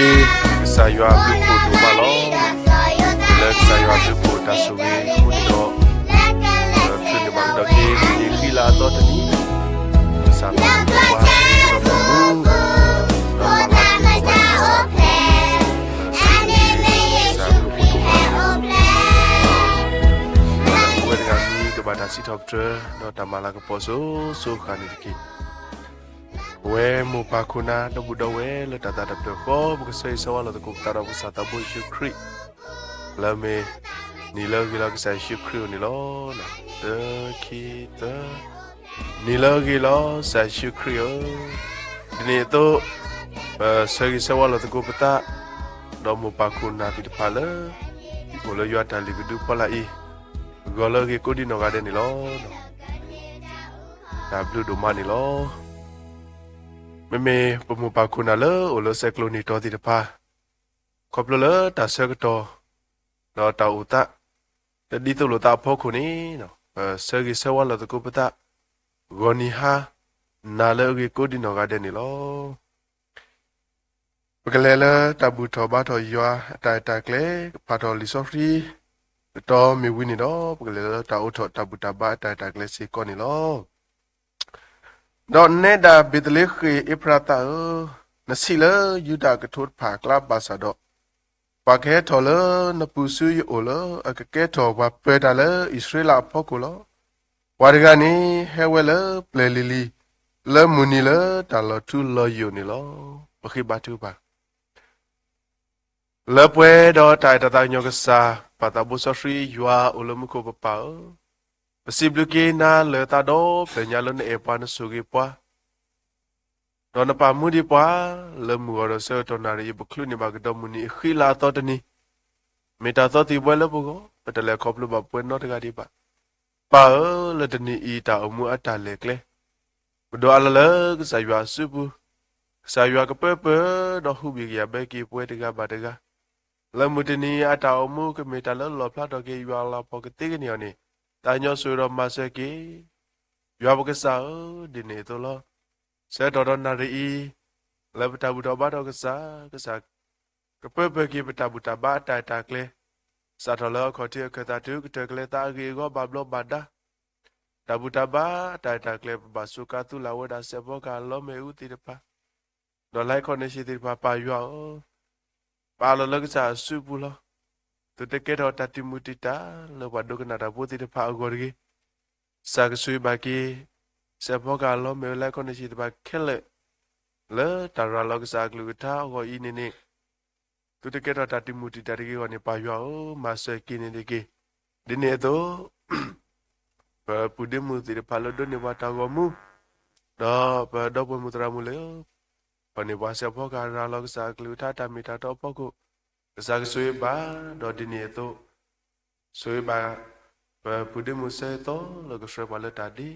ကစၢ်ယွၤဘျုးဖှိၣ်ဒိၣ်မးလီၤ. လၢကစၢ်ယွၤဘျုးဖှိၣ်တၢ်ဆိၣ်ဂ့ၤအဃိန့ၣ်ဒီး, ချုးန့ၣ်ဘၣ်ကဒီးက့ၤ မုၢ်နံၤဃံလၤအသီတနံၤ, ကစၢ်ဘျုးဖှိၣ်ဒိၣ်မး, ဒီးမၤလၤကပီၤဘၣ်က့ၤ ကစၢ်ဘျုးဖှိၣ်ဒိၣ်မး, ပဝဲတဂၤအံၤ ကဘၣ်တၢ်စံးထီၣ်ပတြၢၤ ဒီးတၢ်မၤလၤကပီၤစိၤစိၤဃၣ်န့ၣ်တက့ၢ်. ပဝဲမိၢ်ပၢ်ခိၣ်နၢ်ဒီပုၢ်ဒီဝဲၢ်လၢတၢ်သးတဖျၢၣ်ဃီ ပကဆၢဂ့ၤဆၢဝါလိာ်သကိးပသးဒီးပကစၢ်သးဘိယ့ၣ်ၡူးခရံာ်, လၢမ့ၢ်နံၤလၢအဂ့ၤလီၤကစၢ်ယ့ၣ်ၡူးခရံာ်အအိၣ်န့ၣ်လီၤ. တၢ ခံ သၢ, နံၤလၢအဂ့ၤလီၤကစၢ်ယ့ၣ်ၡူးခရံာ်ဧၢ, ဒ်န့ၣ်အသိး ပဆၢဂ့ၤဆၢဝါလိာ်သကိးပသး ဒီးမိၢ်ပၢ်ခိၣ်နၢ်သ့ၣ်တဖၣ်လၢ အိၣ်လၢယွၤတၢ်လုၢ်ကဒုဖီလာ်အံၤ, ဂီၤလၢအဂ့ၤကိးဒံနီၢ်ဂၤဒဲးန့ၣ်လီၤ. တၢ်ဘျုးဒိၣ်မးန့ၣ်လီၤ. မ့မ့ၢ်ပမိၢ်ပၢ်ခိၣ်နၢ်လၢအိၣ်လၢစဲးကျိးနံၤတီၤသ့ၣ်တဖၣ်, ခီဖျိလၢတၢ်ဆၢကတီၢ် ဒီးတၢ်အိၣ်သး တဒ်သိးလိာ်သးအဖီခိၣ်န့ၣ်, ပဆၢဂ့ၤဆၢဝါလိာ်သကိးပသး ဂီၤနံၤဟါ နၤလၢအဂ့ၤကိးဒံနီၢ်ဂၤဒဲးန့ၣ်လီၤ. ပကလဲၤလၢတၢ်ဘူၣ်ထီၣ်ဘါထီၣ်ယွၤအတၢ်အဲၣ်တၢ်ကျဲ, ကဖးထီၣ်လံာ်စီဆှံ တတီၤမ့ၢ်ဝံၤန့ၣ်ဒီး ပကလဲၤလၢတၢ်အိးထီၣ်တၢ်ဘူၣ်တၢ်ဘါအတၢ်အဲၣ်တၢ်ကျဲစ့ၢ်ကီးန့ၣ်လီၤ. ဒီးနဲဒၣ်ဘ့းသလ့ဃ့ၣ်အ့ဖရၤသးဧၢ, နဆံးလၢယူဒၤအကထိတဖၣ်အကျါဘၣ်ဆၣ်ဒီး, ပှၤကဟဲထီၣ်လၢနပူၤဆူယအိၣ်လၢအကကဲထီၣ်ပှၤပၢၤတၢ်လၢအံၣ်စရ့လးအဖီခိၣ်လီၤ. ပှၤတဂၤန့ၣ် ဟဲဝဲလၢပျဲၢ်လံၤလံၤ လၢမုၢ်နံၤလၢတၢ်လီၤထူလီၤယိာ်န့ၣ်လီၤ. ပဃ့ဘါထုကဖၣ် လၢပှဲၤဒီးတၢ်အဲၣ်တၢ်သးကညီၤကစၢ် ပၢ်သးဘိစီဆှံ ယွၤအိၣ်လၢမူခိၣ်ပပၢ်ဧၢ, ပစံးဘျုးက့ၤနၤလၢသးဒီဖျၢၣ်ညါလၢနအဲၣ်ပှၤနဆိၣ်ဂ့ၤပှၤ ဒီးနပာ်မူဒံးပှၤ လၢမုၢ်ဂီၤဒီးဆၢကတီၢ်နၣ်ရံၣ်အံၤ ပချုးန့ၢ်ဘၣ်ကဒီးမုၢ်နံၤအဃံလၤအသီတနံၤ, မ့ၢ်တၢ်သီသံၣ်ဘှဲလၢပဂီၢ်, ပတလဲၤခီဖျိဘၣ်ပှဲၤနီတဂၤဒံးဘၣ်. ပၢ်ဧၢ, လၢတနံၤအံၤတၢ်အိၣ်မူအတၢ်လဲၤကျဲ ပဒိးအးလီၤလၢကစၢ်ယွၤအစုပူၤ, ကစၢ်ယွၤကပၢပၢၢ်ဒီးဟူးဘံၣ်ကယာ်ဘၢက့ၤပဝဲတဂၤဘၣ်တဂၤ, လၢမုၢ်တနံၤအတၢ်အိၣ်မူကမ့ၢ်တၢ်လၢလီၣ်ဖျါထီၣ်က့ၤယွၤအလၤကပီၤကသ့ကန့ၢ်အီၤန့ၣ်, သးညီဆိၣ်ဂ့ၤဒီးမၤစၢၤက့ၤ ယွၤပကစၢ်ဧၢ, ဒ်န့ၣ်အသိးလီၤ. ဆၢကတီၢ်ဒီးနၣ်ရံၣ်အံၤ လၢပတၢ်ဘူၣ်ထီၣ်ဘါထီၣ်ကစၢ်, ကစၢ်ကပၢပၢၢ်က့ၤပတၢ်ဘူၣ်တၢ်ဘါအတၢ်အဲၣ်တၢ်ကျဲ, စးထီၣ်လၢအခီၣ်ထံးအခၢၣ်သးတုၤကတၢၢ်ကလဲၤသးအဂ့ၢ်အဂီၢ်ဘၣ်ဘျီးဘၣ်ဒါ, တၢ်ဘူၣ်တၢ်ဘါအတၢ်အဲၣ်တၢ်ကျဲ ပဘၣ်စူးကါသူလၢ်ဝဲဒၣ်စဲးဖီကဟၣ်လီၤမ့ၣ်အူသ့ၣ်တဖၣ်, ဒီး Life Connection သ့ၣ်တဖၣ် ပၢ်ယွၤဧၢ, ပအးလီၤလၢကစၢ်အစုပူၤလီၤ. သုတကဲထီၣ်တၢ်တံာ်မုၢ်တံာ်တာ်လၢပှၤဒိကနၣ်တၢ်ဖိသ့ၣ်တဖၣ်အဂီၢ်တဂ့ၤ. ကစၢ်ကဆိၣ်ဂ့ၤဘၣ်က့ၤ စဲးဖီကဟၣ်လီၤမ့ၣ်အူ Life Connection သ့ၣ်တဖၣ်ခဲလၢာ်, လၢတၢ်ရၤလီၤကစၢ်အကလုၢ်ကထါအဂီၢ်အံၤန့ၣ်န့ၣ်, သုတကဲထီၣ်တၢ်တံာ်မုၢ်တံာ်တာ်တဂ့ၤအဂီၢ်န့ၣ် ပၢ်ယွၤဧၢ, မၤစၢၤက့ၤန့ၣ်တက့ၢ်. ဒ်န့ၣ်အသိး ပပုၢ်ဒ့မုၣ်သ့ၣ်တဖၣ်လၢဒိးန့ၢ်ပှၤတၢ်ဂီၤမူ, ဒီးပဒီပုၢ်ဝဲၢ်မုၣ်သရၣ်မုၣ်လၢ ပှၤန့ၢ်ပှၤစဲးဖီကဟၣ်ရၤလီၤကစၢ်အကလုၢ်ကထါတၢ်မ့ၢ်တၢ်တီအဖီခိၣ်, ကစၢ်ကဆိၣ်ဂ့ၤဘၣ်, ဒီးဒ်န့ၣ်အသိး ဆိၣ်ဂ့ၤဘၣ် ပပုၢ်ဒ့မုၣ်စဲးသီလၢကဆှၢပှၤလၢတၢ်ဒ့ ဒီး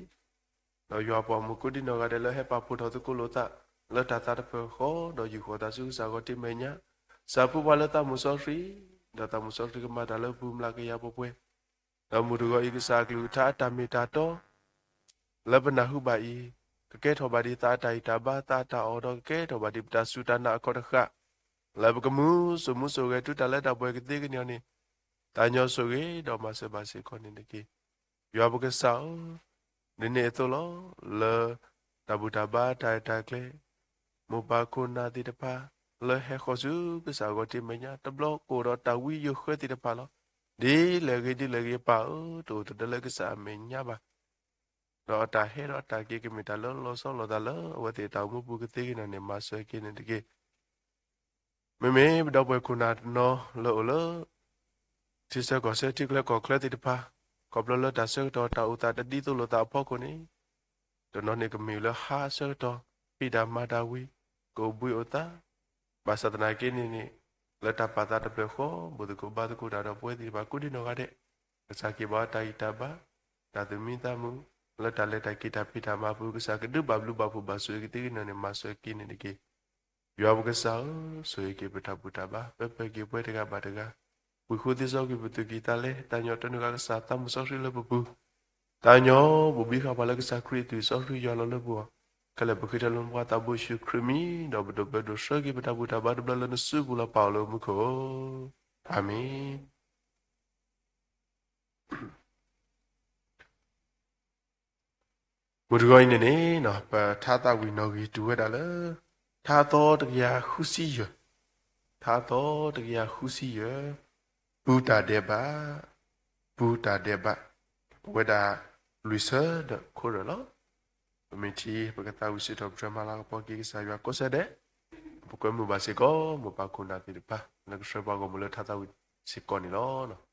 ယွၤပှၤမုၣ်ကိးဒံနီၢ်ဂၤဒဲးလၢဟဲပာ်ဖှိၣ်ထီၣ်သကိးလိာ်သး လၢတၢ်သးတဖျၢၣ်ဃီ ဒီးယူာ်ဃီၤသးဆူကစၢ်ဂီၤတံၢ်မဲာ်ညါ, စၢ်ဖှူပှၤလၢသးမုၢ်စီဆှံ, ဒီးသးမုၢ်စီဆှံကမၤတၢ်လၢပူၤမျးကယၤပှဲၤပှဲၤ, ဒီးမုၢ်တဂီၤအံၤကစၢ်အကလုၢ်ကထါအတၢ်မ့ၢ်တၢ်တီ လၢပနၢ်ဟူဘၣ်အံၤ, ကကဲထီၣ်ဘၣ်ဒ်သးအတၢ်ဂံၢ်တၢ်ဘါ သးအတၢ်အီၣ်ဒီးကကဲထီၣ်ဘၣ်ဒ်ပတၢ်စူၢ်တၢ်နာ်အခီၣ်တဃာ်, လၢပကမူစိၢ်မူစိၢ်ဂဲၤတုၤတၢ်လၢတၢ်ပှဲၤကသ့ကန့ၢ်အီၤန့ၣ်, သးညီဆိၣ်ဂ့ၤဒီးမၤစၢၤဘၣ်စ့ၢ်ကီးန့ၣ်တက့ၢ်. ယွၤပကစၢ်ဧၢ, ဒ်န့ၣ်အသိးလီၤ, လၢတၢ်ဘူၣ်တၢ်ဘါတၢ်ရဲၣ်တၢ်ကျဲၤ, မိၢ်ပၢ်ခိၣ်နၢ်သ့ၣ်တဖၣ် လၢဟဲဃီၤဆူကစၢ်အဂီၤတံၢ်မဲာ်ညါ တဘျီကအိၣ်ဒီးတၢ်ဝံယိၤဃၢသ့ၣ်တဖၣ်လီၤ. ဒ်လဲၣ်ဂ့ၤဒ်လဲၣ်ဂ့ၤပၢ်ဧၢ, တအိၣ်တဒၢလၢကစၢ်အမဲာ်ညါဘၣ်. ဒီးအတၢ်ဟဲဒီးအတၢ်က့ၤကမ့ၢ်တၢ်လၢလီၤဆီလိာ်သးလၢအဝဲသ့ၣ်အတၢ်အိၣ်မူပူၤကသ့ကန့ၢ်အီၤန့ၣ် မၤစၢၤက့ၤန့ၣ်တက့ၢ်. မ့မ့ၢ်ပဒီပုၢ်ဝဲၢ်ခိၣ်နၢ်တနီၤလၢအိၣ်လၢ ထံဆၢကီၢ်ဆၢထံချၢကီၢ်ချၢသ့ၣ်တဖၣ်, ခီဖျိလၢတၢ်ဆၢကတီၢ်တၢ်အိၣ်သးတဒ်သိးလိာ်သးအဖီခိၣ်န့ၣ်, တနီၤန့ၣ်ကမ့ၢ်လၢဟါအဆၢကတီၢ် ဖံးတၢ်မၤတၢ်ဝံၤ ကအိၣ်ဘှံးအိၣ်သါ, ဘၣ်ဆၣ်သနာ်က့န့ၣ်န့ၣ်, လၢတၢ်ပာ်သးတဖျၢၣ်ဃီ ဘူၣ်သကိးဘါသကိးတၢ်ဒီးပဝဲသ့ၣ်တဖၣ်ကိးဒံနီၢ်ဂၤဒဲး, ကစၢ်က့ၤဘၣ်တၢ်ဂံၢ်တၢ်ဘါ, တၢ်သူၣ်မံသးမုာ်, လၢတၢ်လဲၤတၢ်က့ၤတၢ်ဖံးတၢ်မၤအပူၤ ကစၢ်ကဒုးဘၣ်ဘျုးဘၣ်ဖှိၣ်ဘၣ်ဆိၣ်ဂ့ၤကသ့ကန့ၢ်အီၤန့ၣ် မၤစၢၤက့ၤန့ၣ်တက့ၢ်. ယွၤပကစၢ်ဧၢ, ဆိၣ်ဂ့ၤက့ၤပတၢ်ဘူၣ်တၢ်ဘါ ပၢပၢၢ်က့ၤပဝဲတဂၤဘၣ်တဂၤ, ဝံၤဃုသ့စီကွံာ်ပသူၣ်ကံၢ်သးလဲ, သးညီတနုာ်ဃာ်ကစၢ်သးမုၢ်စီဆှံလၢပပူၤ, သးညီဘိၣ်ဘံဃာ်ပှၤလၢကစၢ်ခရံာ်အသွံၣ်စီဆှံယွၤလီၤလၢပဂီၢ်, ခဲလၢာ်ပဃ့ထီၣ်လၢပှၤသးဘိယ့ၣ်ၡူးခရံာ်မံၤ, ဒီးပဒိးဘျၢဒိးဆှၢက့ၤပတၢ်ဘူၣ်တၢ်ဘါတဘျီလၢနစုပူၤလီၤ ပၢ်အိၣ်လၢမူခိၣ်. အၤမ့ၣ်. မုၢ်တဂီၤအံၤန့ၣ်န့ၣ် ပထါသးဝံၣ်နီၣ်ဂံၢ်တုၤဝဲဒၣ်လၢ ထါသီတကယၤဃုဆံယဲၢ်, ထါသီတကယၤဃုဆံယဲၢ်, ပူၤတၢ်ဒဲးဘး, ပူၤတၢ်ဒဲးဘး, ပဝဲဒၣ်လွံၢ်ဆၢဒီးခိၣ်ရၢၢ်လီၤ. ပမ့ၢ်ထံၣ် ပကသးဝံၣ်စံးထီၣ်ပတြၢၤမၤလၤကပီၤက့ၤကစၢ်ယွၤကိးဆၢဒဲး, ပကွဲမုာ်ဘၣ်စ့ၢ်ကီး မိၢ်ပၢ်ခိၣ်နၢ်သ့ၣ်တဖၣ် လၢကဆှၢပှၤဂီၢ်မုၢ်လၢထါသးဝံၣ်စ့ၢ်ကီးန့ၣ်လီၤ.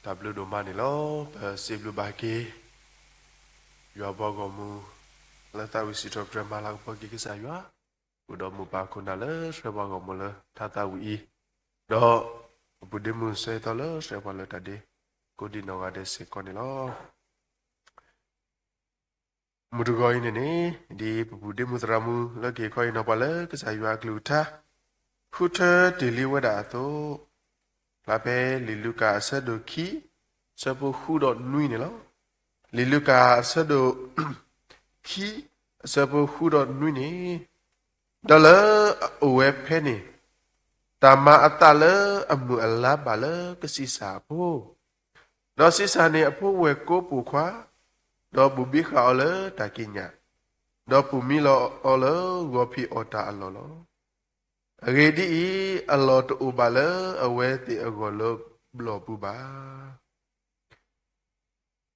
တၢ်ဘျုးဒိၣ်မးန့ၣ်လီၤ. ပစံးဘျုးဘၣ်က့ၤ ယွၤဘီဂီၢ်မုၢ် လၢသးဝံၣ်စံးထီၣ်ပတြၢၤမၤလၤကပီၤက့ၤကစၢ်ယွၤ, အိၣ်ဒီးမိၢ်ပၢ်ခိၣ်နၢ်လၢဆှၢပှၤဂီၢ်မုၢ်လၢထါသးဝံၣ်အံၤ, ဒီးပပုၢ်ဒ့မုၣ်စဲအသီလၢဆှၢပှၤလၢတၢ်ဒ့ကိးဒံနီၢ်ဂၤဒဲးစ့ၢ်ကီးန့ၣ်လီၤ. မုၢ်တဂီၤအံၤန့ၣ်န့ၣ် ဒ်ပပုၢ်ဒ့မုၣ်သရၣ်မုၣ်လၢက့ၤခီအံၤနီၤပှၤလၢကစၢ်ယွၤအကလုၢ်ကထါ ဃုထၢတ့ၢ်လံဝဲဒၣ်အသိး, ဖျါဖဲလံာ်လူၤကၣ်အဆၢဒိၣ်ခံ အဆၢဖိဃုဒီးနွံန့ၣ်လီၤ. လံာ်လူၤကၣ်အဆၢဒိၣ်ခံ အဆၢဖိဃုဒီးနွံန့ၣ်, ဒီးလၢအအိၣ်ဝဲဖဲန့ၣ် တၢ်မၤအသးလၢအမုၢ်အလါဘၣ်လၢကဆံးစၢ်အဖိ, ဒီးဆံးစၢ်န့ၣ်အဖိဝဲၢ်ကိပိာ်ခွါ, ဒီးဘူးဘံဃာ်အီၤလၢတၢ်ကံးညာ်, ဒီးပာ်မံလီၤအီၤလၢဂီၤဖံးအီၣ်တၢ်အလီၢ်လီၤ. အဂ့ၢ်ဒ်အံၤ, အလီၢ်တအိၣ်ဘၣ်လၢအဝဲသ့ၣ်အဂီၢ်လၢဘျီၣ်ပူၤဘၣ်.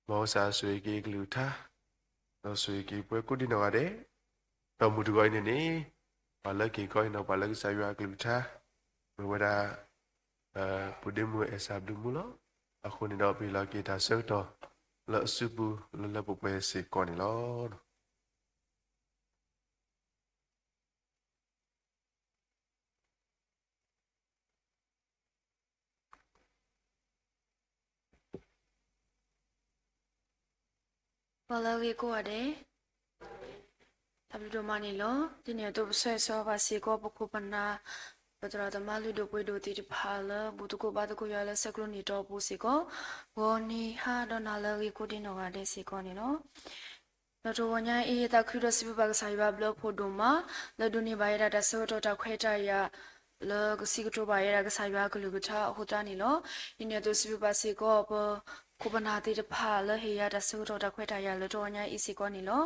မ်ကစၢ်ဆိၣ်ဂ့ၤက့ၤကလုၢ်ကထါ, ဒီးဆိၣ်ဂ့ၤက့ၤပှၤကိးဒံနီၢ်ဂၤဒဲး, ဒီးမုၢ်တဂီၤအံၤန့ၣ်န့ၣ်, ပှၤလၢက့ၤခီအံၤနီၤပှၤလၢကစၢ်ယွၤအကလုၢ်ကထါ, မ့ၢ်ဝဲဒၣ် ပုၢ်ဒ့မုၣ်အဲၣ်စၢ်ဘျုးမူလီၤ. အဃိန့ၣ်ဒီးပဟ့ၣ်လီၤက့ၤတၢ်ဆၢကတီၢ်လၢအစုပူၤလၢလၢပှဲၤပှဲၤစ့ၢ်ကီးန့ၣ်လီၤ. ပှၤလၢအဂ့ၤကိးဂၤဒဲး, တၢ်ဘျုးဒိၣ်မးန့ၣ်လီၤ. ဒ်န့ၣ်အသိးပဆၢဂ့ၤဆၢဝါဘၣ်စ့ၢ်ကီး ပခိၣ်ပနၢ် ပသရၣ်သမါလုၢ်ဒိၣ်ပှ့ၤဒိၣ်သ့ၣ်တဖၣ်လၢ ဘူၣ်သကိးဘါသကိးယွၤလၢဆဲးကျိးနံၣ်တီၢ်ပူၤစ့ၢ်ကီး, ဂီၤနံၤဟါဒီးနၤလၢအဂ့ၤကိးဒံနီၢ်ဂၤဒဲးစ့ၢ်ကီးန့ၣ်လီၤ. ဒီးတဂီၤညါအံၤ သးခုဒီးစံးဘျုးဘၣ်ကစၢ်ယွၤဘျုးဖှိၣ်ဒိၣ်မး လၢဒိးန့ၢ်ဘၣ်ယဲဒၣ်တၢ်ဆၢကတီၢ်တၢ်ခွဲးတၢ်ယာ် လၢကစံးကတိၤဘၣ်ယဲဒၣ်ကစၢ်ယွၤအကလုၢ်ကထါအဃိသတးန့ၣ်လီၤ. ဒ်န့ၣ်အသိးစံးဘျုးဘၣ်စ့ၢ်ကီး ပခိၣ်ပနၢ်သ့ၣ်တဖၣ်လၢဟ့ၣ်ယၤတၢ်ဆၢကတီၢ်တၢ်ခွဲးတၢ်ယာ်လၢတဂီၤညါအံၤစ့ၢ်ကီးန့ၣ်လီၤ.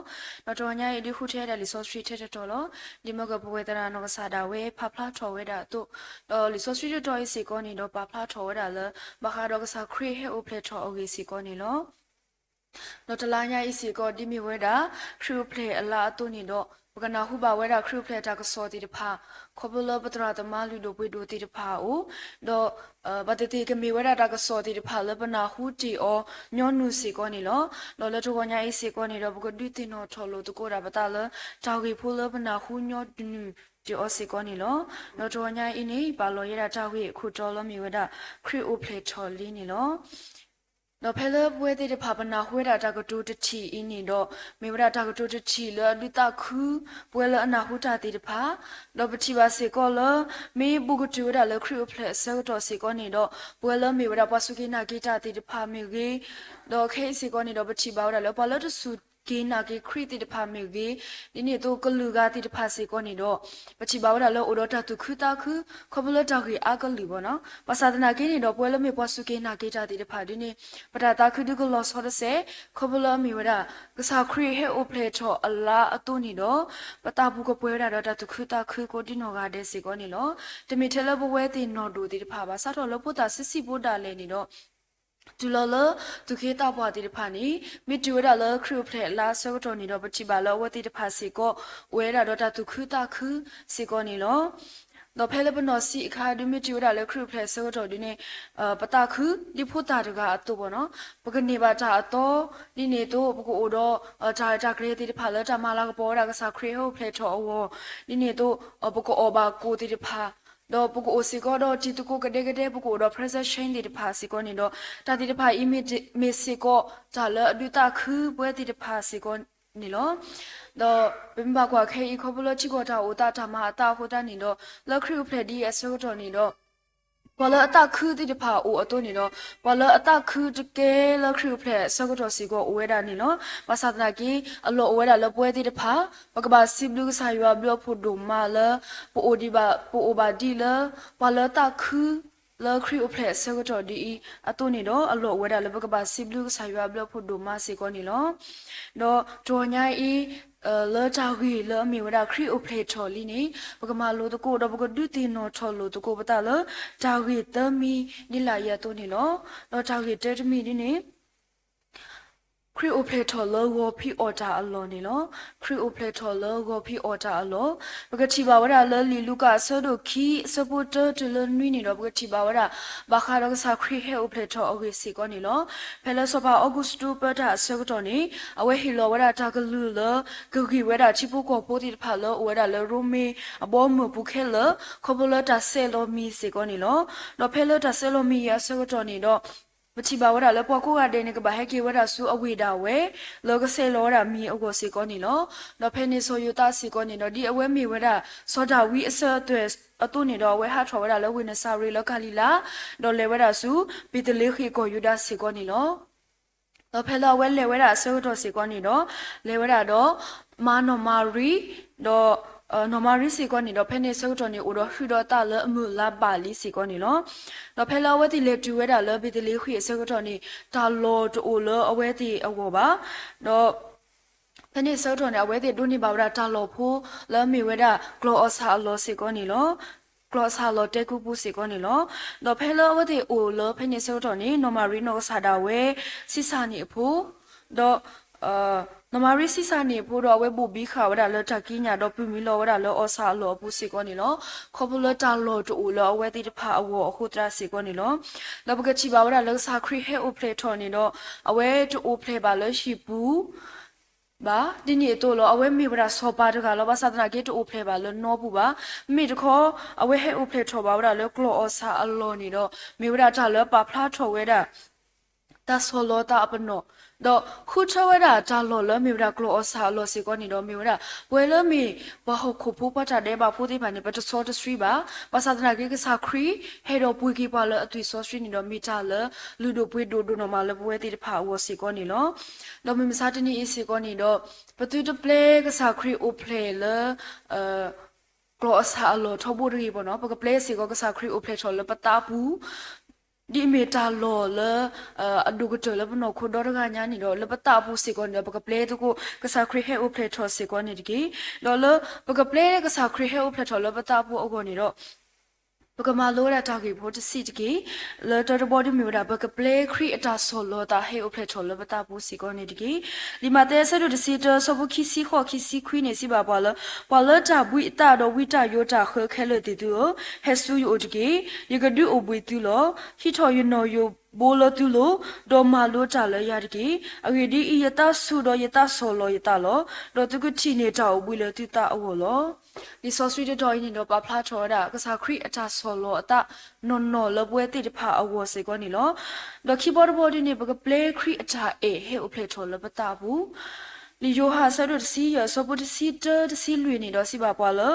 ဒီးတဂီၤညါအံၤဒုးဃုထၢဒၣ်လံာ်စီဆှံထဲတတီၤလီၤ. ဒ်မ့ၢ်ကပဝဲသရၣ်နီၢ်ကစၢ်ဒၣ်ဝဲ ဖးဖျါထီၣ်ဝဲဒၣ်အသိး, ဒီးလံာ်စီဆှံတတီၤအံၤစ့ၢ်ကီးန့ၣ်ဒီးပာ်ဖျါထီၣ်ဝဲဒၣ်လၢ ဘၣ်ဃးဒီးကစၢ်ခရံာ်ဟဲအိၣ်ဖျဲၣ်ထီၣ်အဂ့ၢ်စ့ၢ်ကီးန့ၣ်လီၤ. ဒီးတလါညါအံၤစ့ၢ်ကီး ဒ်မ့ၢ်ဝဲဒၣ် ခရံာ်အိၣ်ဖျဲၣ်အလါအသိးန့ၣ်ဒီး ပကနၢ်ဟူဘၣ်ဝဲဒၣ်ခရံာ်အိၣ်ဖျဲၣ်အတၢ်ကစီၣ်သ့ၣ်တဖၣ် ခီဖျိလၢပသရၣ်သမါလုၢ်ဒိၣ်ပှ့ၤဒိၣ်သ့ၣ်တဖၣ်အအိၣ်, ဒီး ဘၣ်သ့ၣ်သ့ၣ်ကမ့ၢ်ဝဲဒၣ်တၢ်ကစီၣ်သ့ၣ်တဖၣ်လၢပနၢ်ဟူတ့ၢ်အီၤညီနုၢ်စ့ၢ်ကီးန့ၣ်လီၤ. ဒီးလၢတဂီၤညါအံၤစ့ၢ်ကီးန့ၣ်ဒီး ပကဒုးသ့ၣ်နီၣ်ထီၣ်လိာ်သကိးဒၣ်ပသးလၢ တၢ်ဂ့ၢ်ဖိလၢပနၢ်ဟူညီနုၢ်တ့ၢ်အီၤစ့ၢ်ကီးန့ၣ်လီၤ. ဒီးတဂီၤညါအံၤန့ၣ် ပာ်လီၤယဲဒၣ်တၢ်ဂ့ၢ်အခိၣ်တီလၢမ့ၢ်ဝဲဒၣ် ခရံာ်အိၣ်ဖျဲၣ်ထီၣ်လံန့ၣ်လီၤ. ဒီးဖဲလၢပဝဲသ့ၣ်တဖၣ်ပနၢ်ဟူဝဲဒၣ်တၢ်ကတိၤတထံၣ်အံၤန့ၣ်ဒီး မ့ၢ်ဝဲဒၣ်တၢ်ကတိၤတထံၣ်လၢအဒုးသးခု ပဝဲလၢအနၢ်ဟူတၢ်သ့ၣ်တဖၣ်, ဒီးပထံၣ်ဘၣ်စ့ၢ်ကီးလၢ မ့ၢ်ဘူးကတုၤဝဲဒၣ်လၢခရံာ်အိၣ်ဖျဲၣ်အဆၢကတီၢ်စ့ၢ်ကီးန့ၣ်ဒီး ပဝဲလၢမ့ၢ်ဝဲဒၣ်ပှၤစူၢ်က့ၤနာ်က့ၤတၢ်သ့ၣ်တဖၣ်မ့ၢ်ဂ့ၤ, ဒီးခဲအံၤစ့ၢ်ကီးန့ၣ်ဒီး ပထံၣ်ဘၣ်ဝဲဒၣ်လၢပှၤလၢတစူၢ်က့ၤနာ်က့ၤခရံာ်သ့ၣ်တဖၣ်မ့ၢ်ဂ့ၤ, ဒ်န့ၣ်အသိးကလုာ်ဂၤသ့ၣ်တဖၣ်စ့ၢ်ကီးန့ၣ်ဒီး ပထံၣ်ဘၣ်ဝဲဒၣ်လၢအိၣ်ဒီးတၢ်သူၣ်ခုသးခု ခီဖျိလၢတၢ်ဂ့ၢ်အါကလုာ်ဘၣ်နီၤ. ဘၣ်ဆၣ်သနာ်က့န့ၣ်ဒီး ပဝဲလၢမ့ၢ်ပှၤစူၢ်က့ၤနာ်က့ၤတၢ်သ့ၣ်တဖၣ်ဒ်န့ၣ် ပတၢ်သးခုဒုးကလီၤဆီတစဲး ခီဖျိလၢအမ့ၢ်ဝဲဒၣ် ကစၢ်ခရံာ်ဟဲအိၣ်ဖျဲၣ်ထီၣ်အလါအသိးန့ၣ်ဒီး ပသးပူၤကပှဲၤဝဲဒၣ်ဒီးတၢ်သူၣ်ခုသးခုကိးဒံနီၢ်ဂၤဒဲးစ့ၢ်ကီးန့ၣ်လီၤ. တမ့ၢ်ထဲလၢပဝဲသ့ၣ်နီၢ်ဒိၣ်သ့ၣ်တဖၣ်ဘၣ် စးထီၣ်လၢဖိသၣ်ဆံးဆံးဖိဒၣ်လဲာ်န့ၣ်ဒီး တုၤလီၤလၢသူၣ်က့သးပှၢ်သ့ၣ်တဖၣ်န့ၣ် မ့ၢ်တုၤဝဲဒၣ်လၢခရံာ်အိၣ်ဖျဲၣ်အလါအဆၢကတီၢ်န့ၣ်ဒီး ပထံၣ်ဘၣ်လၢအဝဲသ့ၣ်တဖၣ်စ့ၢ်ကီး အိၣ်ဝဲဒၣ်ဒီးတၢ်သူၣ်ခုသးခုစ့ၢ်ကီးန့ၣ်လီၤ. ဒီးဖဲလၢပနီၢ်ဆံးအခါ ဒုးမ့ၢ်တုၤဝဲဒၣ်လၢခရံာ်အိၣ်ဖျဲၣ်အဆၢကတီၢ်ဒ်န့ၣ် ပသးခုဒ်ဖိသၣ်တဂၤအသိးဘၣ်နီၤ. ပကန့ၢ်ဘၣ်တၢ်အသီ ဒ်န့ၣ်အသိး ပကအိၣ်ဒီး တၢ်ရဲၣ်တၢ်ကျဲၤသ့ၣ်တဖၣ်လၢတၢ်မၤလၤကပီၤဝဲဒၣ်ကစၢ်ခရံာ်ဟဲအိၣ်ဖျဲၣ်ထီၣ်အဂီၢ် ဒ်န့ၣ်အသိး ပကအီၣ်ဘၣ်ကိၣ်သ့ၣ်တဖၣ် ဒီးပကအိၣ်စ့ၢ်ကီးဒီးတံၤသကိးကဒဲကဒဲ ပကအိၣ်ဒီး present သ့ၣ်တဖၣ်စ့ၢ်ကီးန့ၣ်ဒီး တၢ်သ့ၣ်တဖၣ်အံၤမ့ၢ်စ့ၢ်ကီး တၢ်လၢအဒုးသးခုပဝဲသ့ၣ်တဖၣ်စ့ၢ်ကီးန့ၣ်လီၤ. ဒီးပမ့ၢ်ဘၣ်ကွၢ်ခဲအံၤ ခီဖျိလၢထံကီၢ်တၢ်အိၣ်သးတၢ်မၤအသးအဃိသတးန့ၣ်ဒီး လၢခရံာ်အိၣ်ဖျဲၣ်ဒ်အံၤအဆၢကတီၢ်န့ၣ်ဒီး ပှၤလၢအသးခုသ့ၣ်တဖၣ်အိၣ်အသိးန့ၣ်ဒီး ပှၤလၢအသးခုတကဲလၢခရံာ်အိၣ်ဖျဲၣ်အဆၢကတီၢ်စ့ၢ်ကီးအိၣ်ဝဲဒၣ်န့ၣ်လီၤ. ဘၣ်ဆၣ်သနာ်က့ အလီၢ်အိၣ်ဝဲဒၣ်လၢပဝဲသ့ၣ်တဖၣ် ပကဘၣ်စံးဘျုးကစၢ်ယွၤဘျုးအဖှိၣ်ဒိၣ်မးလၢ ပအိၣ်ဒံးဘၣ် ပအိၣ်ဘၣ်ဒံးလၢ ပှၤလၢသးခုလၢခရံာ်အိၣ်ဖျဲၣ်အဆၢကတီၢ်ဒ်အံၤအသိးန့ၣ်ဒီး အလီၢ်အိၣ်ဝဲဒၣ်လၢပကဘၣ်စံးဘျုးကစၢ်ယွၤဘျုးအဖှိၣ်ဒိၣ်မးစ့ၢ်ကီးန့ၣ်လီၤ. ဒီးတဂီၤညါအံၤ လၢတၢ်ဂ့ၢ်လၢအမ့ၢ်ဝဲဒၣ်ခရံာ်အိၣ်ဖျဲၣ်ထီၣ်လံန့ၣ် ပကမၤလိသကိးဒီး ပကဒုးသ့ၣ်နီၣ်ထီၣ်လိာ်သကိးပသးလၢ တၢ်ဂ့ၢ်သၢမံၤဒ်လာ်အံၤအသိးန့ၣ်လီၤ. ဒီးတၢ်ဂ့ၢ်တၢတမံၤဒ်န့ၣ် ခရံာ်အိၣ်ဖျဲၣ်ထီၣ်လၢဂီၤဖံးအီၣ်တၢ်အလီၢ်န့ၣ်လီၤ. ခရံာ်အိၣ်ဖျဲၣ်ထီၣ်လၢဂီၤဖံးအီၣ်တၢ်အလီၢ်, ပကထံၣ်ဘၣ်ဝဲဒၣ်လၢလံာ်လူၤကၣ်အဆၢဒိၣ်ခံ အဆၢဖိတၢတုၤလၢနွံန့ၣ်ဒီး ပကထံၣ်ဘၣ်ဝဲဒၣ် ဘၣ်ဃးဒီးကစၢ်ခရံာ်ဟဲအိၣ်ဖျဲၣ်ထီၣ်အဂ့ၢ်စ့ၢ်ကီးန့ၣ်လီၤ. ဖဲလၢစီၤပၤအီကူးစတူးပၢတၢ်အဆၢကတီၢ်န့ၣ် အဝဲဟ့ၣ်လီၤဝဲဒၣ်တၢ်ကလုၢ်လၢ ကဂ့ၤဝဲဒၣ်ထံဖိကီၢ်ဖိသ့ၣ်တဖၣ်လၢအိၣ်ဝဲဒၣ်လၢရိမ့ၤအဘီအမုၢ်အပူၤခဲလၢာ် ခီဖျိလၢတၢ်ဆဲးလီၤမံၤစ့ၢ်ကီးန့ၣ်လီၤ. ဒီးဖဲလၢတၢ်ဆဲးလီၤမံၤအံၤအဆၢကတီၢ်န့ၣ်ဒီး ပထံၣ်ဘၣ်ဝဲဒၣ်လၢပှၤကိးဂၤဒဲးန့ၣ် ကဘၣ်ဟဲက့ၤဝဲဒၣ်ဆူအဝ့ၢ်ဒၣ်ဝဲ လၢကဆဲးလီၤဝဲဒၣ်မံၤအဂီၢ်စ့ၢ်ကီးန့ၣ်လီၤ. ဒီးဖဲန့ၣ်စီၤယိၤသးစ့ၢ်ကီးန့ၣ်ဒီး ဒ်အဝဲမ့ၢ်ဝဲဒၣ် စီၤဒၤဝံးအစၢၤအသွဲၣ်အသိးန့ၣ်ဒီး အဝဲဟးထီၣ်ဝဲဒၣ်လၢဝ့ၢ်နစၤရ့းလၢကၤလံၤလါ, ဒီးလဲၤဝဲဒၣ်ဆူ ဘ့းသလ့ဃ့ၣ်ကီၢ်ယူဒၤစ့ၢ်ကီးန့ၣ်လီၤ. ဒီးဖဲလၢအဝဲလဲၤဝဲဒၣ်အဆၢကတီၢ်စ့ၢ်ကီးန့ၣ်ဒီး လဲၤဝဲဒၣ်ဒီး မါနီၢ်မၤရံ, ဒီး နီၢ်မၤရံစ့ၢ်ကီးန့ၣ်ဒီး ဖဲန့ၣ်အဆၢကတီၢ်န့ၣ် အိၣ်ဒီးဟုဒီးသးလၢအမုၢ်လါဘၣ်လံစ့ၢ်ကီးန့ၣ်လီၤ. ဒီးဖဲလၢအဝဲသ့ၣ်လဲၤတုၤဝဲဒၣ်လၢဘ့းသလ့ဃ့ၣ်အဆၢကတီၢ်န့ၣ် တၢ်လီၢ်တအိၣ်လၢအဝဲသ့ၣ်အဂီၢ်ဘၣ်. ဒီး ဖဲန့ၣ်အဆၢကတီၢ်န့ၣ် အဝဲသ့ၣ်ဒိးန့ၢ်ဘၣ်ဝဲဒၣ်တၢ်လီၢ်ဖိလၢအမ့ၢ်ဝဲဒၣ်ကျီၢ်အီၣ်ဆၣ်အလီၢ်စ့ၢ်ကီးန့ၣ်လီၤ. ကျီၢ်အီၣ်ဆၣ်အလီၢ်တဲာ်ကူပူၤစ့ၢ်ကီးန့ၣ်လီၤ. ဒီးဖဲလၢအဝဲသ့ၣ်အိၣ်လၢဖဲန့ၣ်အဆၢကတီၢ်န့ၣ် နီၢ်မၤရံနီၢ်ကစၢ်ဒၣ်ဝဲ ဆံးစၢ်န့ၢ်အဖိ, ဒီး နီၢ်မၤရံဆံးစၢ်န့ၢ်အဖိဒီး အဝဲဘိၣ်ဘံဃာ်ဝဲဒၣ်လၢတၢ်ကံးညာ် ဒီးပုၢ်မံလီၤဝဲဒၣ်လၢအီၣ်ဆၣ်အလီၢ်အပူၤစ့ၢ်ကီးန့ၣ်လီၤ. ခီဖျိလၢတၢ်လီၢ်တအိၣ်လၢအဝဲသ့ၣ်တဖၣ်အဂီၢ်အဃိသတးစ့ၢ်ကီးန့ၣ်လီၤ. ဒီးပကထံၣ်ဘၣ်ဝဲဒၣ်လၢကစၢ်ခရံာ်ဟဲအိၣ်ဖျဲၣ်ထီၣ်န့ၣ်ဒီး အဝဲတအိၣ်ဖျဲၣ်ဘၣ်လၢဟံၣ်ပူၤ ဘၣ်. ဒ်န့ၣ်အသိးလီၤ အဝဲမ့ၢ်ဝဲဒၣ်စီၤပၤတဂၤလီၤ. ဘၣ်ဆၣ်သနာ်က့တအိၣ်ဖျဲၣ်ဘၣ်လၢနီပူၤဘၣ်. မ့မ့ၢ်တခီ အဝဲဟဲအိၣ်ဖျဲၣ်ထီၣ်ဘၣ်ဝဲဒၣ်လၢကျီၢ်အီၣ်ဆၣ်အလီၢ်န့ၣ်ဒီး မ့ၢ်ဝဲဒၣ်တၢ်လၢပာ်ဖျါထီၣ်ဝဲဒၣ် တၢ်ဆီၣ်လီၤသးအပနီၣ်, ဒီးဃုထၢဝဲဒၣ်တၢ်လီၢ်လၢမ့ၢ်ဝဲဒၣ်ကျီၢ်အီၣ်ဆၣ်အလီၢ်စ့ၢ်ကီးန့ၣ်ဒီး မ့ၢ်ဝဲဒၣ်ပှၤလၢမ့ၢ်ပှၤဟီၣ်ခိၣ်ဖိပှၤတၢ်ဒဲးဘးဖိသ့ၣ်တဖၣ်န့ၣ် ပတစီတဆှံဘၣ်. ဘၣ်ဆၣ်သနာ်က့ကစၢ်ခရံာ်ဟဲဒီးပှ့ၤက့ၤပှၤလၢအသွံၣ်စီဆှံန့ၣ်ဒီး မ့ၢ်တၢ်လၢလုၢ်ဒိၣ်ပှ့ၤဒိၣ်ဒိၣ်နီၢ်မးလၢပဝဲသ့ၣ်တဖၣ်အဂီၢ်စ့ၢ်ကီးန့ၣ်လီၤ. ဒီးမုၢ်မဆါတနံၤအံၤစ့ၢ်ကီးန့ၣ်ဒီး ပသုတပျဲကစၢ်ခရံာ်အိၣ်ဖျဲၣ်လၢ ကျီၢ်အီၣ်ဆၣ်အလီၢ်ထီဘိတဂ့ၤဘၣ်နီၤ, ပကပျဲစ့ၢ်ကီးကစၢ်ခရံာ်အိၣ်ဖျဲၣ်ထီၣ်လၢပသးပူၤ, ဒ်အမ့ၢ်တၢ်လီၢ်လၢ အဒိၣ်ကတၢၢ်လၢပနီၢ်ခိဒီတဂၤညါန့ၣ်ဒီး လၢပသးပူၤစ့ၢ်ကီးန့ၣ်ဒီး ပကပျဲသကိးကစၢ်ခရံာ်ဟဲအိၣ်ဖျဲၣ်ထီၣ်စ့ၢ်ကီးန့ၣ်တက့ၢ်. ဒီးလၢပကပျဲကစၢ်ခရံာ်ဟဲအိၣ်ဖျဲၣ်ထီၣ်လၢပသးပူၤအဂီၢ်န့ၣ်ဒီး ပကမၤလိဝဲဒၣ်တၢ်ဂ့ၢ်ဖိတဆံးတက့ၢ်. လၢတၢတဘီဒ်မ့ၢ်ဝဲဒၣ် ပကပျဲခရံာ်အတၢ်ဆီၣ်လီၤသးဟဲအိၣ်ဖျဲၣ်ထီၣ်လၢပသးပူၤစ့ၢ်ကီးန့ၣ်တက့ၢ်. လံာ်မးသဲအဆၢဒိၣ်တဆံတၢ အဆၢဖိခံဆံဃိး ခံဆံခွံန့ၣ် စံးဘၣ်ပှၤလၢ ပှၤလၢတၢ်ဘှံးအသးဒီးဝံတၢ်ယိးတၢ်ဃၢခဲလၢာ်သ့ၣ်သုဧၢ, ဟဲဆူယအိၣ်တက့ၢ်. ယကဒုးအိၣ်ဘှံးသုလီၤ. ဟံးထီၣ်ယနီၣ်ယိးဘိလၢသုလိၤ, ဒီးမၤလိတၢ်လၢယၤတက့ၢ်. အဂ့ၢ်ဒ်အံၤ, ယသးဆူၣ်ဒီးယသးဆီၣ်လီၤယသးလီၤ. ဒီးသုကထံၣ်န့ၢ်တၢ်အိၣ်ဘှံးလၢသုသးအဂီၢ်လီၤ. လံာ်စီဆှံတတီၤအံၤန့ၣ်ဒီး ပာ်ဖျါထီၣ်ဝဲဒၣ် ကစၢ်ခရံာ်အတၢ်ဆီၣ်လီၤအသးနီၢ်နီၢ်လၢပဝဲသ့ၣ်တဖၣ်အဂီၢ်စ့ၢ်ကီးန့ၣ်လီၤ. ဒီးခံဘီတဘီဒ်န့ၣ် ပကပျဲခရံာ်အတၢ်အဲၣ်ဟဲအိၣ်ဖျဲၣ်ထီၣ်လၢပသးပူၤ. လံာ်ယိၤဟၣ်အဆၢဒိၣ်တဆံယဲၢ် အဆၢဖိတဆံတၢ တဆံလွံၢ်န့ၣ်ဒီးစံးဘၣ်ပှၤလၢ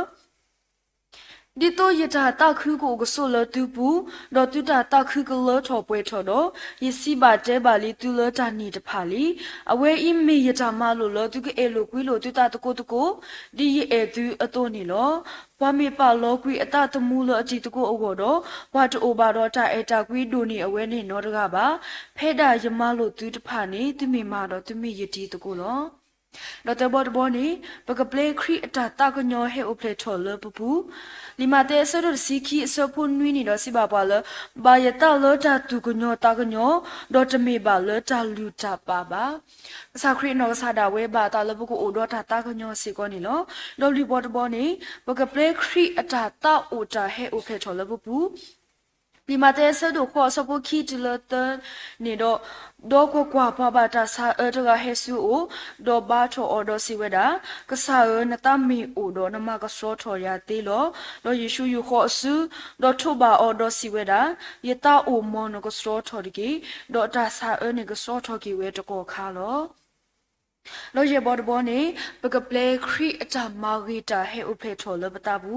ဒ်သိးယတၢ်သးခုကအိၣ်ကဆိးလၢသုပူၤ, ဒီးသုတၢ်သးခုကလၢထီၣ်ပှဲၤထီၣ်ဒီး, ယစံးဘၣ်တဲဘၣ်လံသုလၢတၢ်န့ၣ်တဖၣ်လံ. အဝဲအံၤမ့ၢ်ယတၢ်မၤလိာ်လၢသုကအဲၣ်လိာ်ကွံလိာ်သုသးသကိးသကိး, ဒ်ယအဲၣ်သုအသိးန့ၣ်လီၤ. ပှၤမ့ၢ်ပာ်လီၤကွံာ်အသးသမူလၢအတံၤသကိးအဂီၢ်ဒီး, ပှၤတအိၣ်ဘၣ်ဒီးတၢ်အဲၣ်တၢ်ကွံဒိၣ်န့ၢ်အဝဲန့ၣ်နီတဂၤဘၣ်. ဖဲဒၣ်ယမၤလိာ်သုတဖၣ်န့ၣ် သုမ့ၢ်မၤဒီးသုမ့ၢ်ယတံၤသကိးလီၤ. ဒီးသၢဘီတဘီန့ၣ် ပကပျဲခရံာ်အတၢ်သးကညီၤဟဲအိၣ်ဖျဲၣ်ထီၣ်လၢပပူၤ. လံာ်မးသဲအဆၢဒိၣ်တဆံခံ အဆၢဖိနွံန့ၣ်ဒီးစံးဘၣ်ပှၤလၢ ဘၣ်ယသးလၢတၢ်သူၣ်ကညီၤသးကညီၤ, ဒီးတမ့ၢ်ဘၣ်လၢတၢ်လုၢ်တၢ်ပာ်ဘၣ်. ကစၢ်ခရံာ်အနီၢ်ကစၢ်ဒၣ်ဝဲဘၣ်အသးလၢပကအိၣ်ဒီးတၢ်သးကညီၤစ့ၢ်ကီးန့ၣ်လီၤ. ဒီးလွံၢ်ဘီတဘီန့ၣ် ပကပျဲခရံာ်အတၢ်သးအိၣ်တၢ်ဟဲအိၣ်ဖျဲၣ်ထီၣ်လၢပပူၤ. လံာ်မးသဲအဆၢဒိၣ်ဃိး အဆၢဖိခံတုၤလၢသၢန့ၣ်ဒီး, ဒီးကွၢ်ကွၢ်, ပှၤဘၣ်တၢ်ဆါအၢတဂၤဟဲဆူအအိၣ်, ဒီးဘါထီၣ်အီၤဒီးစံးဝဲဒၣ်, ကစၢ်ဧၢ, နသးမ့ၢ်အိၣ်ဒီး နမၤကဆှီထီၣ်ယၤသ့လီၤ. ဒီးယ့ၣ်ၡူးယူာ်ဃီၤအစု, ဒီးထိးဘၣ်အီၤဒီးစံးဝဲဒၣ်, ယသးအိၣ်, မ်နကဆှီထီၣ်တက့ၢ်. ဒီးအတၢ်ဆါအၢန့ၣ်ကဆှီထီၣ်က့ၤဝဲတကီၢ်ခါလီၤ. ဒီးယဲၢ်ဘီတဘီန့ၣ် ပကပျဲခရံာ်အတၢ်မၤဂ့ၤတၢ်ဟဲအိၣ်ဖျဲၣ်ထီၣ်လၢပသးပူ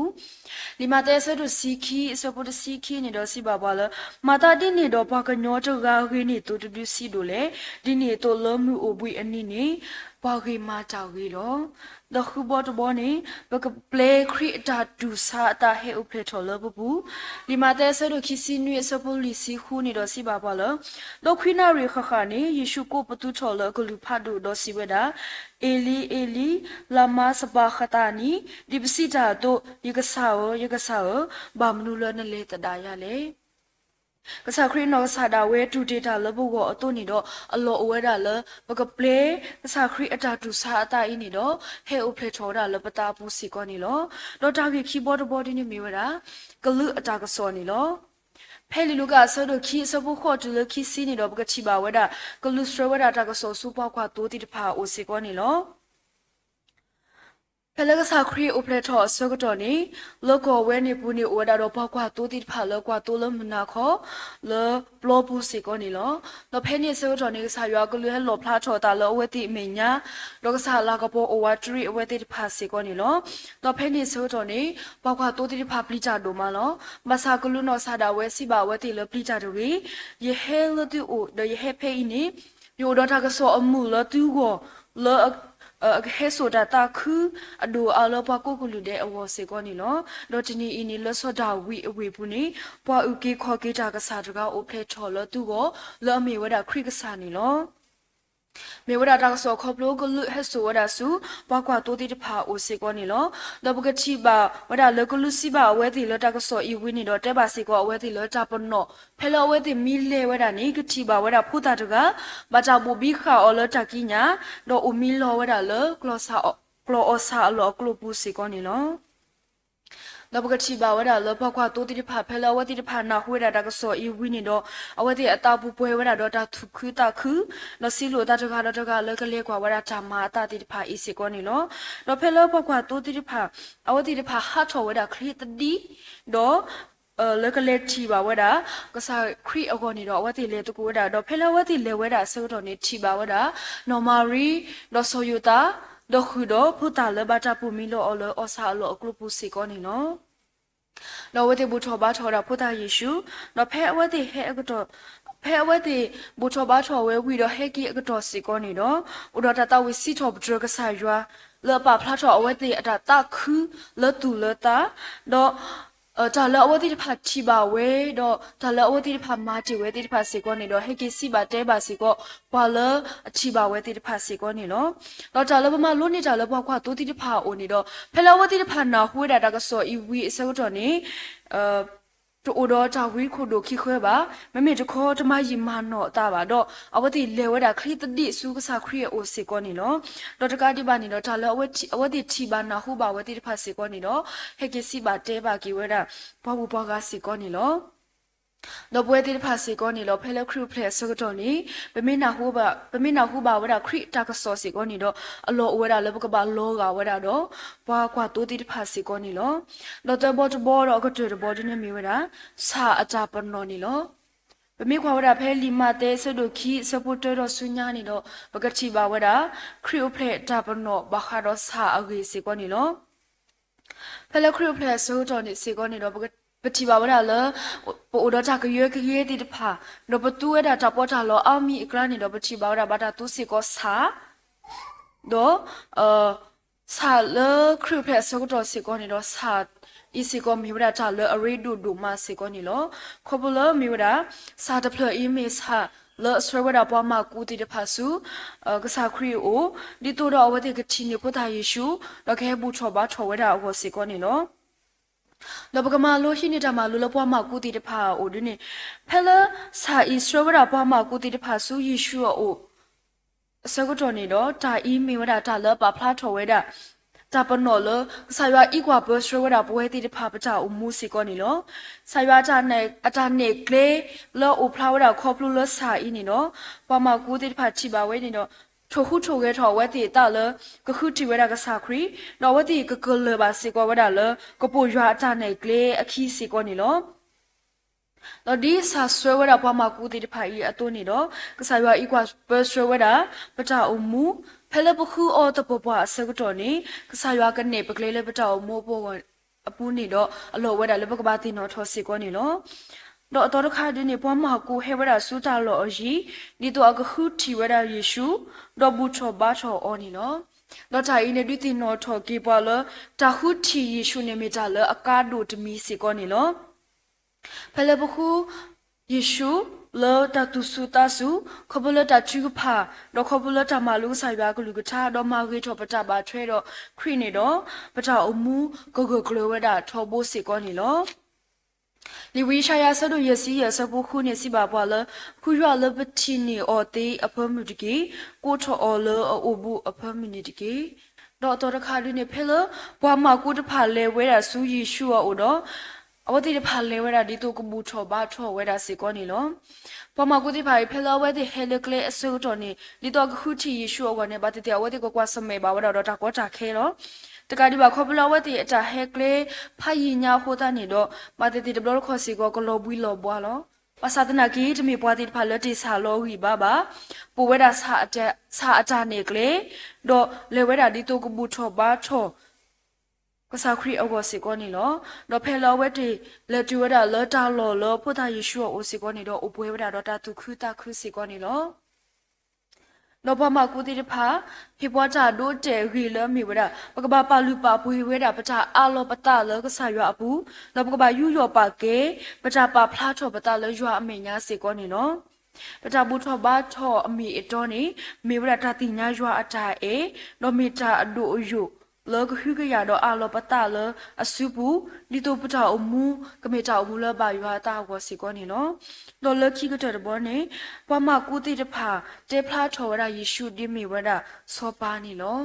ၤ. လံာ်မးသဲအဆၢဒိၣ်တဆံခံ အဆၢဖိတဆံခံန့ၣ်ဒီးစံးဘၣ်ပှၤလၢ မၤသးဒ်န့ၣ်ဒီးပှၤကညီတဂၤဂ့ၤန့ၢ်သိးတဒုစံးဒိၣ်လဲၣ်. ဒ်န့ၣ်အသိးလၢမုၢ်အိၣ်ဘှံးအနံၤန့ၣ် ပှၤဂ့ၤမၤတၢ်ဂ့ၤလီၤ. ဒီးဃုဘီတဘီန့ၣ် ပကပျဲခရံာ်အတၢ်တူၢ်ဆါအသးဟဲအိၣ်ဖျဲၣ်ထီၣ်လၢပပူၤ. လံာ်မးသဲအဆၢဒိၣ်ခံဆံနွံ အဆၢဖိလွံၢ်ဆံဃုန့ၣ်ဒီးစံးဘၣ်ပှၤလၢ ဒီးခွံနၣ်ရံၣ်ဃၣ်ဃၣ်န့ၣ် ယ့ၣ်ၡူးကိးပသူထီၣ်လၢအကလုၢ်ဖးဒိၣ်ဒီးစံးဝဲဒၣ်, အ့လံ, အ့လံ, လၤမၤစဘၤဃသးနံ, ဒ်ပစံးတၢ်အသိး, ယကစၢ်ဧၢ, ယကစၢ်ဧၢ, ဘၣ်မနုၤလၢနလဲၤသဒၣ်ယၤလဲၣ်. ကစၢ်ခရံာ်အနီၢ်ကစၢ်ဒၣ်ဝဲတူၢ်တ့ၢ်တၢ်လၢပဂီၢ်အသိးန့ၣ်ဒီး အလီၢ်အိၣ်ဝဲဒၣ်လၢ ပကပျဲကစၢ်ခရံာ်အတၢ်တူၢ်ဆါအသးအံၤန့ၣ်ဒီး ဟဲအိၣ်ဖျဲၣ်ထီၣ်ဝဲဒၣ်လၢပသးအပူၤစ့ၢ်ကီးန့ၣ်လီၤ. ဒီးတၢ်ဂ့ၢ်ခံဘီတဘီဒ်န့ၣ်မ့ၢ်ဝဲဒၣ် ကလူးအတၢ်ကစီၣ်န့ၣ်လီၤ. ဖဲလံာ်လူၤကၣ်အဆၢဒိၣ်ခံအဆၢဖိဃိးတုၤလၢခံဆံန့ၣ်ဒီး ပကထံၣ်ဘၣ်ဝဲဒၣ် ကလူးဆှၢဝဲဒၣ်တၢ်ကစီၣ်ဆူပှၤကွၢ်သိသ့ၣ်တဖၣ်အအိၣ်စ့ၢ်ကီးန့ၣ်လီၤ. ဖဲလၢကစၢ်ခရံာ်အိၣ်ဖျဲၣ်ထီၣ်အဆၢကတီၢ်န့ၣ် လၢကီၢ်ဝဲန့ၣ်ပူၤန့ၣ် အိၣ်ဝဲဒၣ်ဒီးပှၤကွၢ်သိသ့ၣ်တဖၣ်လၢကွၢ်သိလၢမုၢ်နၤခီ လၢပျီပူၤစ့ၢ်ကီးန့ၣ်လီၤ. ဒီးဖဲန့ၣ်အဆၢကတီၢ်န့ၣ် ကစၢ်ယွၤအကလူးဟဲလီၣ်ဖျါထီၣ်အသးလၢအဝဲသ့ၣ်အမဲာ်ညါ, ဒီးကစၢ်လၤကပီၤအိၣ်ဝးတရံးအဝဲသ့ၣ်တဖၣ်စ့ၢ်ကီးန့ၣ်လီၤ. ဒီးဖဲန့ၣ်အဆၢကတီၢ်န့ၣ် ပှၤကွၢ်သိသ့ၣ်တဖၣ်ပျံၤတၢ်ဒိၣ်မးလီၤ. ဘၣ်ဆၣ်ကလူးနီၢ်ကစၢ်ဒၣ်ဝဲစံးဘၣ်အဝဲသ့ၣ်လၢပျံၤတၢ်တဂ့ၤ, ယဟဲလၢသုအိၣ် ဒီးယဟဲဖဲအံၤန့ၣ် ယအိၣ်ဒီးတၢ်ကစီၣ်အမုာ်လၢသုဂီၢ် လၢ အကဟဲစိာ်တၢ်သးခု အဒိၣ်အါလၢပှၤကိးကလုာ်ဒဲးအဂီၢ်စ့ၢ်ကီးန့ၣ်လီၤ. ဒီးတနံၤအံၤန့ၣ် လၢစီၤဒၤဝံးအဝ့ၢ်ပူၤန့ၣ် ပှၤအုၣ်က့ၤခီၣ်က့ၤတၢ်ကစၢ်တဂၤအိၣ်ဖျဲၣ်ထီၣ်လၢသုဂီၢ် လၢအမ့ၢ်ဝဲဒၣ်ခရံာ်ကစၢ်န့ၣ်လီၤ. မ့ၢ်ဝဲဒၣ်တၢ်ကစီၣ်ခီဖျိကလူးဟဲစိာ်ဝဲဒၣ်ဆူ ပှၤကွၢ်သိသ့ၣ်တဖၣ်အအိၣ်စ့ၢ်ကီးန့ၣ်လီၤ. ဒီးပကထံၣ်ဘၣ်ဝဲဒၣ်လၢကလူးစံးဘၣ်အဝဲသ့ၣ်လၢတၢ်ကစီၣ်အံၤဝံၤန့ၣ်ဒီး တဲဘၣ်စ့ၢ်ကီးအဝဲသ့ၣ်လၢတၢ်ပနီၣ် ဖဲလၢအဝဲသ့ၣ်မံလဲၤဝဲဒၣ်န့ၣ် ကထံၣ်ဘၣ်ဝဲဒၣ်ဖိသၣ်တဂၤ ဘၣ်တၢ်ဘိၣ်ဘံဃာ်အီၤလၢတၢ်ကံးညာ်, ဒီးအိၣ်မံလီၤဝဲဒၣ်လၢ ကျီၢ်အီၣ်ဆၣ်အလီၢ်အကျိၤပူၤစ့ၢ်ကီးန့ၣ်လီၤ. ဒီးပကထံၣ်ဘၣ်ဝဲဒၣ်လၢပှၤကွၢ်သိသ့ၣ်တဖၣ် ဖဲလၢအဝဲသ့ၣ်တဖၣ်နၢ်ဟူဝဲဒၣ်တၢ်ကစီၣ်အံၤဝံၤန့ၣ်ဒီး အဝဲသ့ၣ်အသးပူၤပှဲၤဝဲဒၣ်ဒီးတၢ်သူၣ်ခုသးခု, ဒီးစံးလိာ်သးတဂၤဒီးတဂၤလၢကလဲၤကွၢ်ဝဲဒၣ်တၢ်မၤအသးသ့ၣ်တဖၣ်အံၤစ့ၢ်ကီးန့ၣ်လီၤ. ဒီးဖဲလၢပှၤကွၢ်သိသ့ၣ်တဖၣ် အဝဲသ့ၣ်တဖၣ်ဟးထီၣ်ဝဲဒၣ်ချ့သဒံး, ဒီး လၢကလဲၤထံၣ်ဘၣ်ဝဲဒၣ် ကစၢ်ခရံာ်အဂီၢ်န့ၣ်ဒီး အဝဲသ့ၣ်လဲၤသကိးဝဲဒၣ်, ဒီးဖဲလၢအဝဲသ့ၣ်လဲၤဝဲဒၣ်အဆၢကတီၢ်န့ၣ် ထံၣ်ဘၣ်ဝဲဒၣ် နီၢ်မၤရံ, ဒီးစီၤယိၤသး, ဒီးဃုာ်ဒီးဖိသၣ်လၢဘၣ်တၢ်ပိာ်မံလီၤအီၤလၢအီၣ်ဆၣ်အလီၢ်အကျိၤပူၤစ့ၢ်ကီးန့ၣ်လီၤ. ဒီးအဝဲသ့ၣ်ဘူၣ်ထီၣ်ဘါထီၣ်ဝဲဒၣ်ဖိသၣ်ယ့ၣ်ၡူး, ဒီးဖဲအဝဲသ့ၣ်ဟဲအကတီၢ်, ဖဲအဝဲသ့ၣ်ဘူၣ်ထီၣ်ဘါထီၣ်ဝဲဝံၤဒီးဟဲက့ၤအကတီၢ်စ့ၢ်ကီးန့ၣ်ဒီး အိၣ်ဒီးတၢ်သးဝံၣ်စံးထီၣ်ပတြၢၤကစၢ်ယွၤ လၢအပာ်ဖျါထီၣ်အဝဲသ့ၣ်အတၢ်သးခုလၢသူၣ်လၢသး, ဒီး တၢ်လၢအဝဲသ့ၣ်တဖၣ်ထံၣ်ဘၣ်ဝဲ, ဒီးတၢ်လၢအဝဲသ့ၣ်တဖၣ်မၤတ့ၢ်ဝဲသ့ၣ်တဖၣ်စ့ၢ်ကီးန့ၣ်ဒီး ဟဲက့ၤစံးဘၣ်တဲဘၣ်စ့ၢ်ကီး ပှၤလၢအထံၣ်ဘၣ်ဝဲသ့ၣ်တဖၣ်စ့ၢ်ကီးန့ၣ်လီၤ. ဒီးတၢ်လၢပမၤလိန့ၢ်တၢ်လၢပှၤကွၢ်သိသ့ၣ်တဖၣ်အအိၣ်န့ၣ်ဒီး ဖဲလၢအဝဲသ့ၣ်တဖၣ်နၢ်ဟူဝဲဒၣ်တၢ်ကစီၣ်အံၤဝံၤအဆၢကတီၢ်န့ၣ် တအိၣ်ဒီးတၢ်ဝံခိၣ်ဒိၣ်ခံဃၢဘၣ်, မ့မ့ၢ်တခီတမၤယံာ်မၤနီၢ်အသးဘၣ်ဒီး အဝဲသ့ၣ်လဲၤဝဲဒၣ်ချ့သဒံးဆူကစၢ်ခရံာ်အအိၣ်စ့ၢ်ကီးန့ၣ်လီၤ. ဒီးတကးဒံးဘၣ်န့ၣ်ဒီး တၢ်လၢအဝဲသ့ၣ်ထံၣ်ဘၣ်နၢ်ဟူဘၣ်ဝဲသ့ၣ်တဖၣ်စ့ၢ်ကီးန့ၣ်ဒီး ဟဲက့ၤစံးဘၣ်တဲဘၣ်က့ၤဝဲဒၣ် ပှၤဂုၤပှၤဂၤစ့ၢ်ကီးန့ၣ်လီၤ. ဒီးပဝဲသ့ၣ်တဖၣ်စ့ၢ်ကီးန့ၣ်လီၤ ဖဲလၢခရံာ်အိၣ်ဖျဲၣ်အဆၢကတီၢ်န့ၣ် ပမ့ၢ်နၢ်ဟူဘၣ်, ပမ့ၢ်နၢ်ဟူဘၣ်ဝဲဒၣ်ခရံာ်အတၢ်ကစီၣ်စ့ၢ်ကီးန့ၣ်ဒီး အလီၢ်အိၣ်ဝဲဒၣ်လၢပကဘၣ်လီၤဂာ်ဝဲဒၣ်ဒီး ပှၤကွၢ်သိသ့ၣ်တဖၣ်စ့ၢ်ကီးန့ၣ်လီၤ. ဒီးသၢဘီတဘီဒီးအကတၢၢ်တဘီဒ်န့ၣ်မ့ၢ်ဝဲဒၣ် ဆၣ်အတၢ်ပနီၣ်န့ၣ်လီၤ. ပမ့ၢ်ကွၢ်ဝဲဒၣ်ဖဲလံာ်မးသဲအဆၢဒိၣ်ခံအဆၢဖိတၢဒီးဆူညါန့ၣ်ဒီး ပကထံၣ်ဘၣ်ဝဲဒၣ် ခရံာ်အိၣ်ဖျဲၣ်တၢ်ပနီၣ်ဘၣ်ဃးဒီးဆၣ်အဂ့ၢ်စ့ၢ်ကီးန့ၣ်လီၤ. ဖဲလၢခရံာ်အိၣ်ဖျဲၣ်အဆၢကတီၢ်န့ၣ်စ့ၢ်ကီးန့ၣ်ဒီး ပထံၣ်ဘၣ်ဝဲဒၣ်လၢ ပအိၣ်ဒီးတၢ်ကယၢကယဲသ့ၣ်တဖၣ်, ဒီးပသူဝဲဒၣ်တၢ်ပီးတၢ်လီအါမံၤအကျါန့ၣ်ဒီး ပထံၣ်ဘၣ်ဝဲဒၣ်ဘၣ်တၢ်သူစ့ၢ်ကီးဆၣ် ဒီး ဆၣ်လၢခရံာ်အိၣ်ဖျဲၣ်အဆၢကတီၢ်စ့ၢ်ကီးန့ၣ်ဒီး ဆၣ်အံၤစ့ၢ်ကီးမ့ၢ်ဝဲဒၣ်တၢ်လၢအရ့ဒိၣ်ဒိၣ်မးစ့ၢ်ကီးန့ၣ်လီၤ. ခီဖျိလၢမ့ၢ်ဝဲဒၣ် ဆၣ်တဖျၢၣ်အံၤမ့ၢ်ဆၣ်လၢအဆှၢဝဲဒၣ်ပှၤမၢကူသ့ၣ်တဖၣ်ဆူ ကစၢ်ခရံာ်အအိၣ်, ဒ်သိးဒီးအဝဲသ့ၣ်ကထံၣ်န့ၢ်ဖိသၣ်ယ့ၣ်ၡူး, ဒီးကဟဲဘူၣ်ထီၣ်ဘါထီၣ်ဝဲဒၣ်အဂီၢ်စ့ၢ်ကီးန့ၣ်လီၤ. ဒီးပကမၤလိဟံးန့ၢ်တၢ်မၤလိလၢပှၤမၢကူသ့ၣ်တဖၣ်အအိၣ်ဒ်န့ၣ်, ဖဲလၢဆၣ်အံၤဆှၢဝဲဒၣ်ပှၤမၢကူသ့ၣ်တဖၣ်ဆူယ့ၣ်ၡူးအအိၣ် အဆၢကတီၢ်န့ၣ်ဒီး တၢ်အံၤမ့ၢ်ဝဲဒၣ်တၢ်လၢအပာ်ဖျါထီၣ်ဝဲဒၣ် တၢ်ပနီၣ်လၢ ကစၢ်ယွၤအံးကွၢ်ပၢဆှၢဝဲဒၣ်ပဝဲသ့ၣ်တဖၣ်ပတၢ်အိၣ်မူစ့ၢ်ကီးန့ၣ်လီၤ. ကစၢ်ယွၤအတၢ်နဲၣ်ကျဲလၢအအိၣ်ဖျါဝဲဒၣ်ခီဖျိလၢဆၣ်အံၤန့ၣ်ဒီး ပှၤမၢကူသ့ၣ်တဖၣ်ထံၣ်ဘၣ်ဝဲန့ၣ်ဒီး ထိၣ်ဟူးထိၣ်ဂဲၤထီၣ်အဝဲသ့ၣ်အသးလၢ ကဃုထံၣ်ဝဲဒၣ်ကစၢ်ခရံာ်, ဒီးအဝဲသ့ၣ်ကကလၢၤဘၣ်စ့ၢ်ကီးဝဲဒၣ်လၢ ကပိာ်ယွၤအတၢ်နဲၣ်ကျဲအခံစ့ၢ်ကီးန့ၣ်လီၤ. ဒီးဒ်ဆၣ်ဆှၢဝဲဒၣ်ပှၤမၢကူသ့ၣ်တဖၣ်အံၤအသိးန့ၣ်ဒီး ကစၢ်ယွၤအံးကွၢ်ပၢဆှၢဝဲဒၣ် ပတၢ်အိၣ်မူ, ဖဲလၢပဃုအီၤသပှၢ်ပှၢ်အဆၢကတီၢ်န့ၣ် ကစၢ်ယွၤကနဲၣ်ပကျဲလၢပတၢ်အိၣ်မူအပူၤအပူၤန့ၣ်ဒီး အလီၢ်ဝဲဒၣ်လၢပကဘၣ်သ့ၣ်နီၣ်ထီၣ်စ့ၢ်ကီးန့ၣ်လီၤ. ဒီးအသီတခါဒ်န့ၣ် ပှၤမၢကူဟဲဝဲဒၣ်ဆူတၢ်လီၢ်အယံၤ ဒ်သိးအကဃုထံၣ်ဝဲဒၣ်ယ့ၣ်ၡူး, ဒီးဘူၣ်ထီၣ်ဘါထီၣ်အီၤန့ၣ်လီၤ. ဒီးတၢ်အံၤန့ၣ်ဒုးသ့ၣ်နီၣ်ထီၣ်က့ၤပှၤလၢ တၢ်ဃုထံၣ်ယ့ၣ်ၡူးန့ၣ်မ့ၢ်တၢ်လၢအကါဒိၣ်တမံၤစ့ၢ်ကီးန့ၣ်လီၤ. ဖဲလၢပဃု ယ့ၣ်ၡူးလၢတၢ်သူၣ်ဆူၣ်သးဆူၣ်, ခီဖျိလၢတၢ်ထုကဖၣ်, ဒီးခီဖျိလၢတၢ်မၤလိကစၢ်ယွၤအကလုၢ်ကထါ, ဒီးမၤဂ့ၤထီၣ်ပတၢ်ဘၣ်ထွဲဒီးခရံာ်န့ၣ်ဒီး, ပတၢ်အိၣ်မူကဂၢၢ်ကျၢၤဝဲဒၣ်ထီဘိစ့ၢ်ကီးန့ၣ်လီၤ. လံာ်ဝံယၡါယၤအဆၢဒိၣ်ယဲၢ်ဆံယဲၢ်အဆၢဖိဃုန့ၣ် စံးဘၣ်ပှၤလၢ ဃုယွၤလၢပထံၣ်န့ၢ်အီၤသ့အဖၢမုၢ်တက့ၢ်. ကိးထီၣ်အီၤလၢအအိၣ်ဘူးအဖၢမုၢ်န့ၣ်တက့ၢ်. ဒီးအတီၤတခါဒုန့ၣ် ဖဲလၢပှၤမၢ်ကူတဖၣ်လဲၤဝဲဒၣ်ဆူယ့ၣ်ၡူးအအိၣ်ဒီး အဝဲသ့ၣ်တဖၣ်လဲၤဝဲဒၣ်ဒ်သိးကဘူၣ်ထီၣ်ဘါထီၣ်ဝဲဒၣ်စ့ၢ်ကီးန့ၣ်လီၤ. ပှၤမၢ်ကူသ့ၣ်တဖၣ်အံၤ ဖဲလၢအဝဲသ့ၣ်ဟဲလၢကျဲအဆၢကတီၢ်န့ၣ် ဒ်သိးကဃုထံၣ်ယ့ၣ်ၡူးအဂီၢ်န့ၣ် ဘၣ်သ့ၣ်သ့ၣ်အဝဲသ့ၣ်ကကွၢ်ဆၢၣ်မဲာ်ဘၣ်ဝဲဒၣ်ဒီးတၢ်ကီတၢ်ခဲလီၤ. တကးဒံးဘၣ်ခီဖျိလၢအဝဲသ့ၣ်အတၢ်ဟဲကျဲဖးယံာ်ညါအဃိသတးန့ၣ်ဒီး ဘၣ်သ့ၣ်သ့ၣ်တဘျီတခီၣ်စ့ၢ်ကီး ကလီၤဘှံးလီၤဘှါလီၤ. ဘၣ်ဆၣ်သနာ်က့ တမ့ၢ်ပှၤသ့ၣ်တဖၣ်လၢတ့ၢ်ဆၣ်လီၤဂံၢ်ဘါဘၣ်. ပိာ်ဝဲဒၣ်ဆၣ်အတၢ်န့ၣ်အကျဲ ဒီးလဲၤဝဲဒၣ်ဒ်သိးကဘူၣ်ထီၣ်ဘါထီၣ် ကစၢ်ခရံာ်အဂီၢ်စ့ၢ်ကီးန့ၣ်လီၤ. ဒီးဖဲလၢအဝဲသ့ၣ်လဲၤတုၤဝဲဒၣ်လၢတၢ်လီၢ်လၢဖိသၣ်ယ့ၣ်ၡူးအအိၣ်စ့ၢ်ကီးန့ၣ်ဒီး အိၣ်ပှဲၤဝဲဒၣ်ဒီးတၢ်သူၣ်ခုသးခုစ့ၢ်ကီးန့ၣ်လီၤ. ဒီးပှၤမၢ်ကူသ့ၣ်တဖၣ် ဟ့ၣ်ပှၤတၢ်ဒိတဲာ်အဂ့ၢ်လၢအမ့ၢ်ဝဲဒၣ် ပကဘၣ်ပာ်လုၢ်ပာ်ပှ့ၤဝဲဒၣ်ပတၢ်အးလီၤပသးလၢကစၢ်ယွၤအပူၤ, ဒီးပကဘၣ်ယူးယီၣ်ပာ်ကဲ ပတၢ်ပာ်ဖျါထီၣ်ပသးလၢယွၤအမဲာ်ညါစ့ၢ်ကီးန့ၣ်လီၤ. ပတၢ်ဘူၣ်ထီၣ်ဘါထီၣ်အမ့ၢ်အတီန့ၣ် မ့ၢ်ဝဲဒၣ်တၢ်သ့ၣ်ညါယွၤအတၢ်အဲၣ်, ဒီးမ့ၢ်တၢ်အဒိၣ်အယိာ်လၢကဟုကယာ်ဒီးအးလီၤပသးလၢအစုပူၤ, ဒ်သိးပတၢ်အိၣ်မူ ကမ့ၢ်တၢ်အိၣ်မူလၢဘၣ်ယွၤအသးအဂီၢ်စ့ၢ်ကီးန့ၣ်လီၤ. ဒီးလၢခံကတၢၢ်တဘီန့ၣ် ပှၤမၢ်ကူသ့ၣ်တဖၣ် တဲဖျါထီၣ်ဝဲဒၣ်ယ့ၣ်ၡူးဒ်မ့ၢ်ဝဲဒၣ်စီၤပၤန့ၣ်လီၤ.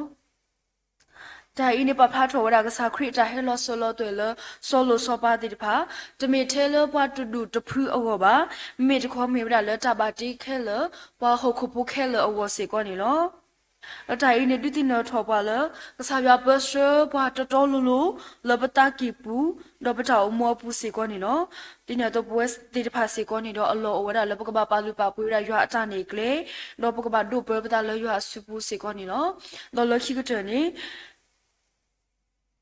တၢ်အံၤန့ၣ် ပာ်ဖျါထီၣ်ဝဲဒၣ်ကစၢ်ခရံာ်အတၢ်ဟဲလီၤစၢၤလီၤသွဲၣ်လၢစီၤလိာ်စီၤပၤသ့ၣ်တဖၣ်, တမ့ၢ်ထဲလၢပှၤတဒူၣ်တဖုအဂီၢ်ဘၣ်, မ့မ့ၢ်တခီမ့ၢ်ဝဲဒၣ်လၢတၢ်ဘၣ်တ့ခဲလၢာ် ပှၤဟီၣ်ခိၣ်ဖိခဲလၢာ်အဂီၢ်စ့ၢ်ကီးန့ၣ်လီၤ. ဒီးတၢ်အံၤန့ၣ် ဒုးသ့ၣ်နီၣ်ထီၣ်ပှၤလၢ ကစၢ်ယွၤပၢဆှၢပှၤတီတီလိၤလိၤ လၢပသးကံၢ်ပူၤ ဒီးပတၢ်အိၣ်မူအပူၤစ့ၢ်ကီးန့ၣ်လီၤ. ဒ်န့ၣ်အသိးပဝဲသ့ၣ်တဖၣ်စ့ၢ်ကီးန့ၣ်ဒီး အလီၢ်အိၣ်ဝဲဒၣ်လၢပကဘၣ်ပာ်လုၢ်ပာ်ပှ့ၤဝဲဒၣ်ယွၤအတၢ်န့ၣ်အကျဲ, ဒီးပကဘၣ်ဒိးပၢပသးလၢယွၤအစုပူၤစ့ၢ်ကီးန့ၣ်လီၤ. ဒီးလၢခံကတၢၢ်န့ၣ် ဒ်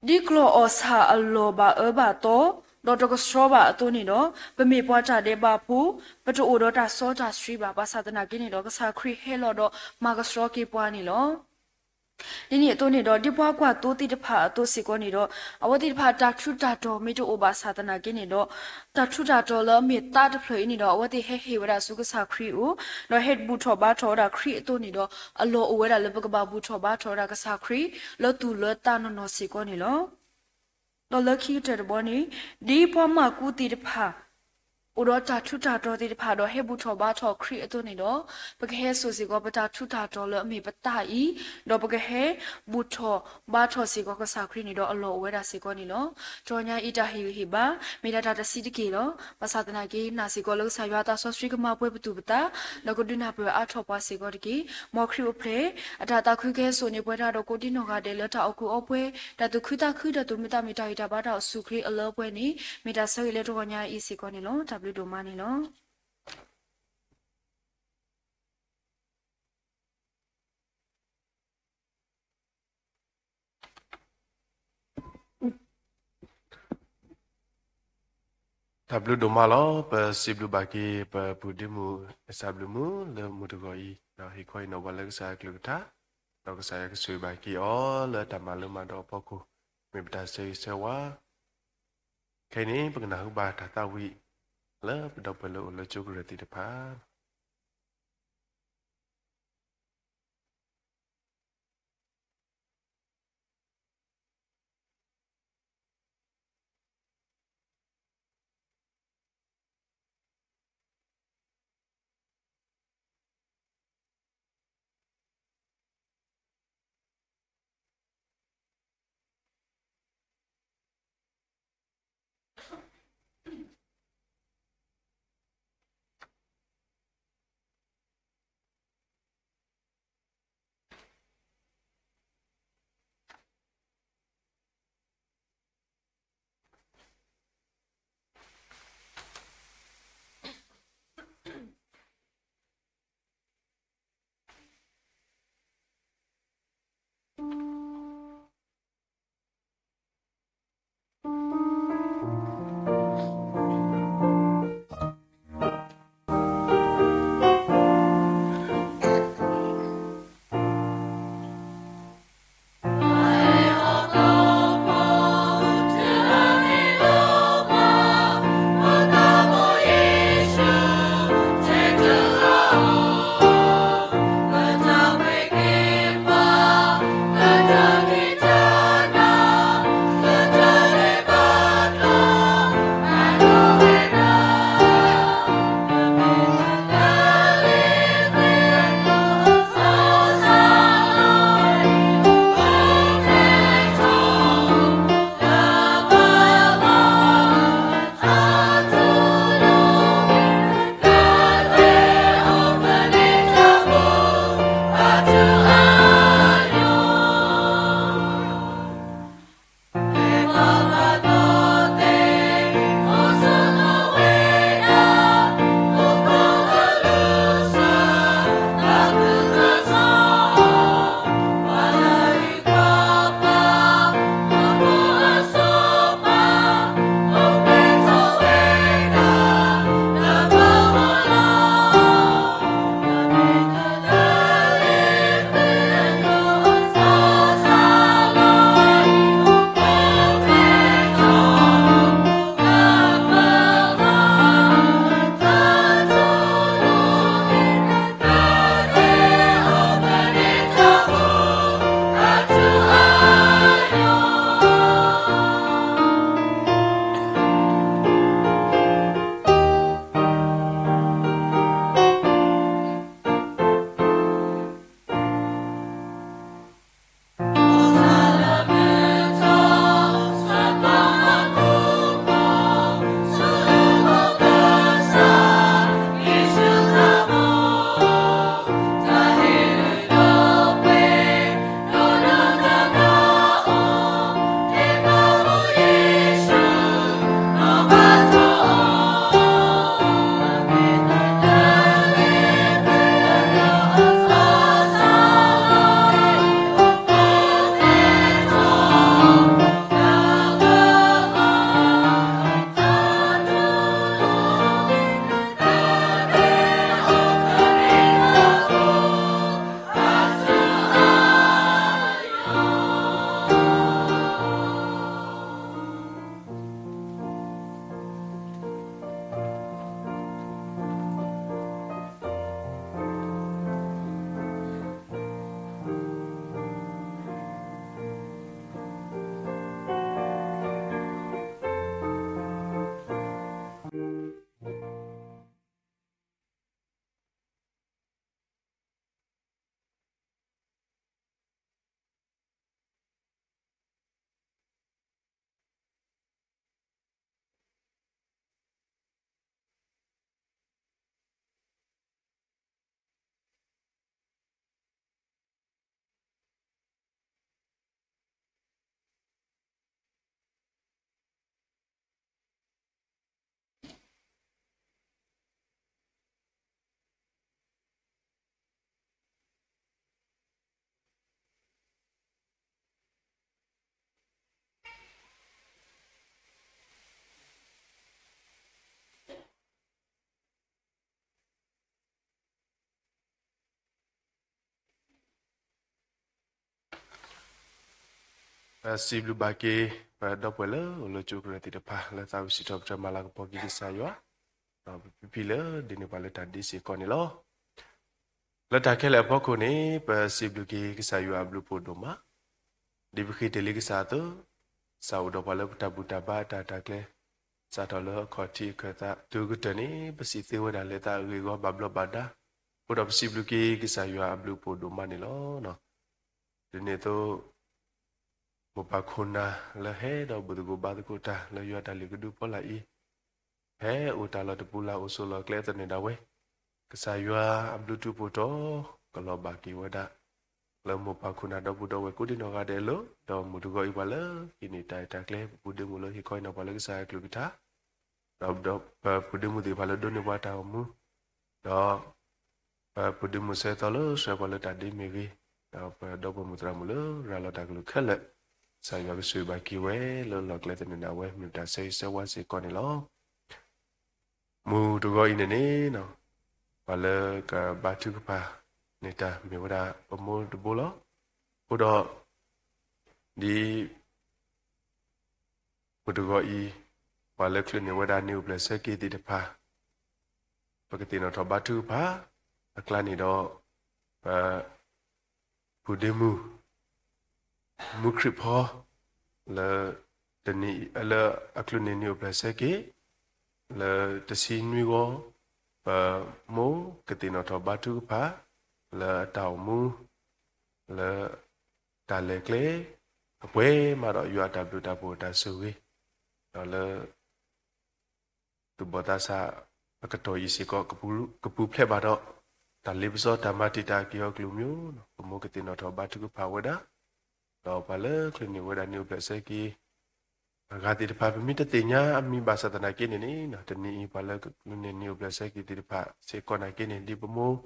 ကျီၢ်အီၣ်ဆၣ်အလီၢ်ဘၣ်အၢဘၣ်သီ ဒီးတကဆှီဘၣ်အသိးန့ၣ်ဒီး ပမ့ၢ်ပှၤတၢ်ဒဲးဘးဖိ ပတအိၣ်ဒီးတၢ်စီတၢ်ဆှံဘၣ်. ဘၣ်ဆၣ်သနာ်က့န့ၣ်ဒီး ကစၢ်ခရံာ်ဟဲလီၤဒီးမၤကဆှီက့ၤပှၤန့ၣ်လီၤ. ဒ်န့ၣ်အသိးန့ၣ်ဒီး ဒ်ပှၤကွၢ်သိသ့ၣ်တဖၣ်အသိးစ့ၢ်ကီးန့ၣ်ဒီး အဝဲသ့ၣ်တဖၣ်တၢ်ထူးတၢ်တီၤမ့ၢ်တအိၣ်ဘၣ်ဆၣ်သနာ်က့န့ၣ်ဒီး တၢ်ထူးတၢ်တီၤလၢအမ့ၢ်သးတဖျၢၣ်အံၤန့ၣ်ဒီး အဝဲသ့ၣ်ဟဲဟ့ၣ်ဝဲဒၣ်ဆူကစၢ်ခရံာ်အအိၣ်, ဒီးဟဲဘူၣ်ထီၣ်ဘါထီၣ်ဝဲဒၣ်ခရံာ်အသိးန့ၣ်ဒီး အလီၢ်အိၣ်ဝဲဒၣ်လၢပကဘၣ်ဘူၣ်ထီၣ်ဘါထီၣ်ဝဲဒၣ်ကစၢ်ခရံာ် လၢသူၣ်လၢသးနီၢ်နီၢ်စ့ၢ်ကီးန့ၣ်လီၤ. ဒီးလၢခံကတၢၢ်တဘီန့ၣ် ဒ်ပှၤမၢ်ကူသ့ၣ်တဖၣ် အိၣ်ဒီးတၢ်ထူးတၢ်တီၤသ့ၣ်တဖၣ်ဒီး ဟဲဘူၣ်ထီၣ်ဘါထီၣ်ခရံာ်အသိးန့ၣ်ဒီး ပကဟဲစိာ်စ့ၢ်ကီးပတၢ်ထူးတၢ်တီၤလၢအမ့ၢ်ပသးအံၤ, ဒီးပကဟဲဘူၣ်ထီၣ်ဘါထီၣ်စ့ၢ်ကီးကစၢ်ခရံာ်န့ၣ်ဒီး အလီၢ်အိၣ်ဝဲဒၣ်စ့ၢ်ကီးန့ၣ်လီၤ. တနံၤအံၤတၢ်ဟ့ၣ်ဂံၢ်ဟ့ၣ်ဘါ မ့ၢ်ဒၣ်တၢ်တဆံးတက့ၢ်လီၤ. ဘၣ်ဆၣ်သနာ်က့ နာ်စ့ၢ်ကီးလၢကစၢ်ယွၤအသးစီဆှံကမၤပှဲၤပသူၣ်ပသး ဒီးကဒုးနၢ်ပၢၢ်အါထီၣ်ပှၤစ့ၢ်ကီးတက့ၢ်. မ်ခရံာ်အိၣ်ဖျဲၣ် အတၢ်သးခုကဟဲစိာ်န့ၢ်ပှၤတၢ်ဒီးကိးဒံနီၢ်ဂၤဒဲးလၢတၢ်အိၣ်ကူၣ်အီပှဲၤ တၢ်သူၣ်ခုသးခု တၢ်သူၣ်မံသးမုာ် တၢ်ဂံၢ်တၢ်ဘါတၢ်အိၣ်ဆူၣ်အိၣ်ချ့အလၢအပှဲၤန့ၣ် မ့ၢ်တၢ်ဆၢဂ့ၤလၢတဂီၤညါအံၤစ့ၢ်ကီးန့ၣ်လီၤ. တၢ်ဘျုးဒိၣ်မးန့ၣ်လီၤ. တၢ်ဘျုးဒိၣ်မးလီၤ. ပစံးဘျုးဘၣ်က့ၤ ပပုၢ်ဒ့မုၣ် အ့ၣ်စၣ်ဘျုးမူလၢမုၢ်တဂီၤအံၤ ဒီးဟ့ၣ်ခီဟ့ၣ်နီၤပှၤလၢကစၢ်ယွၤအကလုၢ်ကထါ, ဒီးကစၢ်ယွၤကဆိၣ်ဂ့ၤဘၣ်က့ၤအီၤလၢတၢ်မၤလိမၤဒိးအဖီခိၣ် မ့ၢ်ပတၢ်ဆၢဂ့ၤဆၢဝါ. ခဲအံၤန့ၣ် ပကနၢ်ဟူဘၣ်တၢ်သးဝံၣ် လၢပဒီပုၢ်ဝဲၢ်လၢအိၣ်လၢကၠိကရၢၢ်သ့ၣ်တဖၣ် ပစံးဘျုးဘၣ်က့ၤ ပဒီပုၢ်ဝဲၢ်လၢအိၣ်လၢကၠိကရၢၢ်သ့ၣ်တဖၣ် လၢသးဝံၣ်စံးထီၣ်ပတြၢၤမၤလၤကပီၤက့ၤကစၢ်ယွၤ, ဒီးပဖံဖံလၢဒိးန့ၢ်ပှၤလၢတၢ်ဒ့စ့ၢ်ကီးန့ၣ်လီၤ. လၢတၢ်ခဲလၢာ်အဖီခိၣ်န့ၣ် ပစံးဘျုးက့ၤကစၢ်ယွၤအဘျုးဖးဒိၣ်မး, ဒ်ပဃ့တ့ၢ်လံကစၢ်အသိး, ကစၢ်အိၣ်ဒီးပှၤလၢပတၢ်ဘူၣ်တၢ်ဘါအတၢ်အဲၣ်တၢ်ကျဲ, စးထီၣ်လၢအခီၣ်ထံးအခၢၣ်သးတုၤကတၢၢ်န့ၣ် ပစံးသ့ဝဲဒၣ်လၢသးအဂ့ၢ်အဂီၢ်ဘၣ်ဘျီးဘၣ်ဒါ, အဃိဒီးပစံးဘျုးက့ၤကစၢ်ယွၤအဘျုးဖးဒိၣ်မးန့ၣ်လီၤ. ဒ်န့ၣ်အသိး မိၢ်ပၢ်ခိၣ်နၢ်လၢဟဲဒီးဘူၣ်သကိးဘါသကိးတၢ်လၢယွၤတၢ်လုၢ်ကဒုဖီလာ်အံၤ, ဟဲအိၣ်တၢ်လီၢ်တပူၤလၢ်အိၣ်ဆိးလီၢ်ကျဲသန့ၤဒၣ်ဝဲ, ကစၢ်ယွၤအဘျုးဖးဒိၣ် ကလီၤဘၣ်က့ၤဝဲဒၣ် လၢမိၢ်ပၢ်ခိၣ်နၢ်ဒီပုၢ်ဒီဝဲၢ်ကိးဒံနီၢ်ဂၤဒဲးလီၤ. ဒီးမုၢ်တဂီၤအံၤပှၤလၢဟံးန့ၢ်တၢ်အဲၣ်တၢ်ကျဲ ပပူၤဒ့မုၣ်လၢဟ့ၣ်ခီဟ့ၣ်နီၤပှၤလၢကစၢ်အကလုၢ်ကထါ ဒီးပပူၤဒ့မုၣ်သ့ၣ်တဖၣ်လၢဒိးန့ၢ်ပှၤတၢ်အိၣ်မူ, ဒီးပပူၤဒ့မုၣ်စဲးသီလၢဆှၢပှၤလၢတၢ်ဒ့မ့ၢ်ဂ့ၤ, ဒီးပဒီပုၢ်ဝဲၢ်မုၣ်သရၣ်မုၣ်လၢရၤလီၤတၢ်ကလုၢ်ခဲလၢာ်, ကစၢ်ယွၤကဆိၣ်ဂ့ၤဘၣ်က့ၤဝဲလၢလီၢ်ကျဲသန့ၤဒၣ်ဝဲ မ့ၢ်တၢ်ဆၢဂ့ၤဆၢဝါစ့ၢ်ကီးန့ၣ်လီၤ. မုၢ်တဂီၤအံၤန့ၣ်န့ၣ်, ပှၤလၢကဘါထုကဖၣ်န့ၢ်တၢ်မ့ၢ်ဝဲဒၣ်ပမိၢ်တဘိလီၤ. အဃိဒီး ဒ် မုၢ်တဂီၤအံၤ, ပှၤလၢချုးန့ၢ်ဝဲဒၣ်နံၣ်အိၣ်ဖျဲၣ်ဆၢက့ၤသ့ၣ်တဖၣ်, ပကသ့ၣ်နီၣ်ထီၣ်ဘါထုကဖၣ်အကျါန့ၣ်ဒီး, ပ ပူၤဒ့မုၣ်, မူခရံာ်ဖိ, လၢ တနံၤအံၤ လၢအချုးန့ၢ်နံၣ်အိၣ်ဖျဲၣ်ဆၢက့ၤ, လၢတဆံနွံဂီၤ, ပမိၢ်ကသ့ၣ်နီၣ်ထီၣ်ဘါထုကဖၣ်, လၢအတၢ်အိၣ်မူ, လၢ တၢ်လဲၤကျဲ, အပှဲၤမးဒီးယွၤအတၢ်ဘျုးတၢ်ဖှိၣ်တၢ်ဆိၣ်ဂ့ၤ, ဒီးလၢ သူၣ်ဘီၣ်သးစၢ်အကတီၢ်အံၤစ့ၢ်ကီး ကပူၤဖျဲးဘၣ်ဒီး တၢ်လ့ပစီတၢ်မၤတံာ်တာ်က့ၤအီၤကလုာ်မံၤ, ပမိၢ်ကသ့ၣ်နီၣ်ထီၣ်ဘါထုကဖၣ်ဝဲဒၣ်, ဒီးပှၤလၢချုးန့ၢ်ဝဲဒၣ်နံၣ်အိၣ်ဖျဲၣ်ဆၢက့ၤ အဂၤသ့ၣ်တဖၣ် ပမ့ၢ်တသ့ၣ်ညါအမံၤဘၣ်ဆၣ်သနာ်က့န့ၣ်န့ၣ်, တနံၤအံၤပှၤလၢချုးန့ၢ်နံၣ်အိၣ်ဖျဲၣ်ဆၢက့ၤသ့ၣ်တဖၣ်စ့ၢ်ကီးနာ်က့န့ၣ် ဒ်ပမိၢ်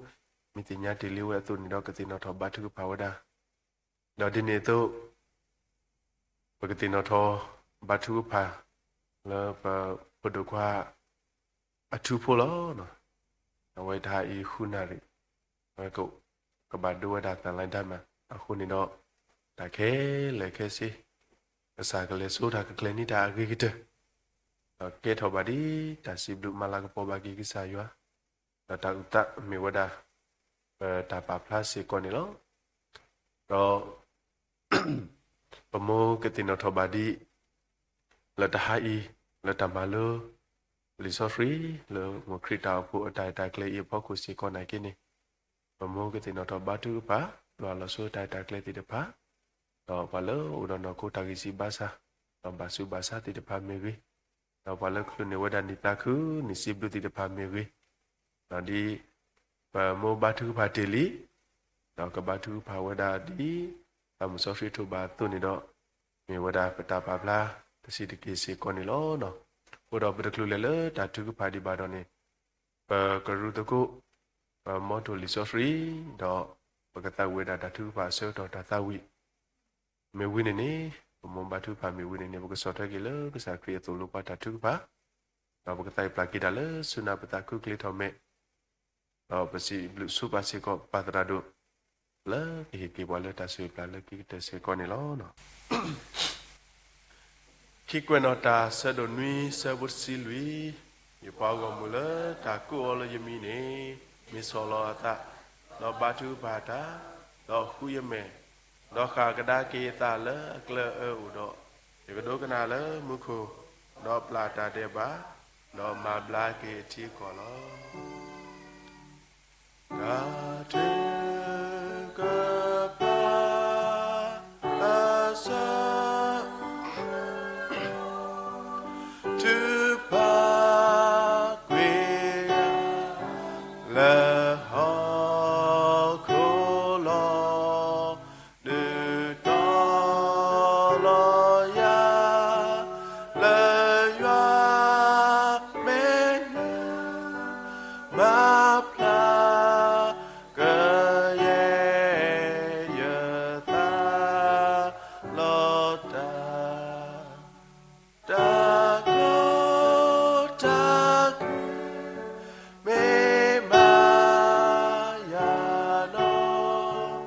မ့ၢ်သ့ၣ်ညါတ့ၢ်လံဝဲအသိးန့ၣ်ဒီး ကသ့ၣ်နီၣ်ထီၣ်ဘါထုကဖၣ်ဝဲဒၣ်, ဒီးဒ်န့ၣ်အသိး ပကသ့ၣ်နီၣ်ထီၣ်ဘါထုကဖၣ် လၢပဖိဒိၣ်ခွါအထူဖိလီၤ. အဝဲတဟါအံၤဃုနၣ်ရံၣ် အဝဲကဘၣ်ဒိဝဲဒၣ်သးလံဒၣ်မး, အဃိန့ၣ်ဒီး တၢ်ခဲလၢာ်ခဲဆ့ ကစၢ်ကလဲၤဆိတၢ်ကကျဲၤန့ၢ်တၢ်အဂ့ၤကတၢၢ်, ဒီးကဲထီၣ်ဘၣ်ဒ်တၢ်စံးဘျုးမၤလၤကပီၤဘၣ်က့ၤကစၢ်ယွၤ, ဒီးတၢ်အုၣ်သးမ့ၢ်ဝဲဒၣ် ပတၢ်ပာ်ဖျါစ့ၢ်ကီးန့ၣ်လီၤ. ဒီး ပမိၢ်ကသ့ၣ်နီၣ်ထီၣ်ဘၣ်ဒ် လၢတဟါအံၤ လၢတၢ်မၤလိ လံာ်စီဆှံ လၢမိၢ်ခရံာ်တၢ်အိၣ်ဖှိၣ်အတၢ်အဲၣ်တၢ်ကျဲၤအံၤအဖီခိၣ်စ့ၢ်ကီးနာ်က့န့ၣ်, ပမိၢ်ကသ့ၣ်နီၣ်ထီၣ်ဘါထုကဖၣ် ဒွးလီၤဆိတၢ်အဲၣ်တၢ်ကျဲၤသ့ၣ်တဖၣ်, ဒီးပှၤလၢအိၣ်ဒီးနီၢ်ခိတၢ်ဂံၢ်စၢ်ဘါစၢ် ဒီးဘၣ်ဆူးဘၣ်ဆါသ့ၣ်တဖၣ်မ့ၢ်ဂ့ၤ, ဒီးပှၤလၢချုးန့ၢ်ဝဲဒၣ်နံၣ်သးခု နံၣ်စံးဘျုးသ့ၣ်တဖၣ်မ့ၢ်ဂ့ၤ, ဒီးဒ် ပမိၢ်ဘါထုကဖၣ်တ့ၢ်လံ, ဒီးကဘါထုကဖၣ်ဝဲဒၣ်ဒ် သးမုၢ်စီဆှံထိးဘၣ်အသိးန့ၣ်ဒီး, မ့ၢ်ဝဲဒၣ်ပတၢ်ပာ်ဖျါတဆံးတက့ၢ်စ့ၢ်ကီးန့ၣ်လီၤ. အဃိဒီးပတချုးလဲၤလၢတၢ်ထုကဖၣ်ဒံးဘၣ်ဒီးန့ၣ်, ပကရူၢ်သကိး ပမီထိၣ်လံာ်စီဆှံ, ဒီးပကသးဝံၣ်ဝဲဒၣ်တၢ်ထုကဖၣ်အဆၢကတီၢ်တၢ်သးဝံၣ် မ့ၢ်ဝံၤန့ၣ်န့ၣ်, ပမိၢ်ဘါထုကဖၣ်မ့ၢ်ဝံၤန့ၣ်န့ၣ် ပကဆီၣ်ထွဲက့ၤလၢကစၢ်ခရံာ်အသိၣ်လိပှၤတၢ်ထုကဖၣ်, ဒီးပကသးပျၢ်က့ၤတၢ်လၢဆူနၢ်ပသးခုချ့ထီၣ်မဲာ်, ဒီးပစံးဘျုးဆိပာ်စ့ၢ်ကီးပၢ်သရၣ်ဒိၣ် လၢကဟ့ၣ်က့ၤပှၤလၢတၢ်ဆိၣ်ဂ့ၤပျၢ်လၢခံကတၢၢ်စ့ၢ်ကီးန့ၣ်လီၤ. ခံကွဲးနီၣ်တၢ်ဆၢဒိၣ်နွံဆၢဖိတဆံလွံၢ်, ယပှၤဂီၢ်မုၢ်လၢတၢ်ကိးအီၤလၢယမံၤန့ၣ်, မ့ၢ်ဆီၣ်လီၤအသး, ဒီးဘါထုကဖၣ်တၢ်, ဒီးဃုယမဲာ်, ဒီးဃၣ်ကဒါက့ၤအသးလၢအကျၢၤအၢအိၣ်ဒီး, ယကဒိကနၣ်လၢမူခိၣ်, ဒီးပျၢ်တၢ်ဒဲးဘး, ဒီးမၤဘျါက့ၤအထံအကီၢ်လီၤ. တၢ်ထုကဖၣ်အဆၢ ထုကဖၣ်ကွံာ်ယၤ လၢဟီၣ်ခိၣ်လီၤ, ဒုးတီလီၤယၤ လၢယွၤမဲာ်ညါ မၤဖျါ ကယဲၢ်ယသးလီၤတၢ်, တၢ်ကီတၢ်ခဲ မ့ၢ်မၤယၤနီၢ်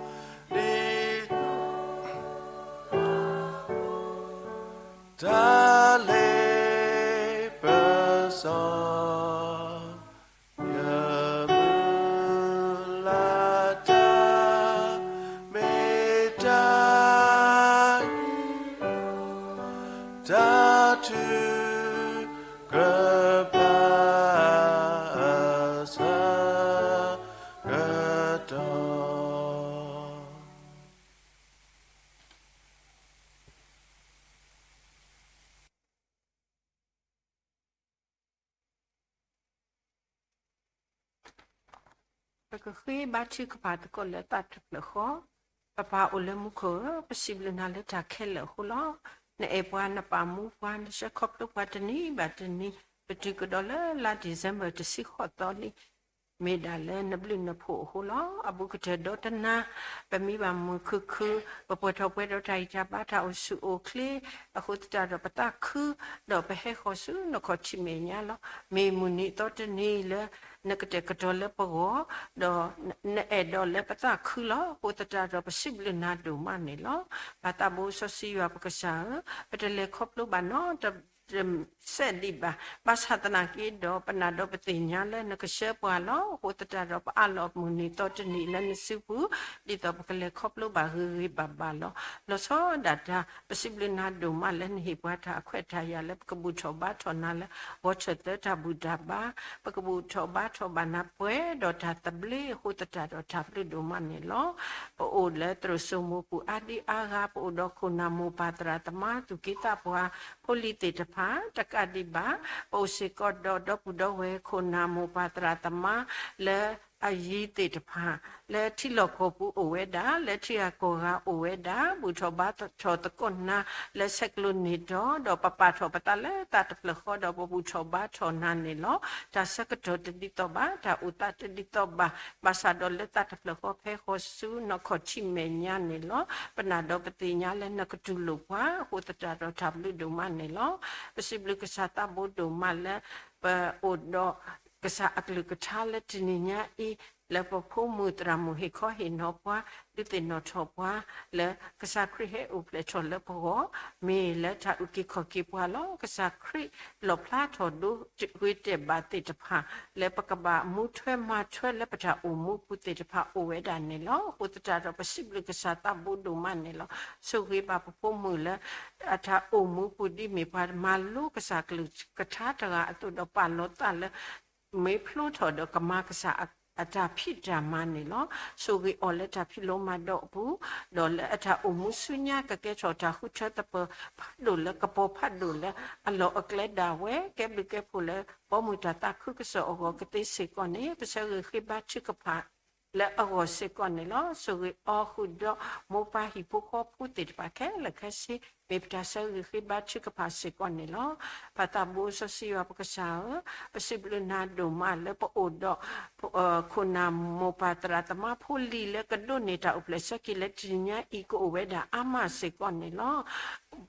ထုကဖၣ်အဆၢကတီၢ်. ပကဃ့ဘါထုကဖၣ်သကိးလၢသးတဖျၢၣ်ဃီ, ပပၢ်အိၣ်လၢမူခိၣ်ဧၢ, ပစံးဘျုးနၤလၢတၢ်ခဲလၢာ်အဃိလီၤ. နအဲၣ်ပှၤနပာ်မူပှၤ နဆှၢခီဖျိပှၤတနံၤဘၣ်တနံၤ, ပတုၤကဒီးလၢလါ December တဆံဃိးသီလံ. မ့ၢ်ဒၣ်လၢနဘျုးနဖှိၣ်အဃိလီၤ. အဘူးကတၢၢ်ဒီတနၤ, ပမံဘၣ်မုာ်မုာ်ခုၣ်ခုၣ်, ပပှဲၤထီၣ်ပှဲၤဒီးတၢ်ဂံၢ်တၢ်ဘါ တၢ်အိၣ်ဆူၣ်အိၣ်ချ့အဃိသတးဒီး ပသးခု, ဒီးပဟဲဃီၤဆူနခီၣ်ထံးမဲာ်ညါလီၤ. မ့ၢ်မုၢ်နံၤသီတနံၤလၢ နကတဲာ်ကတီၤလၢပဂီၢ်, ဒီးနအဲၣ်ဒိးလၢပသးခုလီၤ. အဃိသတးဒီး ပစံးဘျုးနၤဒိၣ်မးန့ၣ်လီၤ. ပၢ်သးဘိစီဆှံယွၤပကစၢ်ဧၢ, ပတလဲၤခီဖျိဘၣ်နီတစဲးဒံးဘၣ်. ဘၣ်ဆၣ်သနာ်က့ဒီး ပနာ်ဒီးပသ့ၣ်ညါလၢနကဆှၢပှၤလီၤ. အဃိသတးဒီး ပအးလီၤမုၢ်နံၤသီတနံၤလၢနစုပူၤ, ဒ်သိးပကလဲၤခီဖျိဘၣ်ဂ့ၤဂ့ၤဘၣ်ဘၣ်လီၤ. လီၤဆီဒၣ်တၢ် ပစံးဘျုးနၤဒိၣ်မးလၢနဟ့ၣ်ပှၤတၢ်အခွဲးတၢ်ယာ်လၢပကဘူၣ်ထီၣ်ဘါထီၣ်နၤလၢ ဂီၤထၢၣ်သၢတၢ်ဘူၣ်တၢ်ဘါ, ပကဘူၣ်ထီၣ်ဘါထီၣ်ဘၣ်နၤပှဲၤဒီးတၢ်သဘျ့အဃိသတးဒီး တၢ်ဘျုးဒိၣ်မးန့ၣ်လီၤ. ပအိၣ်လၢသရိာ်စိမိၤပူၤအါဒံအါဂၤ, ပအိၣ်ဒီးခိၣ်နၢ်မိၢ်ပၢ်သရၣ်သမါ သူၣ်က့သးပှၢ် ဖိလံၤသ့ၣ်တဖၣ် တကးဒံးဘၣ်, ပအိၣ်စ့ၢ်ကီးဒီးဒီပုၢ်ဒီဝဲၢ်ခိၣ်နၢ်မိၢ်ပၢ်သရၣ်သမါ လၢအယံၤသ့ၣ်တဖၣ်, လၢထံလီၢ်ကီၢ်ပူၤအိၣ်ဝဲဒၣ်, လၢထံဂၤကီၢ်ဂၤအိၣ်ဝဲဒၣ်, ဘူၣ်ထီၣ်ဘါထီၣ်သကိးနၤလၢဆဲးကျိးန့ၣ်ဒီး, ဒီးပပာ်ထီၣ်ပသးလၢသးတဖျၢၣ်ဃီဒီး ပဘူၣ်ထီၣ်ဘါထီၣ်နၤန့ၣ်လီၤ. တၢ်ဆၢကတီၢ်တဒ်သိးဘၣ်, တၢ်အိၣ်သးတဒ်သိးဘၣ်, ဘၣ်ဆၣ်ဒီးလၢသးတဖျၢၣ်ဃီဖဲဃီၤဆူနခီၣ်ထံးမဲာ်ညါန့ၣ်လီၤ. ပနာ်ဒီးပသ့ၣ်ညါလၢနကတူၢ်လိာ်ပှၤ အဃိသတးဒီးတၢ်ဘျုးဒိၣ်မးန့ၣ်လီၤ. ပစံးဘျုးကစၢ်သးဘိဒိၣ်မးလၢ ပအိၣ်ဒီးကစၢ်အကလုၢ်ကထါလၢတနံၤညါအံၤ, လၢပဖိမုၣ်သရၣ်မုၣ်ဟ့ၣ်ခီဟ့ၣ်နီၤပှၤ, ဒုးသ့ၣ်နီၣ်ထီၣ်ပှၤ, လၢကစၢ်ခရံာ်ဟဲအိၣ်ဖျဲၣ်ထီၣ်လၢပဂီၢ်, မ့ၢ်လၢတၢ်အုၣ်က့ၤခီၣ်က့ၤပှၤလီၤ. ကစၢ်ခရံာ်လီၣ်ဖျါထီၣ်ဒိဂ့ၤတဲာ်ဘၣ်သ့ၣ်တဖၣ်, လၢပကဘၣ်မူထွဲမၤထွဲလၢပတၢ်အိၣ်မူပူၤသ့ၣ်တဖၣ်အိၣ်ဝဲဒၣ်န့ၣ်လီၤ. အဃိသတးဒီးပစံးဘျုးကစၢ်သးဘိဒိၣ်မးန့ၣ်လီၤ. ဆိၣ်ဂ့ၤဘၣ်ပဖိမုၣ်လၢ အတၢ်အိၣ်မူပူၤဒ်မ့ၢ်ပှၤမၤလိကစၢ်ကလုၢ်ကထါတဂၤအသိးဒီး ပာ်လီၤသးလၢ မ့ၢ်ဖျိထီၣ်ဒီးကမၤကစၢ်အတၢ်ဖံးတၢ်မၤန့ၣ်လီၤ. ဆိၣ်ဂ့ၤအီၤလၢတၢ်ဖံးလိမၤဒိးအပူၤ, ဒီးလၢအတၢ်အိၣ်မူဆူညါကကဲထီၣ်တၢ်ဃုထၢသပၢၤဖးဒိၣ်လၢကပီၤဖးဒိၣ်လၢအလီၢ်အကျဲဒၣ်ဝဲ, ကဲဘျုးကဲဖှိၣ်လၢဘီမုၢ်တၢ်သးခုကစီၣ်အဂီၢ်ကသ့စ့ၢ်ကီးန့ၣ် ပဆၢဂ့ၤဃ့ဘါထုကဖၣ်လၢအဂီၢ်စ့ၢ်ကီးန့ၣ်လီၤ. ဆိၣ်ဂ့ၤအီၤဃုာ်ဒီးမိၢ်ပၢ်ဟံၣ်ဖိဃီဖိသ့ၣ်တဖၣ်ခဲလၢာ်ခဲဆ့ မ့ၢ်ပတၢ်ဆၢဂ့ၤဃ့ဘါထုကဖၣ်စ့ၢ်ကီးန့ၣ်လီၤ. ပၢ်သးဘိစီဆှံယွၤပကစၢ်ဧၢ, ပစံးဘျုးနၤဒိၣ်မးလၢပအိၣ်ဒီး ခိၣ်နၢ်မိၢ်ပၢ်သရၣ်သမါဖိလံၤလၢကဒိးန့ၢ်တၢ်အိၣ်ဖျဲၣ်ဆၢက့ၤလၢတနံၤညါအံၤကအိၣ်ဝဲဒၣ်အါမးစ့ၢ်ကီးန့ၣ်လီၤ.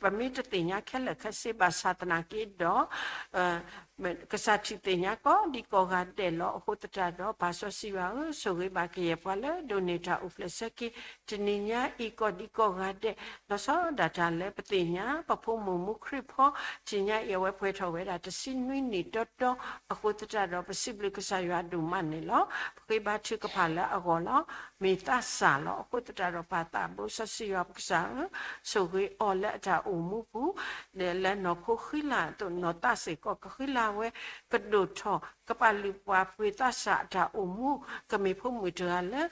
ပမ့ၢ်တသ့ၣ်ညါခဲလၢာ်ခဲဆ့ဘၣ်ဆၣ်သနာ်က့ဒီး ကစၢ်ထံၣ်သ့ၣ်ညါကိးဒံကိးဂၤဒဲးလီၤ. အဃိသတးဒီး ပၢ်စီဆှံယွၤဧၢ, ဆိၣ်ဂ့ၤဘၣ်ကယဲၢ်ပှၤလၢဒိးန့ၢ်တၢ်အိၣ်ဖျဲၣ်ဆၢက့ၤ တနံၤညါအံၤကိးဒံကိးဂၤဒဲး, လီၤဆီဒၣ်တၢ်လၢပသ့ၣ်ညါ ပဖိမုၣ်မူခရံာ်ဖိ တနံၤညါအံၤ အဝဲပှဲၤထီၣ်ဝဲဒၣ်တဆံနွံနံၣ်တီတီ, အဃိသတးဒီး ပစံးဘျုးကစၢ်ယွၤဒိၣ်မးန့ၣ်လီၤ. ပဃ့ဘါထုကဖၣ်လၢအဂီၢ်လီၤ. မ့ၢ်သးစၢ်လီၤ. အဃိသတးဒီး ပၢ်သးဘိစီဆှံယွၤပကစၢ်ဧၢ, ဆိၣ်ဂ့ၤအီၤလၢအတၢ်အိၣ်မူပူၤ, လၢနီၢ်ခိဃံလၤအသိး နီၢ်သးစ့ၢ်ကီးကဃံလၤဝဲ, ကဒိၣ်ထီၣ် ကပာ်လုၢ်ပာ်ပှ့ၤသးစၢ်အတၢ်အိၣ်မူ, ကမ့ၢ်ဖိမုၣ်တဂၤလၢ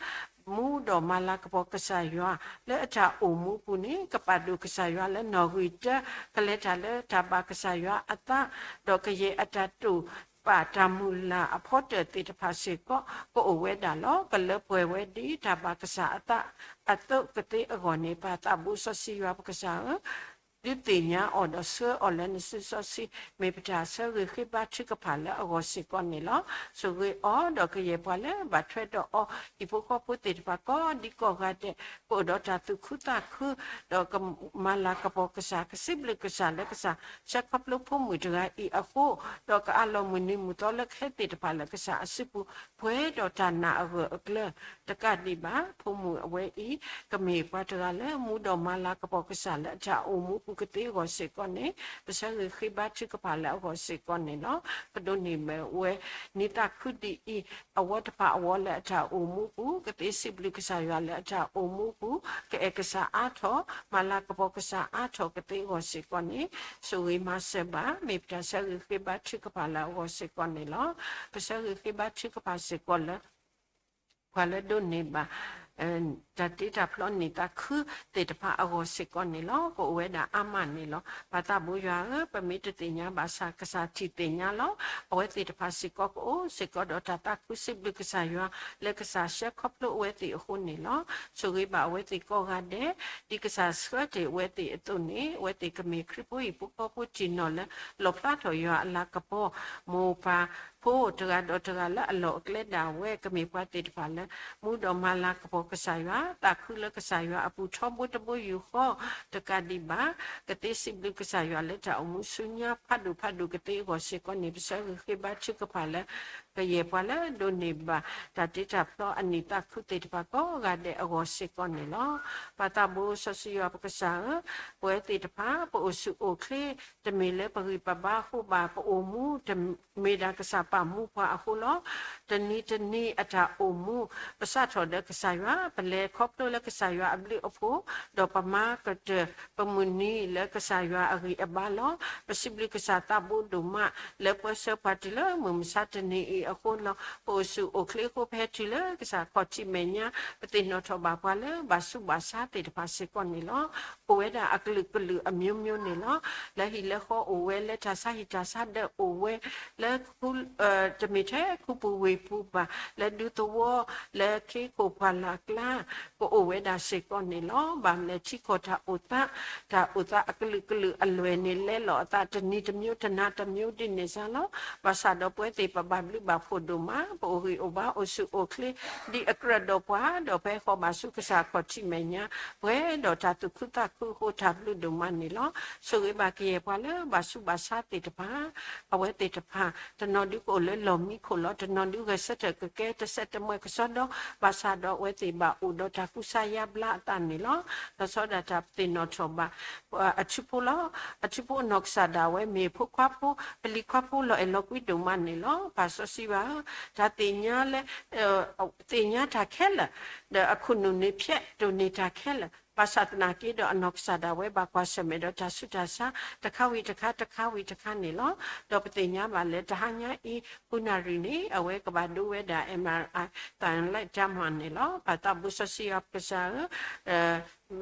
မူဒီးမၤလၤကပီၤကစၢ်ယွၤ, လၢအတၢ်အိၣ်မူပူၤန့ၣ် ကပာ်ဒိၣ်ကစၢ်ယွၤလၢနီၣ်ဂံၢ်တၢ, ကလဲၤတၢ်လၢတၢ်ဘၣ်ကစၢ်ယွၤအသး, ဒီးကယဲၢ်အတၢ်တိာ်ပာ်တၢ်မုၢ်လၢ်အဖီတၢၣ်သ့ၣ်တဖၣ်စ့ၢ်ကီး ကအိၣ်ဝဲဒၣ်လီၤ. ကလၢပှဲၤဝဲဒ်တၢ်ဘၣ်ကစၢ်အသးအသိးကသ့အဂီၢ်န့ၣ် ပၢ်သးဘိစီဆှံယွၤပကစၢ်ဧၢ, ဒုးသ့ၣ်ညါအီၤဒီးဆှၢအီၤလၢနစုစီဆှံ, မ့ၢ်ပတၢ်ဆၢဂ့ၤဃ့ဘါထုကဖၣ်လၢအဂီၢ်စ့ၢ်ကီးန့ၣ်လီၤ. ဆိၣ်ဂ့ၤအီၤဒီးကယဲၢ်ပှၤလၢဘၣ်ထွဲဒီးအီၤ ဟံၣ်ဖိဃီဖိသ့ၣ်တဖၣ်ကိးဒံကိးဂၤဒဲး, ကအိၣ်ဒီးတၢ်သူၣ်ခုသးခု, ဒီးကမၤလၤကပီၤကစၢ်, ကစံးဘျုးကစၢ်လၢကစၢ် ဆှၢခီဖျိဖိမုၣ်တဂၤအံၤအဃိ, ဒီးကအးလီၤမုၢ်နံၤမုၢ်သီလၢကဟဲသ့ၣ်တဖၣ်လၢကစၢ်အစုပူၤ, ပှဲၤဒီးတၢ်နာ်အဂၢၢ်အကျၢၤ တကးဒံးဘၣ်, ဖိမုၣ်အဝဲအံၤ ကမ့ၢ်ပှၤတဂၤလၢမူဒီးမၤလၤကပီၤကစၢ်လၢအတၢ်အိၣ်မူပူၤ ကသ့အဂီၢ်စ့ၢ်ကီးန့ၣ် ပဆၢဂ့ၤဃ့ဘါထုကဖၣ်လၢအဂီၢ်စ့ၢ်ကီးန့ၣ်လီၤ. ကဒိးန့ၢ်ဘၣ်ဝဲ နံၤသးခုဒ်အံၤ အဝီတဖၣ်အဝီလၢအတၢ်အိၣ်မူပူၤ ကသ့စံးဘျုးကစၢ်ယွၤလၢအတၢ်အိၣ်မူပူၤ ကအဲၣ်ကစၢ်အါထီၣ် မၤလၤကပီၤကစၢ်အါထီၣ်ကသ့အဂီၢ်စ့ၢ်ကီးန့ၣ် ဆိၣ်ဂ့ၤမၤစၢၤဘၣ် မ့ၢ်ပတၢ်ဆၢဂ့ၤဃ့ဘါထုကဖၣ်လၢအဂီၢ်စ့ၢ်ကီးန့ၣ်လီၤ. ပဆၢဂ့ၤဃ့ဘါထုကဖၣ်စ့ၢ်ကီးလၢ ပှၤလၢဒိးန့ၢ်ဘၣ် တၢ်တ့တၢ်ဖျီနံၤသးခုသ့ၣ်တဖၣ်အဂီၢ်စ့ၢ်ကီးန့ၣ်လီၤ. ကအိၣ်ဝဲဒၣ်အါမးန့ၣ်လီၤ. ပၢ်သးဘိယွၤဧၢ, ပမ့ၢ်တသ့ၣ်ညါဘၣ်ဆၣ် ကစၢ်ထံၣ်သ့ၣ်ညါလီၤ. အဝဲသ့ၣ်တဖၣ်စ့ၢ်ကီးကအိၣ်စ့ၢ်ကီးဒီးတၢ်သးခုစံးဘျုးကစၢ်ယွၤ လၢကစၢ်ဆှၢခီဖျိအဝဲသ့ၣ်အဃိန့ၣ်လီၤ. ဆိၣ်ဂ့ၤဘၣ်အဝဲသ့ၣ်ကိးဂၤဒဲး ဒ်ကစၢ်ဆှၢတ့ၢ်အဝဲသ့ၣ်အသိးန့ၣ် အဝဲသ့ၣ်ကမ့ၢ်ခရံာ်ဖိဟံၣ်ဖိဃီဖိတံၢ်နီၢ်လၢ လီၣ်ဖျါထီၣ်ယွၤအလၤကပီၤ မိၢ်ပၢ်ဖိတဂၤဒီးတဂၤလၢအလီၢ်အကျဲဒၣ်ဝဲ ကမ့ၢ်ပှၤသ့ၣ်တဖၣ်လၢ မူဒီးမၤလၤကပီၤကစၢ်ယွၤ သးခုလၢကစၢ်ယွၤအပူၤထီဘိတဘိယူၢ်ဃီ တကးဒံးဘၣ် ကသ့စံးဘျုးကစၢ်ယွၤလၢတၢ်အိၣ်မူဆူညါဖးဒိၣ်ဖးဒိၣ်ကသ့အဂီၢ်စ့ၢ်ကီးန့ၣ် ပဆၢဂ့ၤဃ့ဘါထုကဖၣ်လၢ ကယဲၢ်ပှၤလၢဒိးန့ၢ်ဘၣ် တၢ်တ့တၢ်ဖျီအနံၤသးခုသ့ၣ်တဖၣ်ကိးဂၤဒဲးအဂီၢ်စ့ၢ်ကီးန့ၣ်လီၤ. ပၢ်သးဘိစီဆှံယွၤပကစၢ်ဧၢ, ပဝဲသ့ၣ်တဖၣ် ပအိၣ်ဆူၣ်အိၣ်ချ့ တမ့ၢ်လၢပဂံၢ်ပဘါအဃိဘၣ်, ပအိၣ်မူတမ့ၢ်ဒၣ်ကစၢ်ပာ်မူပှၤအဃိလီၤ. တနံၤတနံၤအတၢ်အိၣ်မူ ပစးထီၣ်ဒီးကစၢ်ယွၤ, ပလဲၤခီဖျိလၢကစၢ်ယွၤအဘျုးအဖှိၣ်, ဒီးပမၤကတၢၢ် ပမုၢ်နံၤလၢကစၢ်ယွၤအဂံၢ်အဘါလီၤ. ပစံးဘျုးကစၢ်သးဘိဒိၣ်မး လၢပၢဆှၢပှၤတုၤလၢမုၢ်မဆါတနံၤအံၤအဃိလီၤ. ပအိၣ်ဆူၣ်အိၣ်ချ့အဃိ ပဟဲတုၤလၢကစၢ်ခီၣ်ထံးမဲာ်ညါ, ပသ့ၣ်နီၣ်ထီၣ်ဘၣ်ပှၤလၢဘၣ်ဆူးဘၣ်ဆါသ့ၣ်တဖၣ်စ့ၢ်ကီးန့ၣ်လီၤ. အိၣ်ဝဲဒၣ်အကလုာ်ကလုာ်အမျိုးမျိုးန့ၣ်လီၤ. လၢဟံၣ်လၢဃီအိၣ်ဝဲ, လၢတၢ်ဆါဟံၣ်တၢ်ဆါဒၢးအိၣ်ဝဲ, လၢ တမ့ၢ်ထဲခူပူၤဝ့ၢ်ပူၤဘၣ်, လၢဒူသဝီ, လၢခ့ခိၣ်ပှၢ်လၢ်ကျါ, ကအိၣ်ဝဲဒၣ်စ့ၢ်ကီးန့ၣ်လီၤ. ဘၣ်မနုၤလဲၣ် ထံကီၢ်တၢ်အိၣ်သး, တၢ်အိၣ်သးအကလုာ်ကလုာ်အလွဲၢ်န့ၣ် လဲလီၤအသးတနံၤတမျိုး တနၤတမျိုးဒ်န့ၣ်စ့ၢ်လီၤ. ဘၣ်ဆၣ်ဒီးပဝဲသ့ၣ်ပဘၣ်ဘျုးဘၣ်ဖှိၣ်ဒိၣ်မး, ပအိၣ်ဂံၢ်အိၣ်ဘါအိၣ်ဆူၣ်အိၣ်ချ့ ဒ်အကြၢးဒီးပှၤ, ဒီးပဟဲဃီၤဘၣ်ဆူကစၢ်ခီၣ်ထံးမဲာ်ညါ, ပှဲၤဒီးတၢ်သူၣ်ခုသးခုအဃိ တၢ်ဘျုးဒိၣ်မးန့ၣ်လီၤ. ဆိၣ်ဂ့ၤဘၣ်ကယဲၢ်ပှၤလၢဘၣ်ဆူးဘၣ်ဆါသ့ၣ်တဖၣ် အဝဲသ့ၣ်တဖၣ် တနီၤဒုကအိၣ်လၢလီၢ်မံခိၣ်လီၤ. တနီၤဒုဂဲၤဆၢထၢၣ်ကကဲတစဲးတမှဲၤကစီဒီ, ဘၣ်ဆၣ်ဒီးအဝဲသ့ၣ်ဘၣ်အိၣ်ဒီးတၢ်ကူစါယါဘျါအသးန့ၣ်လီၤ. လီၤဆီဒၣ်တၢ်ပသ့ၣ်နီၣ်ထီၣ်ဘၣ် အထူဖိလီၤ. အထူဖိအနီၢ်ကစၢ်ဒၣ်ဝဲမ့ၢ်ဖိခွါဖိ, ပလံၤခွါဖိလီၤအဲၣ်လီၤကွံဒိၣ်မးန့ၣ်လီၤ. ပၢ်စီဆှံယွၤဧၢ, တၢ်သ့ၣ်ညါလၢ သ့ၣ်ညါတၢ်ခဲလၢာ်, ဒီးအခိၣ်နူာ်န့ၣ်ဖျဲးတိၢ်န့ၢ်တၢ်ခဲလၢာ်, ဘၣ်ဆၣ်သနာ်က့ဒီးအနီၢ်ကစၢ်ဒၣ်ဝဲဘၣ်ကွၢ်ဆၢၣ်မဲာ်ဒီးတၢ်ဆူးတၢ်ဆါ တခါဝံၤတခါ တခါဝံၤတခါန့ၣ်လီၤ. ဒီးပသ့ၣ်ညါဘၣ်လၢ တဟါညါအံၤ ဃုနၣ်ရံၣ်န့ၣ် အဝဲကဘၣ်ဒိဝဲဒၣ် MRI သံလိုက်ဓာတ်မှန်န့ၣ်လီၤ. ပၢ်သးဘိစီဆှံယွၤပကစၢ်ဧၢ,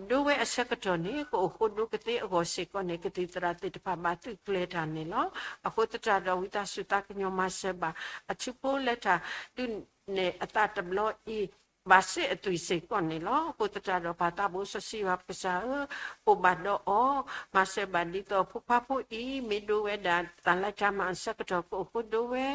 ဒိဝဲအဆၢကတီၢ်န့ၣ် ကအိၣ်ဃိဒိကသ့အဂီၢ်စ့ၢ်ကီးန့ၣ် ကသံၣ်သရၣ်သ့ၣ်တဖၣ်ဘၣ်သုးကျဲၤတၢ်န့ၣ်လီၤ. အဃိသတးဒီးဝံသးစူၤသးကညီၤမၤစၢၤဘၣ် အထူဖိလၢတၢ်ဒုးနဲၣ်အသးတဘျီအံၤ ဘၣ်စ့အသွံၣ်စ့ၢ်ကီးန့ၣ်လီၤ. အဃိသတးဒီးပၢ်သးဘိစီဆှံယွၤပကစၢ်ဧၢ, အိၣ်ဘၣ်ဒီးအီၤ, မၤစၢၤဘၣ်ဒ်သိးဖိခွါဖိအံၤ မ့ၢ်ဒိဝဲဒၣ် သံလိုက်ဓာတ်မှန် အဆၢကတီၢ်ကအိၣ်ဃိဒိဝဲ,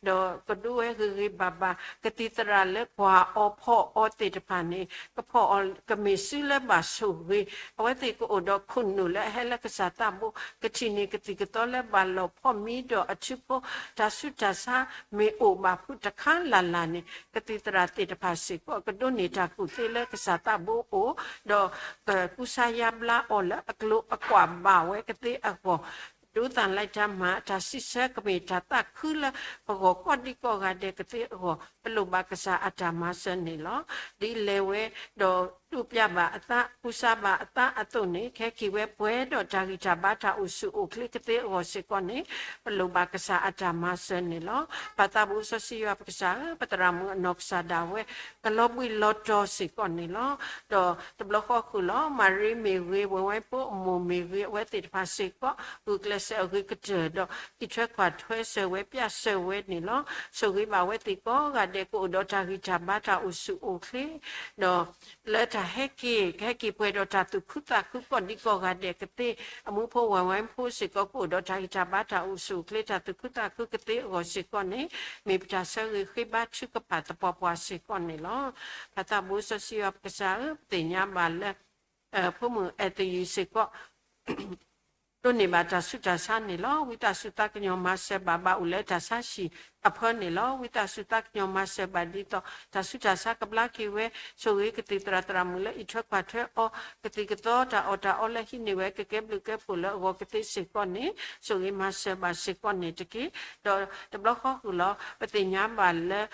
ဒီးကဒိဝဲဂ့ၤဂ့ၤဘၣ်ဘၣ်, ကသံၣ်သရၣ်လၢကွၢ်အီၤဖီၣ်အီၤသ့ၣ်တဖၣ်န့ၣ် ကဖီၣ်အီၤကမ့ၢ်စုလၢဘၣ်ဆိၣ်ဂ့ၤ, အဝဲသ့ၣ်ကအိၣ်ဒီးခိၣ်နူာ်လၢအဟဲလၢကစၢ်သးဘိ ကထံၣ်န့ၢ်ကသံၣ်ကသီလၢဘၣ်လီၤဖီၣ်မံဒီးအထူဖိ တၢ်ဆူးတၢ်ဆါမ့ၢ်အိၣ်ဘၣ်ဖုးတခါလၢ်လၢ်န့ၣ် ကသံၣ်သရၣ်သ့ၣ်တဖၣ်စ့ၢ်ကီး ကဒိးန့ၢ်တၢ်ကူၣ်သ့လၢကစၢ်သးဘိအိၣ်, ဒီးကကူစါယါဘျါအီၤလၢအကျိၤအကွာ်ဘၣ်ဝဲကသ့အဂီၢ်, ဒိသံလိုက်ဓာတ်မှန် အတၢ်စံးဆၢကမ့ၢ်တၢ်သးခုလၢပဂီၢ်ကိးဒံကိးဂၤဒဲးကသ့အဂီၢ် ပလိၣ်ဘၣ်ကစၢ်အတၢ်မၤစၢၤန့ၣ်လီၤ. ဒ်လဲၤဝဲဒီးတူၢ်ပျၢ်ဘၣ်အသး ကူစါဘၣ်အသးအသိးန့ၣ် ကဟဲက့ၤဝဲပှဲၤဒီးတၢ်ဂံၢ်တၢ်ဘါတၢ်အိၣ်ဆူၣ်အိၣ်ချ့ကသ့အဂီၢ်စ့ၢ်ကီးန့ၣ် ပလိၣ်ဘၣ်ကစၢ်အတၢ်မၤစၢၤန့ၣ်လီၤ. ပၢ်သးဘိစီဆှံယွၤပကစၢ်ဧၢ, ပသရၣ်မုၣ်အနီၢ်ကစၢ်ဒၣ်ဝဲ ကလီၤဘှံးလီၤတီၤစ့ၢ်ကီးန့ၣ်လီၤ. ဒီးတဘျီဃီဃုာ်လီၤ မၤရံမ့ၢ်ဂ့ၤ ဝဲၢ်ဝဲၢ်ဖိအမိၢ်မ့ၢ်ဂ့ၤ အဝဲသ့ၣ်တဖၣ်စ့ၢ်ကီး ဂုာ်ကျဲးစၢးအဂ့ၤကတၢၢ်ဒီး အံးထွဲကွၢ်ထွဲစၢၤဝဲပျၢ်စၢၤဝဲန့ၣ်လီၤ. ဆိၣ်ဂ့ၤဘၣ်ဝဲသ့ၣ်ကိးဂၤဒဲး ကအိၣ်ဒီးတၢ်ဂံၢ်တၢ်ဘါတၢ်အိၣ်ဆူၣ်အိၣ်ချ့ ဒီး လၢတၢ်ဟဲက့ၤ ကဟဲက့ၤပှဲၤဒီးတၢ်သူၣ်ခုသးခုကိးဒံကိးဂၤဒဲးကသ့ အမူဖိဝဲၢ်ဝဲၢ်ဖိစ့ၢ်ကီး ကအိၣ်ဒီးတၢ်ဂံၢ်တၢ်ဘါတၢ်အိၣ်ဆူၣ်အိၣ်ချ့ တၢ်သူၣ်ခုသးခုကသ့အဂီၢ်စ့ၢ်ကီးန့ၣ် မ့ၢ်ပတၢ်ဆၢဂ့ၤဃ့ဘါထုကဖၣ်သပှၢ်ပှၢ်စ့ၢ်ကီးန့ၣ်လီၤ. ပၢ်သးဘိစီဆှံယွၤပကစၢ်ဧၢ, ပသ့ၣ်ညါဘၣ်လၢ ဖိမုၣ်အဲၣ်သယုၢ်စ့ၢ်ကီး ဒိးန့ၢ်ဘၣ်တၢ်ဆူးတၢ်ဆါန့ၣ်လီၤ. ဝံသးစူၤသးကညီၤမၤစၢၤဘၣ် ဘၣ်အိၣ်လၢတၢ်ဆါဟံၣ် အဖၢန့ၣ်လီၤ. ဝံသးစူၤသးကညီၤမၤစၢၤဘၣ်ဒ်သိး တၢ်ဆူးတၢ်ဆါကဘျါက့ၤဝဲ, ဆိၣ်ဂ့ၤကသံၣ်သရၣ်သရၣ်မုၣ်လၢအံးထွဲကွၢ်ထွဲအီၤ, ကသံၣ်ကသီတၢ်အီၣ်တၢ်အီလၢဟံးန့ၢ်ဝဲ ကကဲဘျုးကဲဖှိၣ်လၢအဂီၢ်ကသ့စ့ၢ်ကီးန့ၣ် ဆိၣ်ဂ့ၤမၤစၢၤဘၣ်စ့ၢ်ကီးန့ၣ်တက့ၢ်. ဒီးတဘျီဃီဃုာ်လီၤ ပသ့ၣ်ညါဘၣ်လၢ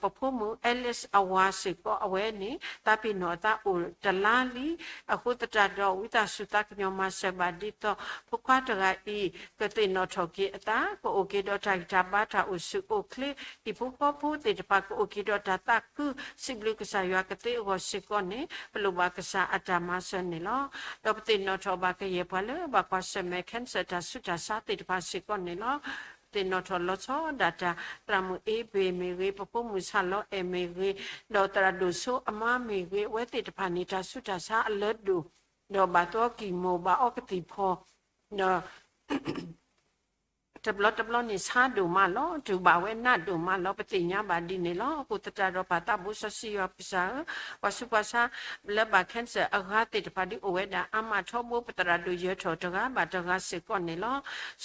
ပဖိမုၣ် Alice အဝၤစ့ၢ်ကီးအဝဲန့ၣ် သးပ့ၤနီၣ်အသးအိၣ်တလါလံ. အဃိသတးဒီး ဝံသးစူၤသးကညီၤမၤစၢၤဘၣ်ဒ်သိး ဖိခွါတဂၤအံၤ ကသ့ၣ်နီၣ်ထီၣ်က့ၤအသး, ကအိၣ်က့ၤဒီးတၢ်ဂံၢ်တၢ်ဘါတၢ်အိၣ်ဆူၣ်အိၣ်ချ့, ဟံၣ်ဖိဃီဖိသ့ၣ်တဖၣ်ကအိၣ်က့ၤဒီးတၢ်သးခု စံးဘျုးကစၢ်ယွၤကသ့အဂီၢ်စ့ၢ်ကီးန့ၣ် ပလိၣ်ဘၣ်ကစၢ်အတၢ်မၤစၢၤန့ၣ်လီၤ. ဒီးပသ့ၣ်နီၣ်ထီၣ်ဘၣ်ကယဲၢ်ပှၤလၢဘၣ်ကွၢ်ဆၢၣ်မဲာ် cancer တၢ်ဆူးတၢ်ဆါသ့ၣ်တဖၣ်စ့ၢ်ကီးန့ၣ်လီၤ. သ့ၣ်နီၣ်ထီၣ်လီၤဆီဒၣ်တၢ် သရၣ်မုၣ်အ့ဘ့ၣ်မ့ၢ်ဂ့ၤ, ပဖိမုၣ်ဆၣ်လီၤအဲၣ်မ့ၢ်ဂ့ၤ, ဒီးသရၣ်ဒိၣ်စိအမါမ့ၢ်ဂ့ၤ, အဝဲသ့ၣ်တဖၣ်န့ၣ် တၢ်ဆူးတၢ်ဆါအလၢဒိၣ်, ဒီးဘၣ်သီကံၢ်မိၢ် ဘၣ်အီကသံၣ်ဖီၣ်, ဒီး တဘျီတဘျီန့ၣ်ဆါဒိၣ်မးလီၤ. တူၢ်ဘၣ်ဝဲနးဒိၣ်မးလီၤ. ပသ့ၣ်ညါဘၣ်ဒ်န့ၣ်လီၤ. အဃိသတးဒီးပၢ်သးဘိစီဆှံယွၤပကစၢ်ဧၢ, ပှၤဆူးပှၤဆါလၢဘၣ် cancer အဂၤသ့ၣ်တဖၣ်ဒုးအိၣ်ဝဲဒၣ်အါမးထီဘိ, ပသရၣ်ဒိၣ်ယၢၤထီၣ်တဂၤဘၣ်တဂၤစ့ၢ်ကီးန့ၣ်လီၤ.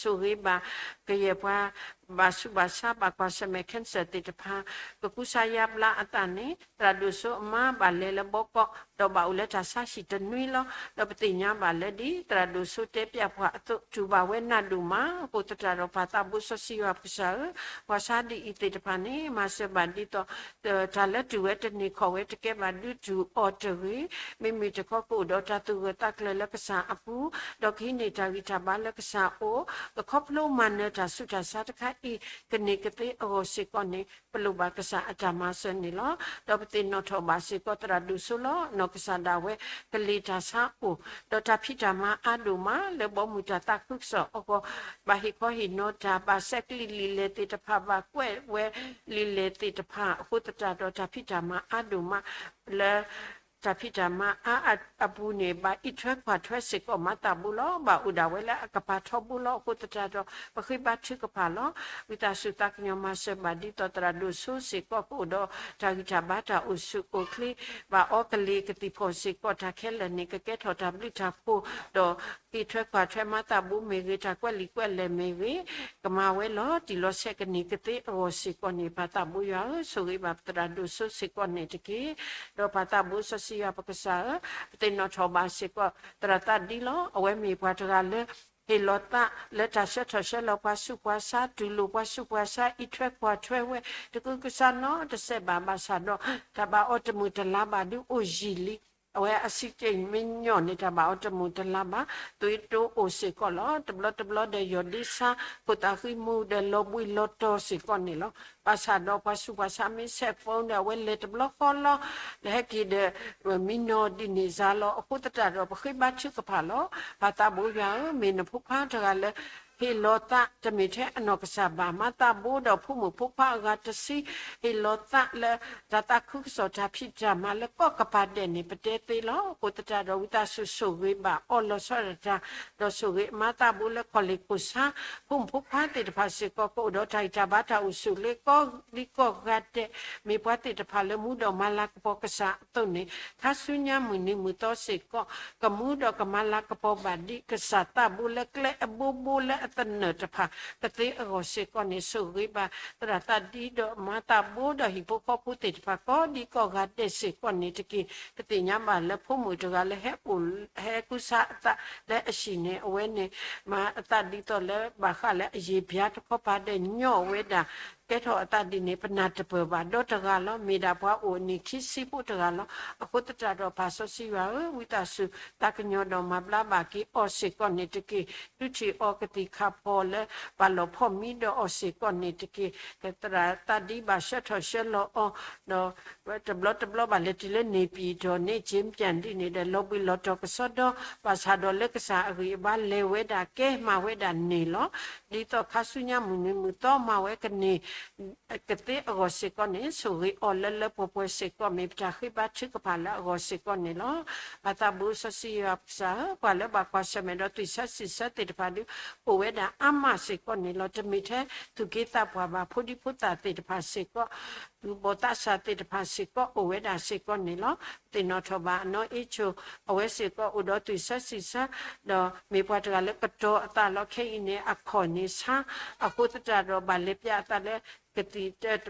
ဆိၣ်ဂ့ၤဘၣ်ကယဲၢ်ပှၤ ဘၣ်ဆူးဘၣ်ဆါ ဘၣ်ကွၢ်ဆၢၣ်မဲာ် cancer သ့ၣ်တဖၣ် ကကူစါယါဘျါအသးန့ၣ် သရၣ်ဒိၣ်စိအမါဘၣ်လဲၤလၢဘီကီး ဒီးဘၣ်အိၣ်လၢတၢ်ဆါဟံၣ်တနွံလီၤ. ဒီးပသ့ၣ်ညါဘၣ်လၢဒ်သရၣ်ဒိၣ်စိတဲပျၢ်ပှၤအသိး တူၢ်ဘၣ်ဝဲနးဒိၣ်မး. အဃိသတးဒီးပၢ်သးဘိစီဆှံယွၤပကစၢ်ဧၢ, ပှၤဆါဒ်အံၤသ့ၣ်တဖၣ်န့ၣ် မၤစၢၤဘၣ်ဒ်သိး တၢ်လၢတုၤဝဲတန့ၢ်ခီၣ်ဝဲတကဲဘၣ်ဒုးတုၤအီၤတဂ့ၤ, မ့မ့ၢ်တခီကအိၣ်ဒီးတၢ်သူၣ်ဂၢၢ်သးကျၢၤလၢကစၢ်အပူၤ, ဒီးကဟံးန့ၢ်တၢ်ဂံၢ်တၢ်ဘါလၢကစၢ်အအိၣ်, ကခီဖျိမၤနၢၤတၢ်ဆူးတၢ်ဆါတခါအံၤ ကန့ၢ်ကသ့အဂီၢ်စ့ၢ်ကီးန့ၣ် ပလိၣ်ဘၣ်ကစၢ်အတၢ်မၤစၢၤန့ၣ်လီၤ. ဒီးပသ့ၣ်နီၣ်ထီၣ်ဘၣ်စ့ၢ်ကီး သရၣ်ဒိၣ်စိလီၤ. နီၢ်ကစၢ်ဒၣ်ဝဲ ကလ့ၤတၢ်ဆါအိၣ်, ဒီးတၢ်ဖံးတၢ်မၤအါဒိၣ်မး လၢဘီမုၢ်တၢ်သးခုကစီၣ်အဂီၢ်, ဘၣ်ဟ့ၣ်ခီဟ့ၣ်နီၤတၢ်, ဘၣ်ဆဲးကျံးလံာ်လဲၢ်သ့ၣ်တဖၣ်, ဘၣ်ကွဲးဝဲလံာ်လဲၢ်သ့ၣ်တဖၣ်, အဃိသတးဒီးတၢ်ဖံးတၢ်မၤအါဒိၣ်မး လၢ တၢ်ဖံးတၢ်မၤအါအပူၤန့ၣ် ဘၣ်အံးထွဲကွၢ်ထွဲစ့ၢ်ကီးမၤသးဘိလီၤ. ဘၣ်အိၣ်ဒၣ်ဝဲလၢအကပၤထီဘိလီၤ. အဃိသတးဒီး ပဃ့ဘါထုကဖၣ်လီၤ. ဝံသးစူၤသးကညီၤမၤစၢၤဘၣ်ဒ်သိးသရၣ်ဒိၣ်စိစ့ၢ်ကီးကအိၣ်ဒီးတၢ်ဂံၢ်တၢ်ဘါတၢ်အိၣ်ဆူၣ်အိၣ်ချ့, ဘၣ်အီကလ့ၤကသံၣ်ဖီၣ်စ့ၢ်ကီးတၢ်ခဲလၢာ်န့ၣ် ကကဲထီၣ်တၢ်ဘျုးတၢ်ဖှိၣ်, ဒီးအံးထွဲကွၢ်ထွဲမၤသးဘိမ့ၢ်ဂ့ၤ, တၢ်ကွဲးလံာ်ကွဲးလဲၢ်မ့ၢ်ဂ့ၤ, ကမၤဝဲလီၤတံၢ်လီၤဆဲး ကန့ၢ်ကသ့အဂီၢ်စ့ၢ်ကီးန့ၣ် ပၢ်သးဘိယွၤဧၢ, ဆိၣ်ဂ့ၤဘၣ်ပသရၣ်ဒိၣ်စိစ့ၢ်ကီးန့ၣ်တက့ၢ်. ဒီးပၢ်သးဘိစီဆှံယွၤပကစၢ်ဧၢ, ပသ့ၣ်နီၣ်ထီၣ်ဘၣ်စ့ၢ်ကီး သရၣ်သးဒံလီၤ. အဝဲမ့ၢ်ပှၤတဂၤလၢ ဟ့ၣ်လီၤသးလၢတၢ်ဆှၢထီၣ်ဆှၢလီၤပှၤဆူးပှၤဆါ, တူၢ်လိာ်ပှၤဆူးပှၤဆါ, အံးထွဲကွၢ်ထွဲဝဲ တကူကစါနီတစဲးဘၣ်. ဘၣ်ဆၣ်ဒီး တၢ်ဘၣ်အီၤတမုာ်တလၤဘၣ်ဒုးအိၣ်ယံာ်လံ. အဝဲအဆံးက့မ့ၢ်ညီၣ်န့ၣ် တၢ်ဘၣ်အီၤတမုာ်တလၤဘၣ်, သွံၣ်တိအိၣ်စ့ၢ်ကီးလီၤ. တဘျီတဘျီဒီးယီၢ်ဒ့ဆါ, ခိၣ်သးဃံမူဒီးလီၤဘှံးလီၤတီၤစ့ၢ်ကီးန့ၣ်လီၤ. ဘၣ်ဆၣ်ဒီးပှၤဆူးပှၤဆါမ့ၢ်ဆဲးဖိဒီး အဝဲလဲၤတဘျီဃီလီၤ, လဲၤဟဲက့ၤဒီး မံနီၤဒ်န့ၣ်စါလီၤ. အဃိသတးဒီး ပဃ့ဘါထုကဖၣ်လီၤ. ပၢ်သးဘိယွၤဧၢ, မ့ၢ်နဖိခွါတဂၤလၢ ဟ့ၣ်လီၤသးတမ့ၢ်ထဲအနီၢ်ကစၢ်ဘၣ်, မၤသးဘိဒီးဖိမုၣ်ဖိခွါအဂၤတဆံ, ဟ့ၣ်လီၤသးလၢတၢ်သးခုကစီၣ်တၢ်ဖံးတၢ်မၤလၢကိးကပၤဒဲးန့ၣ် ပတဲသ့လီၤ. အဃိသတးဒီး ဝံသးစူၤဆိၣ်ဂ့ၤဘၣ်အီၤလီၤဆီဒၣ်တၢ်, ဒီးဆိၣ်ဂ့ၤမၤသးဘိလၢခီၣ်လ့ၣ်ခိၣ်ဆါ, ဖိမုၣ်ဖိခွါသ့ၣ်တဖၣ်စ့ၢ်ကီး ကအိၣ်ဒီးတၢ်ဂံၢ်တၢ်ဘါတၢ်အိၣ်ဆူၣ်လၢကိးဒံကိးဂၤဒဲး, မ့ၢ်ပှၤသ့ၣ်တဖၣ်လၢမူဒီးမၤလၤကပီၤကစၢ်အသိးန့ၣ်, ခါဆူညါမုၢ်နံၤမုၢ်သီစ့ၢ်ကီး ကမူဒီးကမၤလၤကပီၤဘၣ်ဒံးကစၢ်သးဘိလၢကျဲအဘိဘိလၢအသနၢၣ်တဖၣ် ကသ့အဂီၢ်စ့ၢ်ကီးန့ၣ် ဆိၣ်ဂ့ၤဘၣ်သရၣ်သးဒံဒီးမၤသးဘိဒီးဟံၣ်ဖိဃီဖိသ့ၣ်တဖၣ် ကိးဒံကိးဂၤဒဲးစ့ၢ်ကီးန့ၣ်တက့ၢ်. ပသ့ၣ်ညါဘၣ်လၢဖိမုၣ်တဂၤလၢဟဲအိၣ် ဟဲကူစါအသးလၢအဟံၣ်န့ၣ် အဝဲန့ၣ် မၤအသးဒ်သိးလၢဘၣ်ဃးလၢအယံာ်ဘျါတခီပၤဒဲးညီဝဲဒၣ် ကဲထီၣ်အသးဒ်န့ၣ် ပနၢ်တပၢၢ်ဘၣ်ဒီးတဂၤလီၤ. မ့ၢ်ဒၣ်ပှၤအိၣ်အနံၣ်ခံဆံဖိတဂၤလီၤ. အဃိသတးဒီးပၢ်စီဆှံယွၤဧၢ, ဝံသးစူၤသးကညီၤဒီးမၤဘျါဘၣ်က့ၤအီၤစ့ၢ်ကီးန့ၣ်တက့ၢ်. ဒုးထံၣ်အီၤကသံၣ်ခးဖီၣ်လၢပာ်လီၤဖီၣ်မံဒီးအီၤစ့ၢ်ကီးန့ၣ်တက့ၢ်. သရၣ်သးဒံဘၣ်ဆှၢထီၣ်ဆှၢလီၤအီၤ ဒီး တဘျီတဘျီဘၣ်လဲၤတုၤလၢန့ၣ်ပံၤတီၢ်န့ၣ် ကၠ့ပၠၣ်ဒ်န့ၣ်ဒီး လီၤဘှံးလီၤတီၤကစီဒီ, ဘၣ်ဆၣ်ဒီးလၢကစၢ်အဂံၢ်အဘါလဲၤဝဲဒၣ်ကဲမၤဝဲဒၣ်န့ၣ်လီၤ. ဒ်သိးခါဆူညါမုၢ်နံၤမုၢ်သီမၤဝဲကန့ၢ် ကသ့အဂီၢ်စ့ၢ်ကီးန့ၣ် ဆိၣ်ဂ့ၤအီၤလၢလၢပှဲၤပှဲၤစ့ၢ်ကီး မ့ၢ်ပတၢ်ဃ့ဘါထုကဖၣ်လၢအဂီၢ်စ့ၢ်ကီးန့ၣ်လီၤ. ပၢ်သးဘိစီဆှံယွၤပကစၢ်ဧၢ, ပှၤလၢဘၣ်ကွၢ်ဆၢၣ်မဲာ်ဒီးသွံၣ်ဆၢစံၣ်ဆၢသ့ၣ်တဖၣ်ဒုး အိၣ်ဝဲဒၣ်အါမးစ့ၢ်ကီးန့ၣ်လီၤ. တမ့ၢ်ထဲသူၣ်က့သးပှၢ်ဘၣ်, ဖိဒံဖိသၣ်သ့ၣ်တဖၣ်စ့ၢ်ကီး သူၣ်ဘီၣ်သးစၢ်သ့ၣ်တဖၣ်စ့ၢ်ကီး အိၣ်ဝဲဒၣ်စ့ၢ်ကီးန့ၣ်လီၤ. ပသ့ၣ်နီၣ်ထီၣ်ဘၣ်အနီၢ်အ့ဆိၣ် အဝဲစ့ၢ်ကီးအိၣ်ဒီးသွံၣ်ဆၢစံၣ်ဆၢ ဒီးမ့ၢ်ပှၤတဂၤလၢကတီၤအသးလီၤ. ခဲအံၤန့ၣ် အခီၣ်န့ၣ်ဆါ, အဃိသတးဒီးဘၣ်လဲၤပျၢ်အသးလၢ ကသံၣ်တဘျီတဘျီ, ဒီ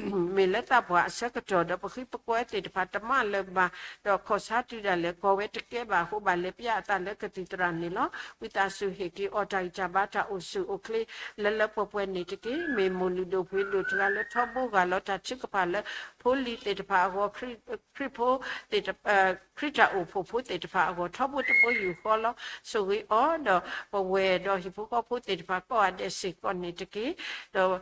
းမ့ၢ်လၢသးပှၢ်အဆၢကတီၢ် ဒီးပဃံပကွဲသ့ၣ်တဖၣ်တမၤလၢၤဘၣ်, ဒီးခီၣ်ဆါတုၤဒၣ်လဲာ် ကီၢ်ဝဲတကဲဘၣ်အဃိ ဘၣ်လဲၤပျၢ်အသးလၢကသံၣ်သရၣ်န့ၣ်လီၤ. ဝံသးစူၤဟ့ၣ်က့ၤအီၤတၢ်ဂံၢ်တၢ်ဘါတၢ်အိၣ်ဆူၣ်အိၣ်ချ့ လၢလၢပှဲၤပှဲၤန့ၣ်တက့ၢ်. မ့ၢ်မိၢ်လုၢ်ဒိၣ်ပှ့ၤဒိၣ်တဂၤလၢထီဘိဂာ်လီၤတၢ်ထုကဖၣ်လၢ ဖိလံၤသ့ၣ်တဖၣ်အဂီၢ် ခရံာ်ဖိသ့ၣ်တဖၣ် ခရံာ်တၢ်အိၣ်ဖှိၣ်ဖိသ့ၣ်တဖၣ်အဂီၢ် ထီဘိတဘိယူၢ်ဃီလီၤ. ဆိၣ်ဂ့ၤအီၤ ဒီးပဝဲၢ်ဒီးဟံၣ်ဖိဃီဖိသ့ၣ်တဖၣ်ကိးဂၤဒဲးစ့ၢ်ကီးန့ၣ်တက့ၢ်. ဒီး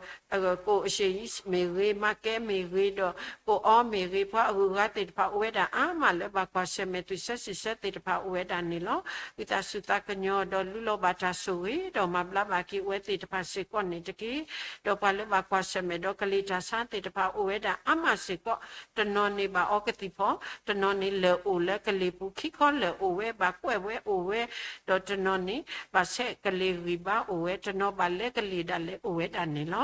ကိၣ်အၡ့ၣ်အံမ့ၢ်ဂ့ၤ, မၤကဲမ့ၢ်ဂ့ၤ, ဒီးကိၣ်အီမ့ၢ်ဂ့ၤ, ပှၤအဂုၤအဂၤသ့ၣ်တဖၣ်အိၣ်ဝဲဒၣ်အါမးလၢဘၣ်ကွၢ်ဆၢၣ်မဲာ် သုးစၢၤစံးဆၢသ့ၣ်တဖၣ်အိၣ်ဝဲဒၣ်န့ၣ်လီၤ. ဝံသးစူၤသးကညီၤ ဒီးလူလီၤဘၣ်တၢ်ဆိၣ်ဂ့ၤ ဒီးမၤဘျါဘၣ်က့ၤအဝဲသ့ၣ်တဖၣ်စ့ၢ်ကီးန့ၣ်တက့ၢ်. ဒီးပှၤလၢဘၣ်ကွၢ်ဆၢၣ်မဲာ်ဒီးကလံၤတၢ်ဆါသ့ၣ်တဖၣ်အိၣ်ဝဲဒၣ်အါမးစ့ၢ်ကီး, တနီၤန့ၣ်ဘၣ်အီကသံၣ်ဖီ, တနီၤန့ၣ်လၢၢ်အိၣ်လၢကလ့ၢ်ပူၤ, ခံခီလၢၢ်အိၣ်ဝဲ, ဘၣ်ကွဲးဝဲအိၣ်ဝဲ, ဒီးတနီၤန့ၣ် ဘၣ်ဆဲးကလ့ၢ်ဂံၢ်ဘါအိၣ်ဝဲ, တနီၤဘၣ်လဲကလ့ၢ်ဒၣ်လဲာ်အိၣ်ဝဲဒၣ်န့ၣ်လီၤ.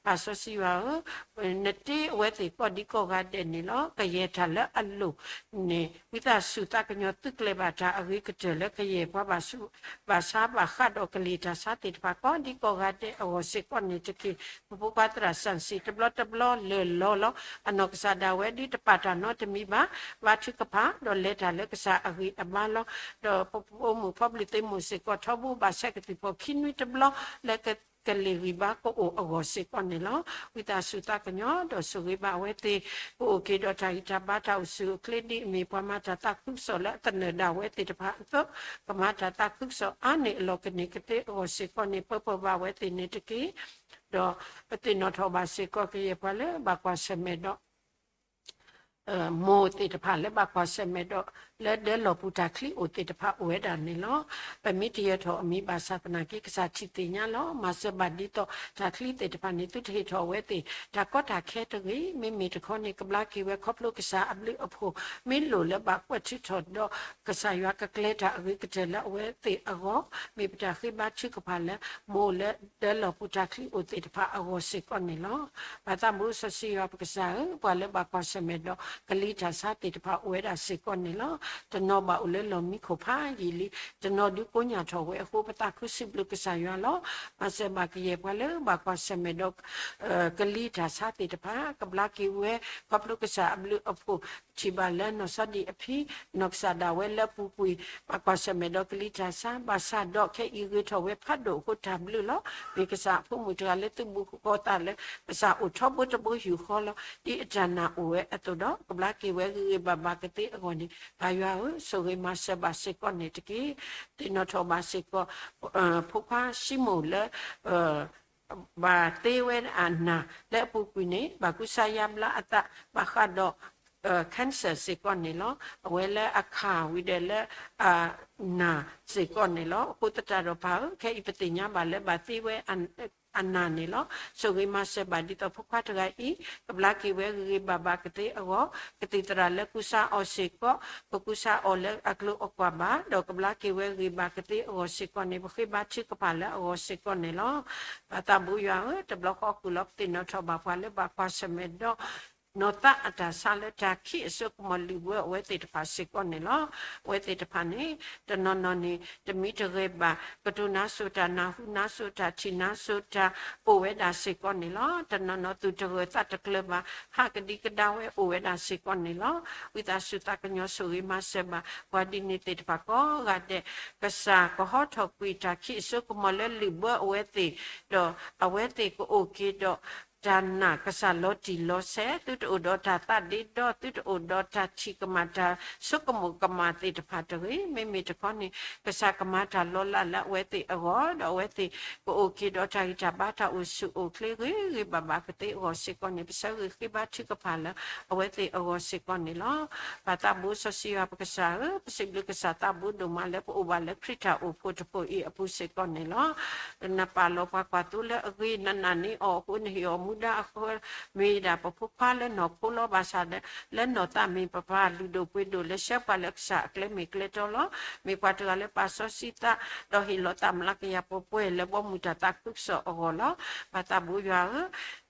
ပၢ်စီဆှံယွၤဧၢ, နတ့အဝဲသ့ၣ်ကိးဒံကိးဂၤဒဲးန့ၣ်လီၤ. ကယဲၢ်တၢ်လၢအလိၣ်န့ၣ် ဝံသးစူၤသးကညီၤသုးကျဲၤဘၣ်တၢ်အဂ့ၤကတၢၢ်လၢကယဲၢ်ပှၤဘၣ်ဆါဘၣ်ဃးဒီးကလံၤတၢ်ဆါသ့ၣ်တဖၣ် ကိးဒံကိးဂၤဒဲးအဂီၢ်စ့ၢ်ကီးန့ၣ်တက့ၢ်. ပဖိခွါသရၣ်စၣ်စံၣ် တဘျီတဘျီလၢာ်လီၤလီၤ. အနီၢ်ကစၢ်ဒၣ်ဝဲဒ်တပာ်တၢ်နီတမံၤဘၣ်, ဘါထုကဖၣ် ဒီးလဲၤတၢ်လၢကစၢ်အဂံၢ်အဘါလီၤ. ဒီးပဖိမုၣ်ဖိပျုၢ်သ့ၣ်မုၣ်စ့ၢ်ကီးထီဘိဘၣ်ဆဲးကသံၣ်ဖီခံနွံတဘျီ လၢကလ့ၢ်ဂံၢ်ဘါကအိၣ်အဂီၢ်စ့ၢ်ကီးန့ၣ်လီၤ. ဝံသးစူၤသးကညီၤ ဒီးဆိၣ်ဂ့ၤဘၣ်အဝဲသ့ၣ် ကအိၣ်က့ၤဒီးတၢ်ဂံၢ်တၢ်ဘါတၢ်အိၣ်ဆူၣ်အိၣ်ချ့ ဒ်အမ့ၢ်ပှၤမၤတၢ်သးခုကစီၣ်လၢအသနၢၣ်ဒၣ်ဝဲသ့ၣ်တဖၣ်အသိး, ကမၤတၢ်သးခုကစီၣ်အါန့ၢ်အလီၢ်ကန့ၢ်ကသ့အဂီၢ်စ့ၢ်ကီးန့ၣ် ပၢၤပၢၤဘၣ်ဝဲသ့ၣ်န့ၣ်တက့ၢ်. ဒီးပသ့ၣ်နီၣ်ထီၣ်ဘၣ်စ့ၢ်ကီးကယဲၢ်ပှၤလၢဘၣ်ကွၢ်ဆၢၣ်မဲာ်ဒီး မိၢ်သ့ၣ်တဖၣ်လၢဘၣ်ကွၢ်ဆၢၣ်မဲာ်ဒီး လၢဒၢလီၢ်ပူၤတၢ်ချံအိၣ်သ့ၣ်တဖၣ်အိၣ်ဝဲဒၣ်န့ၣ်လီၤ. ပမ့ၢ်တယၢၤထီၣ်အမံၤဘၣ်ဆၣ်သနာ်က့ ကစၢ်ထံၣ်သ့ၣ်ညါလီၤ. မၤစၢၤဘၣ်ဒ်သိးတၢ်ချံသ့ၣ်တဖၣ်န့ၣ် သုတဟ့ၣ်ထီၣ်အဝဲသ့ၣ် တၢ်ကီတၢ်ခဲတဂ့ၤ, မ့မ့ၢ်တခီန့ၣ် ကဘျါက့ၤဝဲခီဖျိကစၢ်အဘျုးအဖှိၣ် မ့ၢ်လိၣ်လၢဘၣ်ကွၢ်ထုးထီၣ်ဒီး ကစၢ်ယွၤကကျဲၤတၢ်အဂ့ၤကတၢၢ်လၢအဝဲသ့ၣ်အဂီၢ်, မ့ၢ်ပတၢ်ဃ့ဘါထုကဖၣ်လၢ မိၢ်လၢဒၢလီၢ်ပူၤတၢ်ချံအိၣ်သ့ၣ်တဖၣ်အဂီၢ်စ့ၢ်ကီးန့ၣ်လီၤ. ပၢ်သးဘိစီဆှံယွၤပကစၢ်ဧၢ, ပှၤလၢဘၣ်ကွၢ်ဆၢၣ်မဲာ်ဒီး ကလံၤတၢ်ဆါသ့ၣ်တဖၣ်အိၣ်ဝဲဒၣ်စ့ၢ်ကီးန့ၣ်လီၤ. တနီၤဘၣ်အိၣ်လၢလီၢ်မံခိၣ်ဖးယံာ်လံ, တနီၤဒုးကိညၢ်ထီၣ်ဝဲအဃိ ပသးခုစံးဘျုးကစၢ်ယွၤလီၤ. မၤစၢၤဘၣ်ကယဲၢ်ပှၤလၢဘၣ်ကွၢ်ဆၢၣ်မဲာ်ဒီး ကလံၤတၢ်ဆါသ့ၣ်တဖၣ် ကဘျါက့ၤဝဲ ခီဖျိကစၢ်အဘျုးအဖှိၣ် ထံၣ်ဘၣ်လၢနီၢ်စီဒံၣ်အဖံ, နီၢ်ကစၢ်ဒၣ်ဝဲလၢအပူၤကွံာ် ဘၣ်ကွၢ်ဆၢၣ်မဲာ်ဒီးကလံၤတၢ်ဆါ, ဘၣ်ဆၣ်ဒီးခဲအံၤဂ့ၤထီၣ်ဝဲဖးဒိၣ်အဃိတၢ်ဘျုးလီၤ. မ့ၢ်ကစၢ်အဖိမုၣ်တဂၤလၢသုးဘူးဃီသးလၢ ကစၢ်အိၣ်ထီဘိတဘိယူၢ်ဃီလီၤ. ဒ်အတၢ်နာ်အိၣ်ဝဲအသိးဒီး ကဘျါက့ၤဝဲဂ့ၤဂ့ၤဘၣ်ဘၣ်ကသ့အဂီၢ်န့ၣ် ပၢ်ယွၤဧၢ, ဆိၣ်ဂ့ၤမၤစၢၤဘၣ်စ့ၢ်ကီးန့ၣ်တက့ၢ်. သ့ၣ်နီၣ်ထီၣ်ဘၣ်စ့ၢ်ကီး ဖိခွါၡံမိၣ်လၢ ဘၣ်သ့ဝဲအနၢ်လၢအပူၤကွံာ်န့ၣ် ဘၣ်ကူစါယါဘျါအသး ဘၣ်ဃးဒီး cancer စ့ၢ်ကီးန့ၣ်လီၤ. အဝဲလၢအခးဝံၤဒီးလၢ အနၢ်စ့ၢ်ကီးန့ၣ်လီၤ. အဃိသတးဒီးပၢ်ဧၢ, ခဲအံၤပသ့ၣ်ညါဘၣ်လၢဘၣ်သ့ဝဲ အနၢ်န့ၣ်လီၤ. ဆိၣ်ဂ့ၤမၤစၢၤဘၣ်ဒ်သိးဖိခွါတဂၤအံၤ ကဘျါက့ၤဝဲဂ့ၤဂ့ၤဘၣ်ဘၣ်ကသ့အဂီၢ်, ကသံၣ်သရၣ်လၢကူစါအီၤစ့ၢ်ကီး ကကူစါအီၤလၢအကျိၤအကွၢ်ဘၣ်, ဒီးကဘျါက့ၤဝဲဂ့ၤဘၣ်ကသ့အဂီၢ်စ့ၢ်ကီးန့ၣ် ပဃ့ဘါထုကဖၣ်လၢအဂီၢ်စ့ၢ်ကီးန့ၣ်လီၤ. ပၢ်သးဘိယွၤဧၢ, တဘျီဃီဃုာ်လီၤပသ့ၣ်နီၣ်ထီၣ်ဘၣ်ပှၤလၢဘၣ်ကွၢ်ဆၢၣ်မဲာ်ဒီး နီၢ်သးအတၢ်ဆါလၢတၢ်ခံးအစိကမီၤလုၢ်ဘၢအဝဲသ့ၣ်တဖၣ်စ့ၢ်ကီးန့ၣ်လီၤ. အဝဲသ့ၣ်တဖၣ်န့ၣ် တနီၤနီၤန့ၣ် တမံတဂဲၤဘၣ် ကတိၤနါစိၤတၢ် နၢ်ဟူနါစိၤတၢ် ထံၣ်နါစိၤတၢ် အိၣ်ဝဲဒၣ်စ့ၢ်ကီးန့ၣ်လီၤ. တနီၤနီၤသူၣ်တဂၢၢ်သးတကျၢၤဘၣ် ဟးကဒံကဒါဝဲအိၣ်ဝဲဒၣ်စ့ၢ်ကီးန့ၣ်လီၤ. ဝံသးစူၤသးကညီၤဆိၣ်ဂ့ၤမၤစၢၤဘၣ် ပှၤဒ်န့ၣ်သ့ၣ်တဖၣ်ကိးဂၤဒဲး, ကစၢ်ကဟီထီၣ်ကွံာ်တၢ်ခံးအစိကမီၤလၢလုၢ်ဘၢအဝဲသ့ၣ်, ဒီးအဝဲသ့ၣ်ကအိၣ်က့ၤဒီး တၢ်နာ်ကစၢ်လီၤတံၢ်လီၤဆဲး, သုတအိၣ်ဒီးတၢ်သးဒ့ဒီ, သုတအိၣ်ဒီးတၢ်ထံၣ်ကမၣ်တၢ်ဆိကမိၣ်ကမၣ်သ့ၣ်တဖၣ်တဂ့ၤ. မ့မ့ၢ်တခီန့ၣ် ကစၢ်ကမၤတၢ်လီၤလးလၢအဝဲသ့ၣ်အဂီၢ်, ဒီးအဝဲသ့ၣ်ကအိၣ်က့ၤဒီးတၢ်ဂံၢ်တၢ်ဘါတၢ်အိၣ်ဆူၣ်အိၣ်ချ့ဂ့ၤဂ့ၤဘၣ်ဘၣ်ကသ့အဂီၢ်စ့ၢ်ကီးန့ၣ် ပဆၢဂ့ၤဃ့ဘါထုကဖၣ်လၢအဝဲသ့ၣ်အဂီၢ်စ့ၢ်ကီးန့ၣ်လီၤ. ပၢ်သးဘိစီဆှံယွၤပကစၢ်ဧၢ, ပစံးဘျုးကစၢ်သးဘိဒိၣ်မးလၢပအိၣ်ဘၣ်လၢခရံာ်တၢ်အိၣ်ဖှိၣ်တဖှိၣ်အံၤအပူၤစ့ၢ်ကီးန့ၣ်လီၤ. နပာ်လီၤပှၤကွၢ်သိလၢအဂ့ၤ, နနာ်န့ၢ်အီၤအဃိ နဟ့ၣ်အီၤမူဒါအဃိ, မ့ၢ်ဒၣ်ပဖိခွါလၢနီၢ်ခိလီၤ. ဘၣ်ဆၣ်ဒီး လၢနီၢ်သးမ့ၢ်ပပၢ်လုၢ်ဒိၣ်ပှ့ၤဒိၣ်လၢဆှၢပှၤလၢကစၢ်အကျဲမ့ၢ်ကျဲတီလီၤ. မ့ၢ်ပှၤတဂၤလၢပာ်စီဆှံသး, ဒီးဟ့ၣ်လီၤသးမျးကယၤပှဲၤပှဲၤလၢဘီမုၢ်တၢ်သးခုကစီၣ်အဂီၢ်လီၤ. ပၢ်သးဘိယွၤဧၢ,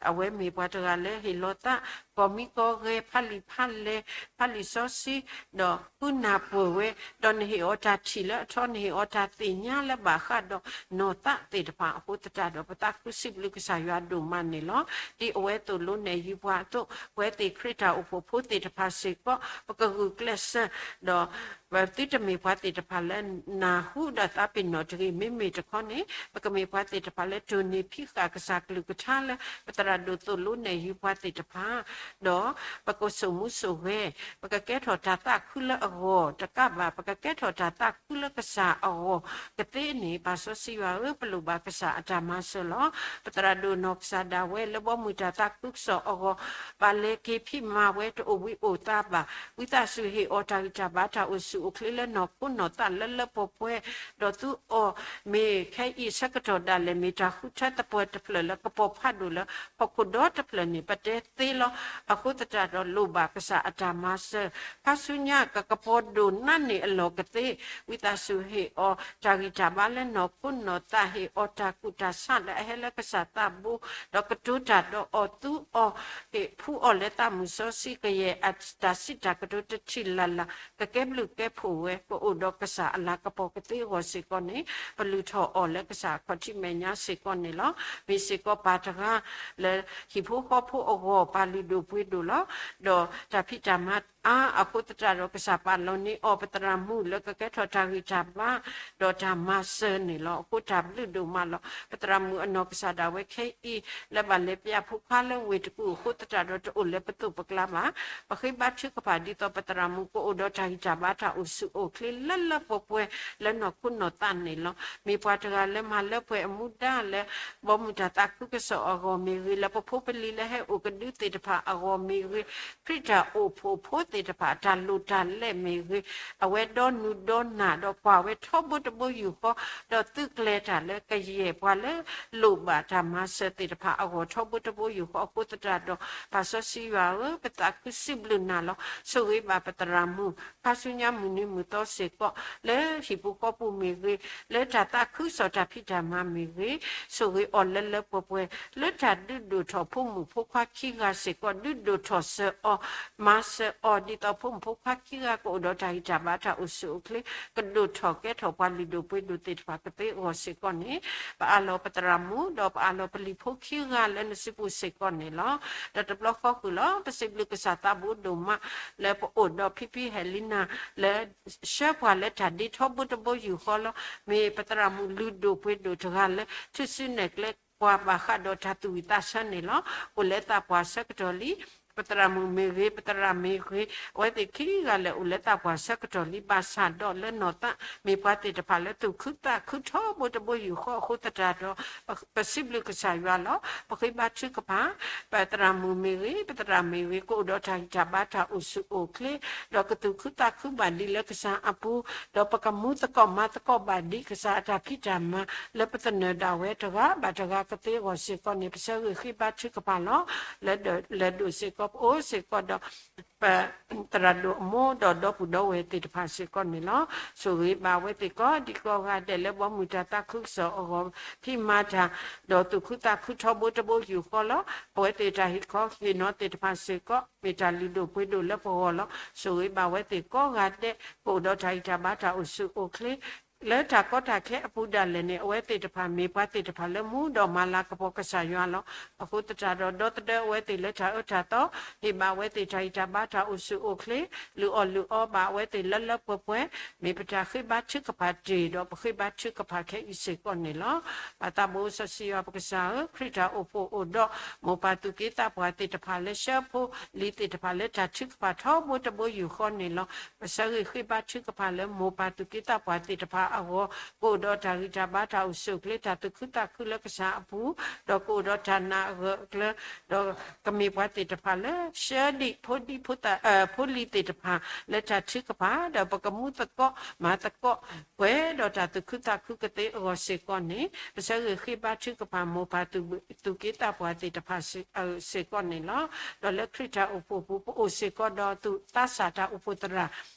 အဝဲမ့ၢ်ပှၤတဂၤလၢဟ့ၣ်လီၤသး ကီၢ်မံကီၢ်ဂဲၤ ဖးလံာ်ဖးလဲၢ် ဖးလံာ်စီဆှံ ဒီးဃုနၢ်ပၢၢ်ဝဲ, ဒီးနဟ့ၣ်အီၤတၢ်ထံၣ်လၢအထီ နဟ့ၣ်အီၤတၢ်သ့ၣ်ညါလၢဘၣ်ဃးဒီးနီၢ်သးသ့ၣ်တဖၣ်အဃိသတးဒီး ပသးခုစံးဘျုးကစၢ်ယွၤဒိၣ်မးန့ၣ်လီၤ. ဒ်အဝဲသိၣ်လိနဲၣ်ယုၤပှၤအသိး ပဝဲသ့ၣ်ခရံာ်တၢ်အိၣ်ဖှိၣ်ဖိသ့ၣ်တဖၣ်စ့ၢ်ကီး ပကဂုာ်ကျဲးစၢး ဒီး ပသုတမ့ၢ်ပှၤသ့ၣ်တဖၣ်လၢနၢ်ဟူဒီးသးပ့ၤနီၣ်တဂ့ၤ, မ့မ့ၢ်တခီန့ၣ် ပကမ့ၢ်ပှၤသ့ၣ်တဖၣ်လၢတိၢ်န့ၢ်ဖံးဃာ်ကစၢ်ကလုၢ်ကထါလၢ ပသရၣ်ဒိၣ်သိၣ်လိနဲၣ်ယုၤပှၤသ့ၣ်တဖၣ် ဒီးပကစိာ်မူစိာ်ဂဲၤ, ပကကဲထီၣ်တၢ်သးခုလၢအဂီၢ်တကးဘၣ် ပကကဲထီၣ်တၢ်သးခုလၢကစၢ်အဂီၢ်ကသ့န့ၣ် ပၢ်စီဆှံယွၤဧၢ, ပလိၣ်ဘၣ်ကစၢ်အတၢ်မၤစၢၤလီၤ. ပသရၣ်ဒိၣ်နီၢ်ကစၢ်ဒၣ်ဝဲလၢဘီမုၢ်တၢ်သးခုကစီၣ်အဂီၢ် ဘၣ်လဲၤက့ၤဖံးမၤဝဲတအိၣ်ဘှံးအိၣ်သါဘၣ်. ဝံသးစူၤဟ့ၣ်အီၤတၢ်ဂံၢ်တၢ်ဘါ တၢ်အိၣ်ဆူၣ်အိၣ်ချ့လၢနီၢ်ခိနီၢ်သးလၢလၢပှဲၤပှဲၤ, ဒီးသုအီၤမ့ၢ်ခဲအံၤဆၢကတီၢ်ဒၣ်လဲာ် မ့ၢ်တၢ်ဃုထၢသပှၢ်တဖျၢၣ်လၢကပီၤဖးဒိၣ်လၢဟီၣ်ခိၣ်ဒီတဖျၢၣ်န့ၣ် ပတဲသ့လီၤ. အဃိသတးဒီးလိၣ်ဘၣ်ကစၢ်အတၢ်မၤစၢၤ ခါဆူညါကကပီၤဒိၣ်နါန့ၢ်အလီၢ်ကသ့, ဝံသးစူၤဟ့ၣ်အီၤတၢ်ဂံၢ်တၢ်ဘါလၢနီၢ်ခိနီၢ်သး ဟ့ၣ်အီၤတၢ်ကူၣ်တၢ်ဆးလၢအဟဲလၢကစၢ်သးဘိ, ဒီးကတိၤတၢ်ဒီးအီၤသူအီၤ, ဟ့ၣ်ဖှူအီၤလၢသးမုၢ်စီဆှံကယဲၢ်အတၢ်စံးတၢ်ကတိၤတထံၣ်လၢ်လၢ် ကကဲဘျုးကဲဖှိၣ်ဝဲ ကအိၣ်ဒီးကစၢ်အလၤကပီၤကသ့အဂီၢ်စ့ၢ်ကီးန့ၣ် ပလုၢ်ထီၣ်အီၤလၢကစၢ်အခီၣ်ထံးမဲာ်ညါစ့ၢ်ကီးန့ၣ်လီၤ. မ့ၢ်စ့ၢ်ကီးပၢ်တဂၤလၢဟံၣ်ဖိဃီဖိအဂီၢ် ပၢ်လုၢ်ဒိၣ်ပှ့ၤဒိၣ်လီၤ. ဒီးတၢ်ဖံးတၢ်မၤအါအဃိသတးဒီး ကစၢ်ပာ်လီၤန့ၢ်အီၤ ပသရၣ်မုၣ်လၢကကဲထီၣ်တၢ်ဂံၢ်တၢ်ဘါ ဒီးတၢ်မၤစၢၤန့ၣ်လီၤ. အဃိတၢ်ဘျုးဒိၣ်မးလီၤ. ပသရၣ်မုၣ်အနီၢ်ကစၢ်ဒၣ်ဝဲခဲအံၤ လၢဘၣ်လဲၤပျးဖိခွါလၢဝ့ၢ်တကူၣ်အဃိသတးဒီး တအိၣ်လၢပသိးပကျါဘၣ်. ပဃ့ဘါထုကဖၣ်ဒ်သိးပသရၣ်မုၣ် ကအိၣ်ဒီးတၢ်ဂံၢ်တၢ်ဘါတၢ်အိၣ်ဆူၣ်အိၣ်ချ့လၢလၢပှဲၤပှဲၤလၢနီၢ်ခိနီၢ်သးန့ၣ်လီၤ. မ့ၢ်ပှၤတဂၤလၢမၤလၢပှဲၤအမူဒါလၢ ဘီမုၢ်တၢ်သးခုကစီၣ်အဂီၢ်မ့ၢ်ဂ့ၤ, လၢပဖိပလံၤလၢဟဲအိၣ်ကဒုသ့ၣ်တဖၣ်အဂီၢ်မ့ၢ်ဂ့ၤ, ခရံာ်တၢ်အိၣ်ဖှိၣ်ဖိသ့ၣ်တဖၣ်တၢ်လိၣ်တၢ်လဲမ့ၢ်ဂ့ၤ, အဝဲဒီနုၤဒီနၢ်ဒီးကွၢ်ဝဲထီဘိတဘိယူၢ်ဃီ, ဒီးသုးကျဲၤတၢ်လၢကယဲၢ်ပှၤလၢလိၣ်ဘၣ်တၢ်မၤစၢၤသ့ၣ်တဖၣ်အဂီၢ်ထီဘိတဘိယူၢ်ဃီအဃိသတးဒီး ပၢ်စီဆှံယွၤဧၢ, ပသးခုစံးဘျုးနၤလီၤ. ဆိၣ်ဂ့ၤဘၣ်ပသရၣ်မုၣ် ခါဆူညါမုၢ်နံၤမုၢ်သီစ့ၢ်ကီး လၢဟံၣ်ဖိဃီပူၤမ့ၢ်ဂ့ၤ, လၢတၢ်သးခုကစီၣ်တၢ်ဖံးတၢ်မၤမ့ၢ်ဂ့ၤ, ဆိၣ်ဂ့ၤအီၤလၢလၢပှဲၤပှဲၤ လၢတၢ်ဒုးဒိၣ်ထီၣ်ဖိမုၣ်ဖိခွါခံဂၤစ့ၢ်ကီး ဒုးဒိၣ်ထီၣ်စၢၤအီၤ, မၤစၢၤအီၤ ဒ်သိးဖိမုၣ်ဖိခွါခံဂၤကအိၣ်ဒီးတၢ်ဂံၢ်တၢ်ဘါတၢ်အိၣ်ဆူၣ်အိၣ်ချ့, ကဒိၣ်ထီၣ်ကဲထီၣ်ပှၤလုၢ်ဒိၣ်ပှ့ၤဒိၣ်သ့ၣ်တဖၣ်ကသ့အဂီၢ်စ့ၢ်ကီးန့ၣ်, ပအၢၣ်လီၤပသရၣ်မုၣ် ဒီးပအၢၣ်လီၤပလံၤဖိခံဂၤလၢနစုပူၤစ့ၢ်ကီးန့ၣ်လီၤ. ဒီးတဘျီဃီဃုာ်လီၤ ပစံးဘျုးကစၢ်သးဘိဒိၣ်မး လၢပအိၣ်ဒီးဖံဖံဟဲလံနၤ လၢဆှၢပှၤလၢတၢ်ဒ့ထီဘိတဘိယူၢ်ဃီလီၤ. မ့ၢ်ပသရၣ်မုၣ်လုၢ်ဒိၣ်ပှ့ၤဒိၣ်တဂၤလၢ ထုးစုနဲၣ်ကျဲပှၤဘၣ်ဃးဒီးတၢ်သူၣ်ဝံၣ်သးဆၢန့ၣ်လီၤ. အိၣ်လၢသးပှၢ်ဆၢကတီၢ်လံ ပသရၣ်မုၣ်မ့ၢ်ဂ့ၤ ပသရၣ်မ့ၢ်ဂ့ၤ အဝဲသ့ၣ်ခံဂၤလၢာ်အိၣ်လၢသးပှၢ်ဆၢကတီၢ်လံ ဘၣ်ဆၣ်ဒီးလၢနီၢ်သး မ့ၢ်ပှၤသ့ၣ်တဖၣ်လၢသူၣ်ခုသးခုထီဘိတဘိယူၢ်ဃီအဃိသတးဒီး ပစံးဘျုးကစၢ်ယွၤလီၤ. ပဃ့ဘါထုကဖၣ် ပသရၣ်မုၣ်မ့ၢ်ဂ့ၤ ပသရၣ်မ့ၢ်ဂ့ၤ ကအိၣ်ဒီးတၢ်ဂံၢ်တၢ်ဘါတၢ်အိၣ်ဆူၣ်အိၣ်ချ့ ဒီးကသူၣ်ခုသးခုဘၣ်ဒံးလၢကစၢ်အပူၤ, ဒီးပကမူသကိးမၤသကိးဘၣ်ဒံးကစၢ်အတၢ်ဖံးတၢ်မၤ လၢပသနၢၣ်ဒၣ်ဝဲတဂၤဘၣ်တဂၤကသ့အဂီၢ်စ့ၢ်ကီးန့ၣ် ပဆၢဂ့ၤဃ့ဘါထုကဖၣ်လီၤ. လၢဒိးစ့ၢ်ကီး ပအိၣ်စ့ၢ်ကီးဒီး ပသရၣ်ဒိၣ်အမိၢ်ဒီးဒီပုၢ်ဒီဝဲၢ်သ့ၣ်တဖၣ်စ့ၢ်ကီးန့ၣ်လီၤ. ဆိၣ်ဂ့ၤဘၣ်ဝဲသ့ၣ်ကိးဒံကိးဂၤဒဲးလၢဘီမုၢ်တၢ်သးခုကစီၣ်အဂီၢ် ဖံးမၤတၢ် ဒီးသူၣ်ခုသးခုထီဘိတဘိယူၢ်ဃီလီၤ. အဝဲသ့ၣ်တၢ်ဟ့ၣ်ခီဟ့ၣ်နီၤသ့ၣ်တဖၣ်စ့ၢ်ကီး မ့ၢ်တၢ်လုၢ်ဒိၣ်ပှ့ၤဒိၣ်လၢပဂီၢ်လီၤ. ဆိၣ်ဂ့ၤဘၣ်ဝဲသ့ၣ်ကိးဂၤဒဲး ကအိၣ်ဒီးတၢ်ဂံၢ်တၢ်ဘါတၢ်အိၣ်ဆူၣ်အိၣ်ချ့ လၢတၢ်ကီတၢ်ခဲအပူၤဒၣ်လဲာ်န့ၣ် အဝဲသ့ၣ်တဖၣ်မ့ၢ်ပှၤသ့ၣ်တဖၣ်လၢမူဒီးမၤလၤကပီၤကစၢ်ယွၤလီၤ. အဃိသတးဒီး ဒီသဒၢအဝဲသ့ၣ်လၢတၢ်အၢတၢ်သီ, ဟ့ၣ်ဘၣ်အဝဲသ့ၣ်တၢ်ဂံၢ်တၢ်ဘါတၢ်အိၣ်ဆူၣ်အိၣ်ချ့, လုၢ်အီၣ်လုၢ်အီဘၣ်အဝဲသ့ၣ်လၢလၢပှဲၤပှဲၤ, မ့ၢ်ပတၢ်ဃ့ဘါထုကဖၣ်တ့ၢ်ဒီး ပဃ့ဘါထုကဖၣ်ခဲအံၤစ့ၢ်ကီးန့ၣ်လီၤ. ပၢ်သးဘိစီဆှံယွၤပကစၢ်ဧၢ, ခရံာ်တၢ်အိၣ်ဖှိၣ်အိၣ်ဒီး မိၢ်ပၢ်သူၣ်က့သးပှၢ်သ့ၣ်တဖၣ်လၢဆှၢဖိလံၤသ့ၣ်တဖၣ်လၢတၢ်ထုကဖၣ်ထီဘိတဘိယူၢ်ဃီန့ၣ်လီၤ. ပဆၢဂ့ၤဃ့ဘါထုကဖၣ်လၢမိၢ်ပၢ်သူၣ်က့သးပှၢ်သ့ၣ်တဖၣ်အဂီၢ်, ကအိၣ်ဒီးတၢ်ဂံၢ်တၢ်ဘါတၢ်အိၣ်ဆူၣ်အိၣ်ချ့ တၢ်သူၣ်ခုသးခုလၢကစၢ်အပူၤ, ဒီးကအိၣ်ဒီးတၢ်နာ်အဂၢၢ်အကျၢၤ, ဒီးကမ့ၢ်ပှၤသ့ၣ်တဖၣ်လၢ ဆှၢဒံးဖိဒံဖိသၣ် ဖိလံၤသ့ၣ်တဖၣ် လၢတၢ်ထုကဖၣ်, ဒီးပကမူသကိးမၤသကိး ပှဲၤဒီးတၢ်သူၣ်ခုသးခုကသ့အဂီၢ်စ့ၢ်ကီးန့ၣ် ပဆၢဂ့ၤဃ့ဘါထုကဖၣ်မိၢ်ပၢ်သူၣ်က့သးပှၢ်သ့ၣ်တဖၣ်စ့ၢ်ကီးန့ၣ်လီၤ. ဒီးလၢခရံာ်တၢ်အိၣ်ဖှိၣ်ပူၤ ပအိၣ်စ့ၢ်ကီးဒီးသူၣ်သးစၢ်တၢ်အိၣ်ဖှိၣ်သရၣ်,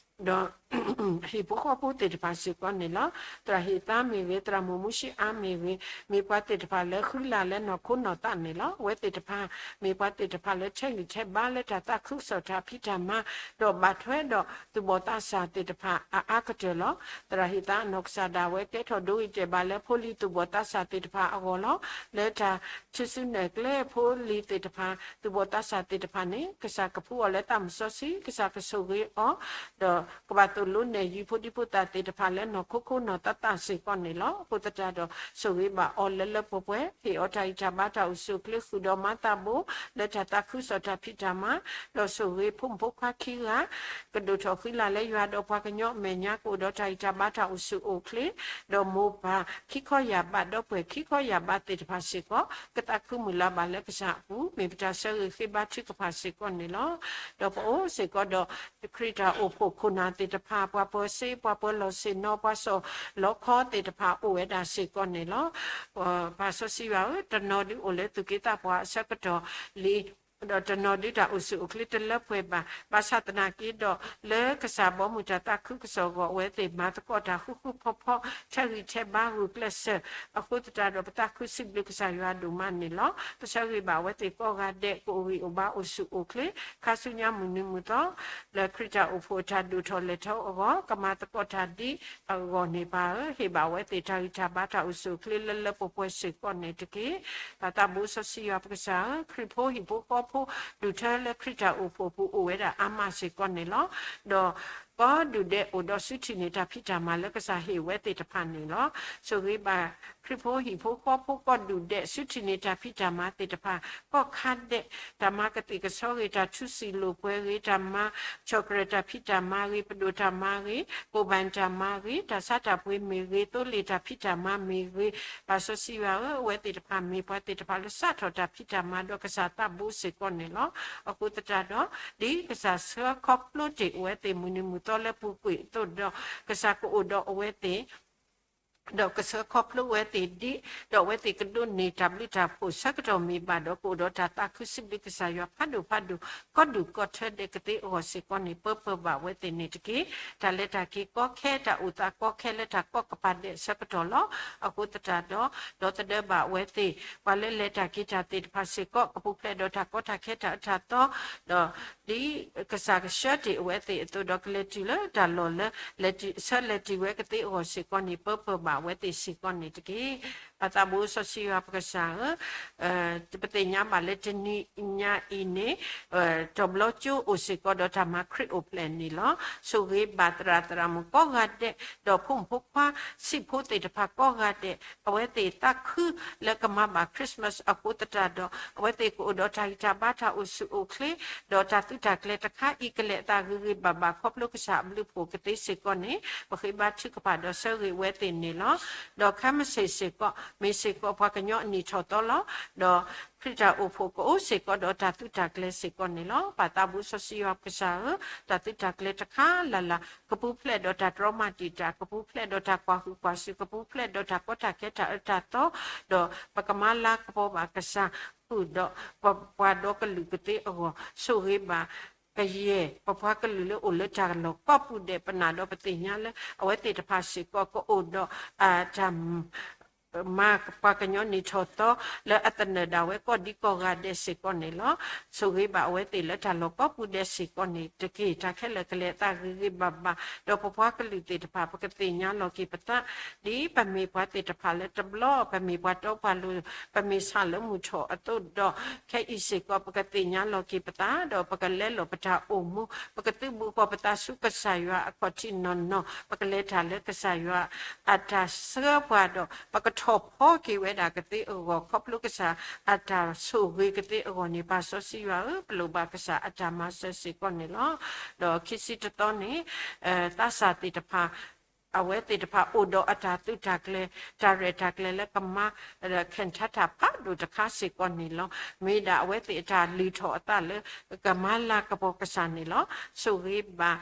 ဒီး ဟံၣ်ဖိဃီဖိသ့ၣ်တဖၣ်စ့ၢ်ကီးန့ၣ်လီၤ. သရၣ်ဟ့ၣ်သါမ့ၢ်ဂ့ၤ, သရၣ်မုၣ်မူၡ့အါမ့ၢ်ဂ့ၤ, မ့ၢ်ပှၤသ့ၣ်တဖၣ်လၢဃုလၢ်လၢနီၢ်ခိနီၢ်သးန့ၣ်လီၤ. အဝဲသ့ၣ်တဖၣ် မ့ၢ်ပှၤသ့ၣ်တဖၣ်လၢထဲးဂံၢ်ထဲးဘါလၢတၢ်သးခုကစီၣ်တၢ်ဖံးတၢ်မၤ, ဒီးဘၣ်ထွဲဒီးသူၣ်ဘီၣ်သးစၢ်သ့ၣ်တဖၣ်အအါကတၢၢ်လီၤ. သရၣ်ဟ့ၣ်သါအနီၢ်ကစၢ်ဒၣ်ဝဲ ကဲထီၣ်ဒိဂ့ၤတဲာ်ဘၣ်လၢဖိလံၤသူၣ်ဘီၣ်သးစၢ်သ့ၣ်တဖၣ်အဂီၢ်လီၤ. လၢတၢ်ထုးစုနဲၣ်ကျဲဖိလံၤသ့ၣ်တဖၣ် သူၣ်ဘီၣ်သးစၢ်သ့ၣ်တဖၣ်န့ၣ် ကစၢ်ကဖှူအီၤလၢသးမုၢ်စီဆှံ, ကစၢ်ကဆိၣ်ဂ့ၤအီၤ ဒီးကဘၣ်သိၣ်လိနဲၣ်ယုၤဖိဒံဖိသၣ်သ့ၣ်တဖၣ်လၢနီၢ်ခိခိနီၢ်သးသးစ့ၢ်ကီးန့ၣ်လီၤ. အဃိသတးဒီး ဆိၣ်ဂ့ၤဘၣ်အီၤလၢလၢပှဲၤပှဲၤ, ဟ့ၣ်အီၤတၢ်ဂံၢ်တၢ်ဘါတၢ်အိၣ်ဆူၣ်အိၣ်ချ့ ဃုာ်ဒီးမၤသးဘိ လၢတၢ်သးခုကစီၣ်တၢ်ဖံးတၢ်မၤ, ဒီးဆိၣ်ဂ့ၤဖိမုၣ်ဖိခွါခံဂၤ ကဒိၣ်ထီၣ်ဃံလၤလၢယွၤဒီးပှၤကညီအမဲာ်ညါ ကအိၣ်ဒီးတၢ်ဂံၢ်တၢ်ဘါတၢ်အိၣ်ဆူၣ်အိၣ်ချ့, ဒီးမိၢ်ပၢ်ခံခီယာ်ဘး ဒီပုၢ်ဝဲၢ်ခံခီယာ်ဘးသ့ၣ်တဖၣ်စ့ၢ်ကီး ကသးခုမုၢ်လၢ်ဘၣ်လၢကစၢ်အပူၤ မ့ၢ်ပတၢ်ဆၢဂ့ၤဃ့ဘါထုကဖၣ်စ့ၢ်ကီးန့ၣ်လီၤ. ဒီးပအိၣ်စ့ၢ်ကီးဒီး ခရံာ်တၢ်အိၣ်ဖှိၣ်ခိၣ်နၢ်သ့ၣ်တဖၣ် ပှၤပၢၤစ့ ပှၤပၢၤလီၢ်ဆ့ၣ်နီၤ ပှၤစီၣ်လီခီသ့ၣ်တဖၣ်အိၣ်ဝဲဒၣ်စ့ၢ်ကီးန့ၣ်လီၤ. ပၢ်စီဆှံယွၤဧၢ, တနီၤဒုအိၣ်လၢသူၣ်က့သးပှၢ်အဆၢကတီၢ်လံ ဒီးတနီၤဒုတၢ်အိၣ်ဆူၣ်အိၣ်ချ့တလၢပှဲၤဘၣ်. ဘၣ်ဆၣ်သနာ်က့ဒီး လၢကစၢ်ဘီမုၢ်တၢ်သးခုကစီၣ်အဂီၢ် အဝဲသ့ၣ်မၤသကိးတၢ်ဃူဃူဖိးဖိး ထဲးဂံၢ်ထဲးဘါဂုာ်ကျဲးစၢး အဃိသတးဒီး ပသးခုစံးဘျုးကစၢ်ယွၤဒိၣ်မးန့ၣ်လီၤ. ပဆၢဂ့ၤဘၣ်အဝဲသ့ၣ်ကိးဂၤဒဲး ကအိၣ်ဂံၢ်အိၣ်ဘါအိၣ်ဆူၣ်အိၣ်ချ့ ခါဆူညါမုၢ်နံၤမုၢ်သီ လၢခရံာ်တၢ်အိၣ်ဖှိၣ်အတၢ်ဒိၣ်ထီၣ်လဲၢ်ထီၣ်အဂီၢ် ကမၤသကိးတၢ်ဒ်အဂီၢ်န့ၣ် ပၢ်ဧၢ, ဟ့ၣ်ဘၣ်အဝဲသ့ၣ်တၢ်ဂံၢ်တၢ်ဘါတၢ်အိၣ်ဆူၣ်အိၣ်ချ့လၢလၢပှဲၤပှဲၤစ့ၢ်ကီးန့ၣ်တက့ၢ်. ပၢ်သးဘိစီဆှံယွၤပကစၢ်ဧၢ, ခရံာ်ဖိဟံၣ်ဖိဃီဖိ ဒူၣ်ထၢလၢခရံာ်တၢ်အိၣ်ဖှိၣ်ပူၤအိၣ်ဝဲဒၣ်အါမးစ့ၢ်ကီးန့ၣ်လီၤ. ဒီး ကိးဒူၣ်ဒဲးအိၣ်ဒီးစုထံၣ်န့ၢ်တၢ်ဖံးတၢ်မၤလၢကစၢ်ဟ့ၣ်ဝဲသ့ၣ်တဖၣ်န့ၣ်လီၤ. ဆိၣ်ဂ့ၤဘၣ်ခရံာ်ဖိဟံၣ်ဖိဃီဖိကိးဒူၣ်ဒဲး စုထံၣ်န့ၢ်တၢ်ဖံးတၢ်မၤသ့ၣ်တဖၣ် ကိးခါဒဲး, တၢ်မၤကသ့ၣ်ကဆီဂ့ၤ, တၢ်ထူစံာ်လိာ်ပှဲၤဂ့ၤ, တၢ်မၤဆီၣ်ကရၢၢ်တၢ်ဖံးတၢ်မၤဂ့ၤ, ပဒိၣ်တၢ်မၤဂ့ၤ, ကိၢ်ဘၣ်တၢ်မၤဂ့ၤ, တၢ်ဆါတၢ်ပှ့ၤမ့ၢ်ဂ့ၤ, သိလ့ၣ်တၢ်ဖံးတၢ်မၤမ့ၢ်ဂ့ၤ, ပၢ်စီဆှံယွၤဧၢ, အဝဲသ့ၣ်တဖၣ်မ့ၢ်ပှၤသ့ၣ်တဖၣ်လၢစးထီၣ်တၢ်ဖံးတၢ်မၤဒီးကစၢ်သးဘိစ့ၢ်ကီးန့ၣ်လီၤ. အဃိသတးဒီး ဒ်ကစၢ်ဆှၢခီဖျိတ့ၢ်အဝဲသ့ၣ်မုၢ်နံၤမုၢ်သီလၢပူၤကွံာ်အသိးဒီး ကစၢ်ကအိၣ်ဒီးအဝဲသ့ၣ် ဒီးကဆှၢခီဖျိဝဲသ့ၣ်ဒ်, ဒီးအဝဲသ့ၣ်ကဒိးန့ၢ်တၢ်ဘျုးတၢ်ဖှိၣ်ဆၢကတီၢ်မ့ၢ်ဘၣ်ဒီး ကအိၣ်ဒီးတၢ်သးခုစံးဘျုးကစၢ်ယွၤဖးဒိၣ်ဖးဒိၣ် ကီၢ်ဒူၣ်ကီၢ်ထၢဒဲးကသ့အဂီၢ်စ့ၢ်ကီးန့ၣ် ပၢပၢဘၣ်ဝဲသ့ၣ်န့ၣ်တက့ၢ်. တၢ်လဲၤတၢ်က့ၤကီခဲ တၢ်အိၣ်သးကီခဲလၢတၢ်ကီကပၤဒဲးအဆၢကတီၢ်လီၤ. အဃိသတးဒီး ဒီသဒၢဘၣ်ဝဲသ့ၣ် ပှၤလၢလဲၤတၢ်က့ၤတၢ်သ့ၣ်တဖၣ်စ့ၢ်ကီး ကပူၤဖျဲးဒီးတၢ်ကီတၢ်ခဲတၢ်အၢတၢ်သီ, ဒီး ဒ်ကစၢ်ကဆှၢတ့ၢ်အဝဲသ့ၣ်အသိးဒီး ကလဲၤတုၤလၢတၢ်လီၢ်လၢ ဆၢလဲၤတုၤဝဲကသ့အဂီၢ်စ့ၢ်ကီးန့ၣ် ပၢပၢဘၣ်အဝဲသ့ၣ်စ့ၢ်ကီးန့ၣ်တက့ၢ်. ပၢ်သးဘိစီဆှံယွၤပကစၢ်ဧၢ, ပသ့ၣ်ညါဘၣ်လၢတနံၤညါအံၤန့ၣ် တဘျီကၠိအိၣ်စ့ၢ်ကီးဒီးတၢ်မၤခရံာ်အိၣ်ဖျဲၣ်န့ၣ်လီၤ. ဆိၣ်ဂ့ၤဘၣ်သရၣ်သရၣ်မုၣ်ကိးဂၤဒဲး ဒီးဖိမုၣ်ဖိခွါဆံးဖိသ့ၣ်တဖၣ်ကိးဂၤဒဲး အဝဲသ့ၣ်သးခုလၢကမၤဘၣ် Christmas အဃိသတးဒီး အဝဲသ့ၣ်ကအိၣ်ဒီးတၢ်ဂံၢ်တၢ်ဘါတၢ်အိၣ်ဆူၣ်အိၣ်ချ့ ဒီးတၢ်သုးတၢ်ကျဲၤတခါအံၤ ကလဲၤအသးဂ့ၤဂ့ၤဘၣ်ဘၣ် ခီဖျိကစၢ်အဘျုးအဖှိၣ်ကသ့စ့ၢ်ကီးန့ၣ် ပဃ့ဘါထုကဖၣ်ဒီးဆၢဂ့ၤဝဲသ့ၣ်န့ၣ်လီၤ. ဒီးခဲမုၢ်ဆ့ၣ်စ့ၢ်ကီး မ့ၢ်စ့ၢ်ကီးပှၤကညီအနံၣ်ထီၣ်သီလီၤ. ဒီးခရံာ်တၢ်အိၣ်ဖှိၣ်ကအိၣ်စ့ၢ်ကီးဒီးတၢ်သုးတၢ်ကျဲၤစ့ၢ်ကီးန့ၣ်လီၤ. ပၢ်သးဘိစီဆှံယွၤပကစၢ်ဧၢ, တၢ်သုးတၢ်ကျဲၤတခါလၢ်လၢ် ကပူၤဖျဲးဒီးတၢ်တြီမၤတံာ်တာ်, ကပူၤဖျဲးဒီးတၢ်ကွၢ်ဟုၣ်ကွၢ်စုး, ကပူၤဖျဲးဒီးတၢ်ကီတၢ်ခဲတၢ်အၢတၢ်သီ, ဒီးပကမၤလၤကပီၤဘၣ်ကစၢ် ဃုာ်ဒီးပပှၤဒီကလုာ်ကသ့အဂီၢ်, ဆိၣ်ဂ့ၤဘၣ်ကယဲၢ် ပပှၤကလုာ်လၢအိၣ်လၢတၢ်လီၢ်ကိးပူၤဒဲး ပနာ်ဒီးပသ့ၣ်ညါလၢ အဝဲသ့ၣ်တဖၣ်စ့ၢ်ကီးကအိၣ်ဒီး တၢ် မၤပှၤကညီနံၣ်ထီၣ်သီလၢအသနၢၣ်ဒၣ်ဝဲကိးဒံကိးဂၤဒဲးစ့ၢ်ကီးန့ၣ်လီၤ. ဆိၣ်ဂ့ၤဘၣ်အဝဲသ့ၣ်လၢတၢ်လီၢ်ကိးပူၤဒဲးစ့ၢ်ကီးန့ၣ်တက့ၢ်. တၢ်ခဲလၢာ်ကလဲၤအသးဂ့ၤဂ့ၤဘၣ်ဘၣ်, ဒီးပပှၤကလုာ်သ့ၣ်တဖၣ် ပကသ့ၣ်ညါလီၤက့ၤပသး ဒ်ပမ့ၢ်ပှၤသ့ၣ်တဖၣ်လၢတဘျီ ပမ့ၢ်ပှၤတီပှၤလိၤ ပမ့ၢ်ဆၣ်လၢမုၢ်ထီၣ်အသိးဒီး ခဲအံၤစ့ၢ်ကီး ပကသ့ၣ်ညါလီၤက့ၤပသး ဒီးပကလဲလီၤပတၢ်အိၣ်မူ ပကသုးဘူးဃီၤပသးဆူကစၢ်ယွၤအခီၣ်ထံးနီၢ်နီၢ် ပကလဲၤတၢ်လၢကစၢ်ယွၤအတၢ်ဆှၢပှၤဒီး ပကထီၣ်ဖီက့ၤဝဲဒၣ်ကသ့အဂီၢ် ခီဖျိကစၢ်အတၢ်ဆိၣ်ဂ့ၤကသ့အဂီၢ်န့ၣ် ပၢ်စီဆှံယွၤဧၢ, ပလိၣ်ဘၣ်ကစၢ်အတၢ်မၤစၢၤစ့ၢ်ကီးန့ၣ်လီၤ. ဒီးခံဆံတသီန့ၣ် သးစၢ်သ့ၣ်တဖၣ် အဝဲသ့ၣ်တဖၣ်အိၣ်ဒီးအတၢ်သုးတၢ်ကျဲၤ တၢ်ရဲၣ်တၢ်ကျဲၤလၢကမၤ ခၣ်ထါတၢ်ဖးဒိၣ်တခါစ့ၢ်ကီးန့ၣ်လီၤ. မ့ၢ်ဒၣ်အဝဲသ့ၣ်အတၢ်လုၢ်ထီၣ်အသးလၢ ကမၤလၤကပီၤကစၢ်န့ၣ်လီၤ. ဆိၣ်ဂ့ၤဘၣ်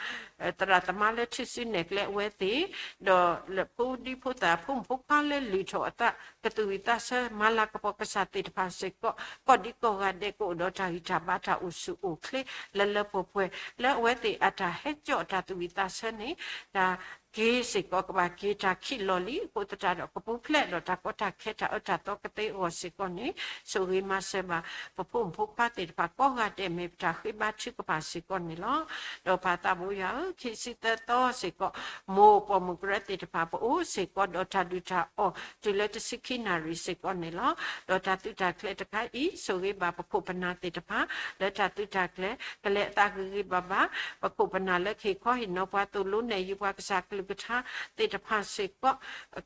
သရၣ်သမါလၢထူၣ်စုနဲၣ်ကျဲအဝဲသ့ၣ် ဒီးလၢဖိဒံဖိသၣ်ဖိမုၣ်ဖိခွါလၢလုၢ်ထီၣ်အသး ကသူၣ်ဝံၣ်သးဆၢ မၤလၤကပီၤကစၢ်သ့ၣ်တဖၣ်စ့ၢ်ကီး ကိးဒံကိးဂၤဒဲးကအိၣ်ဒီးတၢ်ဂံၢ်တၢ်ဘါတၢ်အိၣ်ဆူၣ်အိၣ်ချ့ လၢလၢပှဲၤပှဲၤ လၢအဝဲသ့ၣ်အတၢ်ဟဲကၠီၣ်တၢ်သူၣ်ဝံၣ်သးဆၢန့ၣ် တၢ်က့ၤစ့ၢ်ကီးကဘၣ်က့ၤတၢ်ခံးလီၤလံ အဃိသတးဒီး ကပူၤဖျဲးဒီးတၢ်ကီတၢ်ခဲတၢ်အၢတၢ်သီကသ့အဂီၢ်စ့ၢ်ကီးန့ၣ် ဆိၣ်ဂ့ၤမၤစၢၤဘၣ် ပဖိမုၣ်ဖိခွါသ့ၣ်တဖၣ်ကိးဂၤဒဲး မ့ၢ်ပတၢ်ဃ့ဘါထုကဖၣ်စ့ၢ်ကီးန့ၣ်လီၤ. ဒီးပၢ်သးဘိယွၤဧၢ, ခံဆံသၢသီစ့ၢ်ကီး မိၢ်ပိာ်မုၣ်ကရၢသ့ၣ်တဖၣ် ပအိၣ်စ့ၢ်ကီးဒီးတၢ်ဒုးတၢ်အီၣ် တုၤလၢတဆံခံနၣ်ရံၣ်စ့ၢ်ကီးန့ၣ်လီၤ. ဒီးတၢ်သုးတၢ်ကျဲၤတခါအံၤ ဆိၣ်ဂ့ၤဘၣ်ပခိၣ်ပနၢ်သ့ၣ်တဖၣ် လၢတၢ်သုးတၢ်ကျဲၤ ကလဲၤအသးဂ့ၤဂ့ၤဘၣ်ဘၣ်, ပခိၣ်ပနၢ်လၢကဟ့ၣ်ခီဟ့ၣ်နီၤပှၤ သိၣ်လိနဲၣ်ယုာ်ပှၤကစၢ်ကလုၢ်ကထါသ့ၣ်တဖၣ်စ့ၢ်ကီး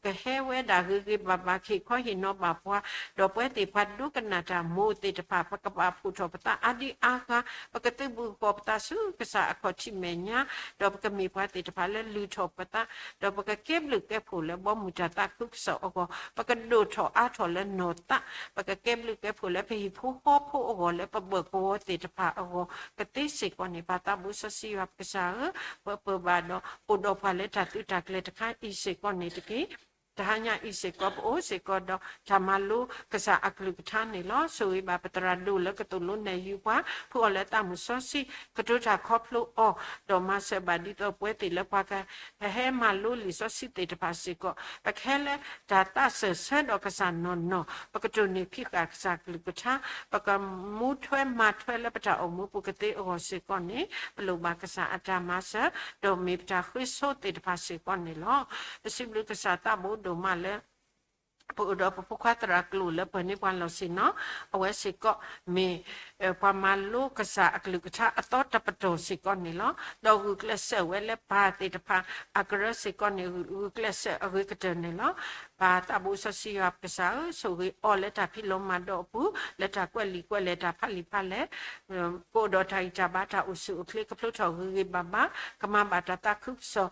ကဟဲဝဲဒၣ်ဂ့ၤဂ့ၤဘၣ်ဘၣ် ကဟ့ၣ်ခီဟ့ၣ်နီၤဘၣ်ပှၤ, ဒီးပဝဲသ့ၣ်ပှၤဒိကနၣ်တၢ်မိၢ်သ့ၣ်တဖၣ် ပကဘၣ်ဖှီၣ်ထီၣ်ပသးအါဒံအါဂၤ, ပကသုးဘူးကီၤပသးဆူကစၢ်အခီၣ်ထံးမဲာ်ညါ, ဒီးပကမ့ၢ်ပှၤသ့ၣ်တဖၣ်လၢလုၢ်ထီၣ်ပသး, ဒီးပကကဲဘျုးကဲဖှိၣ်လၢဘီမုၢ်တၢ်သးခုကစီၣ်အဂီၢ်, ပကဒိၣ်ထီၣ်အါထီၣ်လၢနီၢ်သး, ပကကဲဘျုးကဲဖှိၣ်လၢပဟံၣ်ဖိဃီဖိအဂီၢ် လၢပဘၢၣ်ကဝီၤသ့ၣ်တဖၣ်အဂီၢ် ကသ့စ့ၢ်ကီးန့ၣ် ပၢ်သးဘိစီဆှံယွၤပကစၢ်ဧၢ, ပပၢၢ်ဘၣ်ဒီး အိၣ်ဒီးပှၤလၢတၢ်သုးတၢ်ကျဲၤတခါအံၤစ့ၢ်ကီးန့ၣ်တက့ၢ်. တဟါညါအံၤစ့ၢ်ကီး ပအိၣ်စ့ၢ်ကီးဒီးတၢ်မၤလိကစၢ်အကလုၢ်ကထါန့ၣ်လီၤ. ဆိၣ်ဂ့ၤဘၣ်ပသရၣ်ဒိၣ်လၢကသိၣ်လိနဲၣ်ယုာ်ပှၤ, ဖုအီၤလၢသးမုာ်စီဆှံ, ကတိၤတၢ်ခီဖျိအီၤ, ဒီးမၤစၢၤဘၣ်ဒ်သိးပဝဲသ့ၣ်လၢပှၤက ဟဲမၤလိလံာ်စီဆှံသ့ၣ်တဖၣ်စ့ၢ်ကီး, ပကဟဲလၢတၢ်သးစၢၢ်ဆၢဒီးကစၢ်နီၢ်နီၢ်, ပကတိၢ်နီၣ်ဖံးဃာ်ကစၢ်ကလုၢ်ကထါ, ပကမူထွဲမၤထွဲလၢပတၢ်အိၣ်မူပူၤကသ့အဂီၢ်စ့ၢ်ကီးန့ၣ် ပလိၣ်ဘၣ်ကစၢ်အတၢ်မၤစၢၤ, ဒီးမ့ၢ်ပတၢ်ဃ့ဆိသ့ၣ်တဖၣ်စ့ၢ်ကီးန့ၣ်လီၤ. ပစံးဘျုးကစၢ်သးဘိဒိၣ်မးလၢ ပအိၣ်ဒီးပဖိခွါသရၣ်ကျိၤလၢပှဲၤန့ၢ်ပှၤလီၢ်ဆ့ၣ်နီၤ, အဝဲစ့ၢ်ကီးမ့ၢ် ပှၤမၤလိကစၢ်အကလုၢ်ကထါအသီတပတီၢ်စ့ၢ်ကီးန့ၣ်လီၤ. ဒီးဂုာ်ကျဲးစၢးဝဲလၢပၢ်သ့ၣ်တဖၣ်အကရၢစ့ၢ်ကီးန့ၣ် ဂုာ်ကျဲးစၢးအဂ့ၤကတၢၢ်န့ၣ်လီၤ. ပၢ်သးဘိစီဆှံယွၤပကစၢ်ဧၢ, ဆိၣ်ဂ့ၤအီၤလၢတၢ်ဖံးလိမၤဒိးအပူၤ, လၢတၢ်ကွဲးလံာ်ကွဲးလဲၢ်တၢ်ဖးလံာ်ဖးလဲၢ် ကအိၣ်ဒီးတၢ်ဂံၢ်တၢ်ဘါတၢ်အိၣ်ဆူၣ်အိၣ်ချ့ ကဖျိထီၣ်ဂ့ၤဂ့ၤဘၣ်ဘၣ်, ကမၤဘၣ်တၢ်သးခုကစီၣ်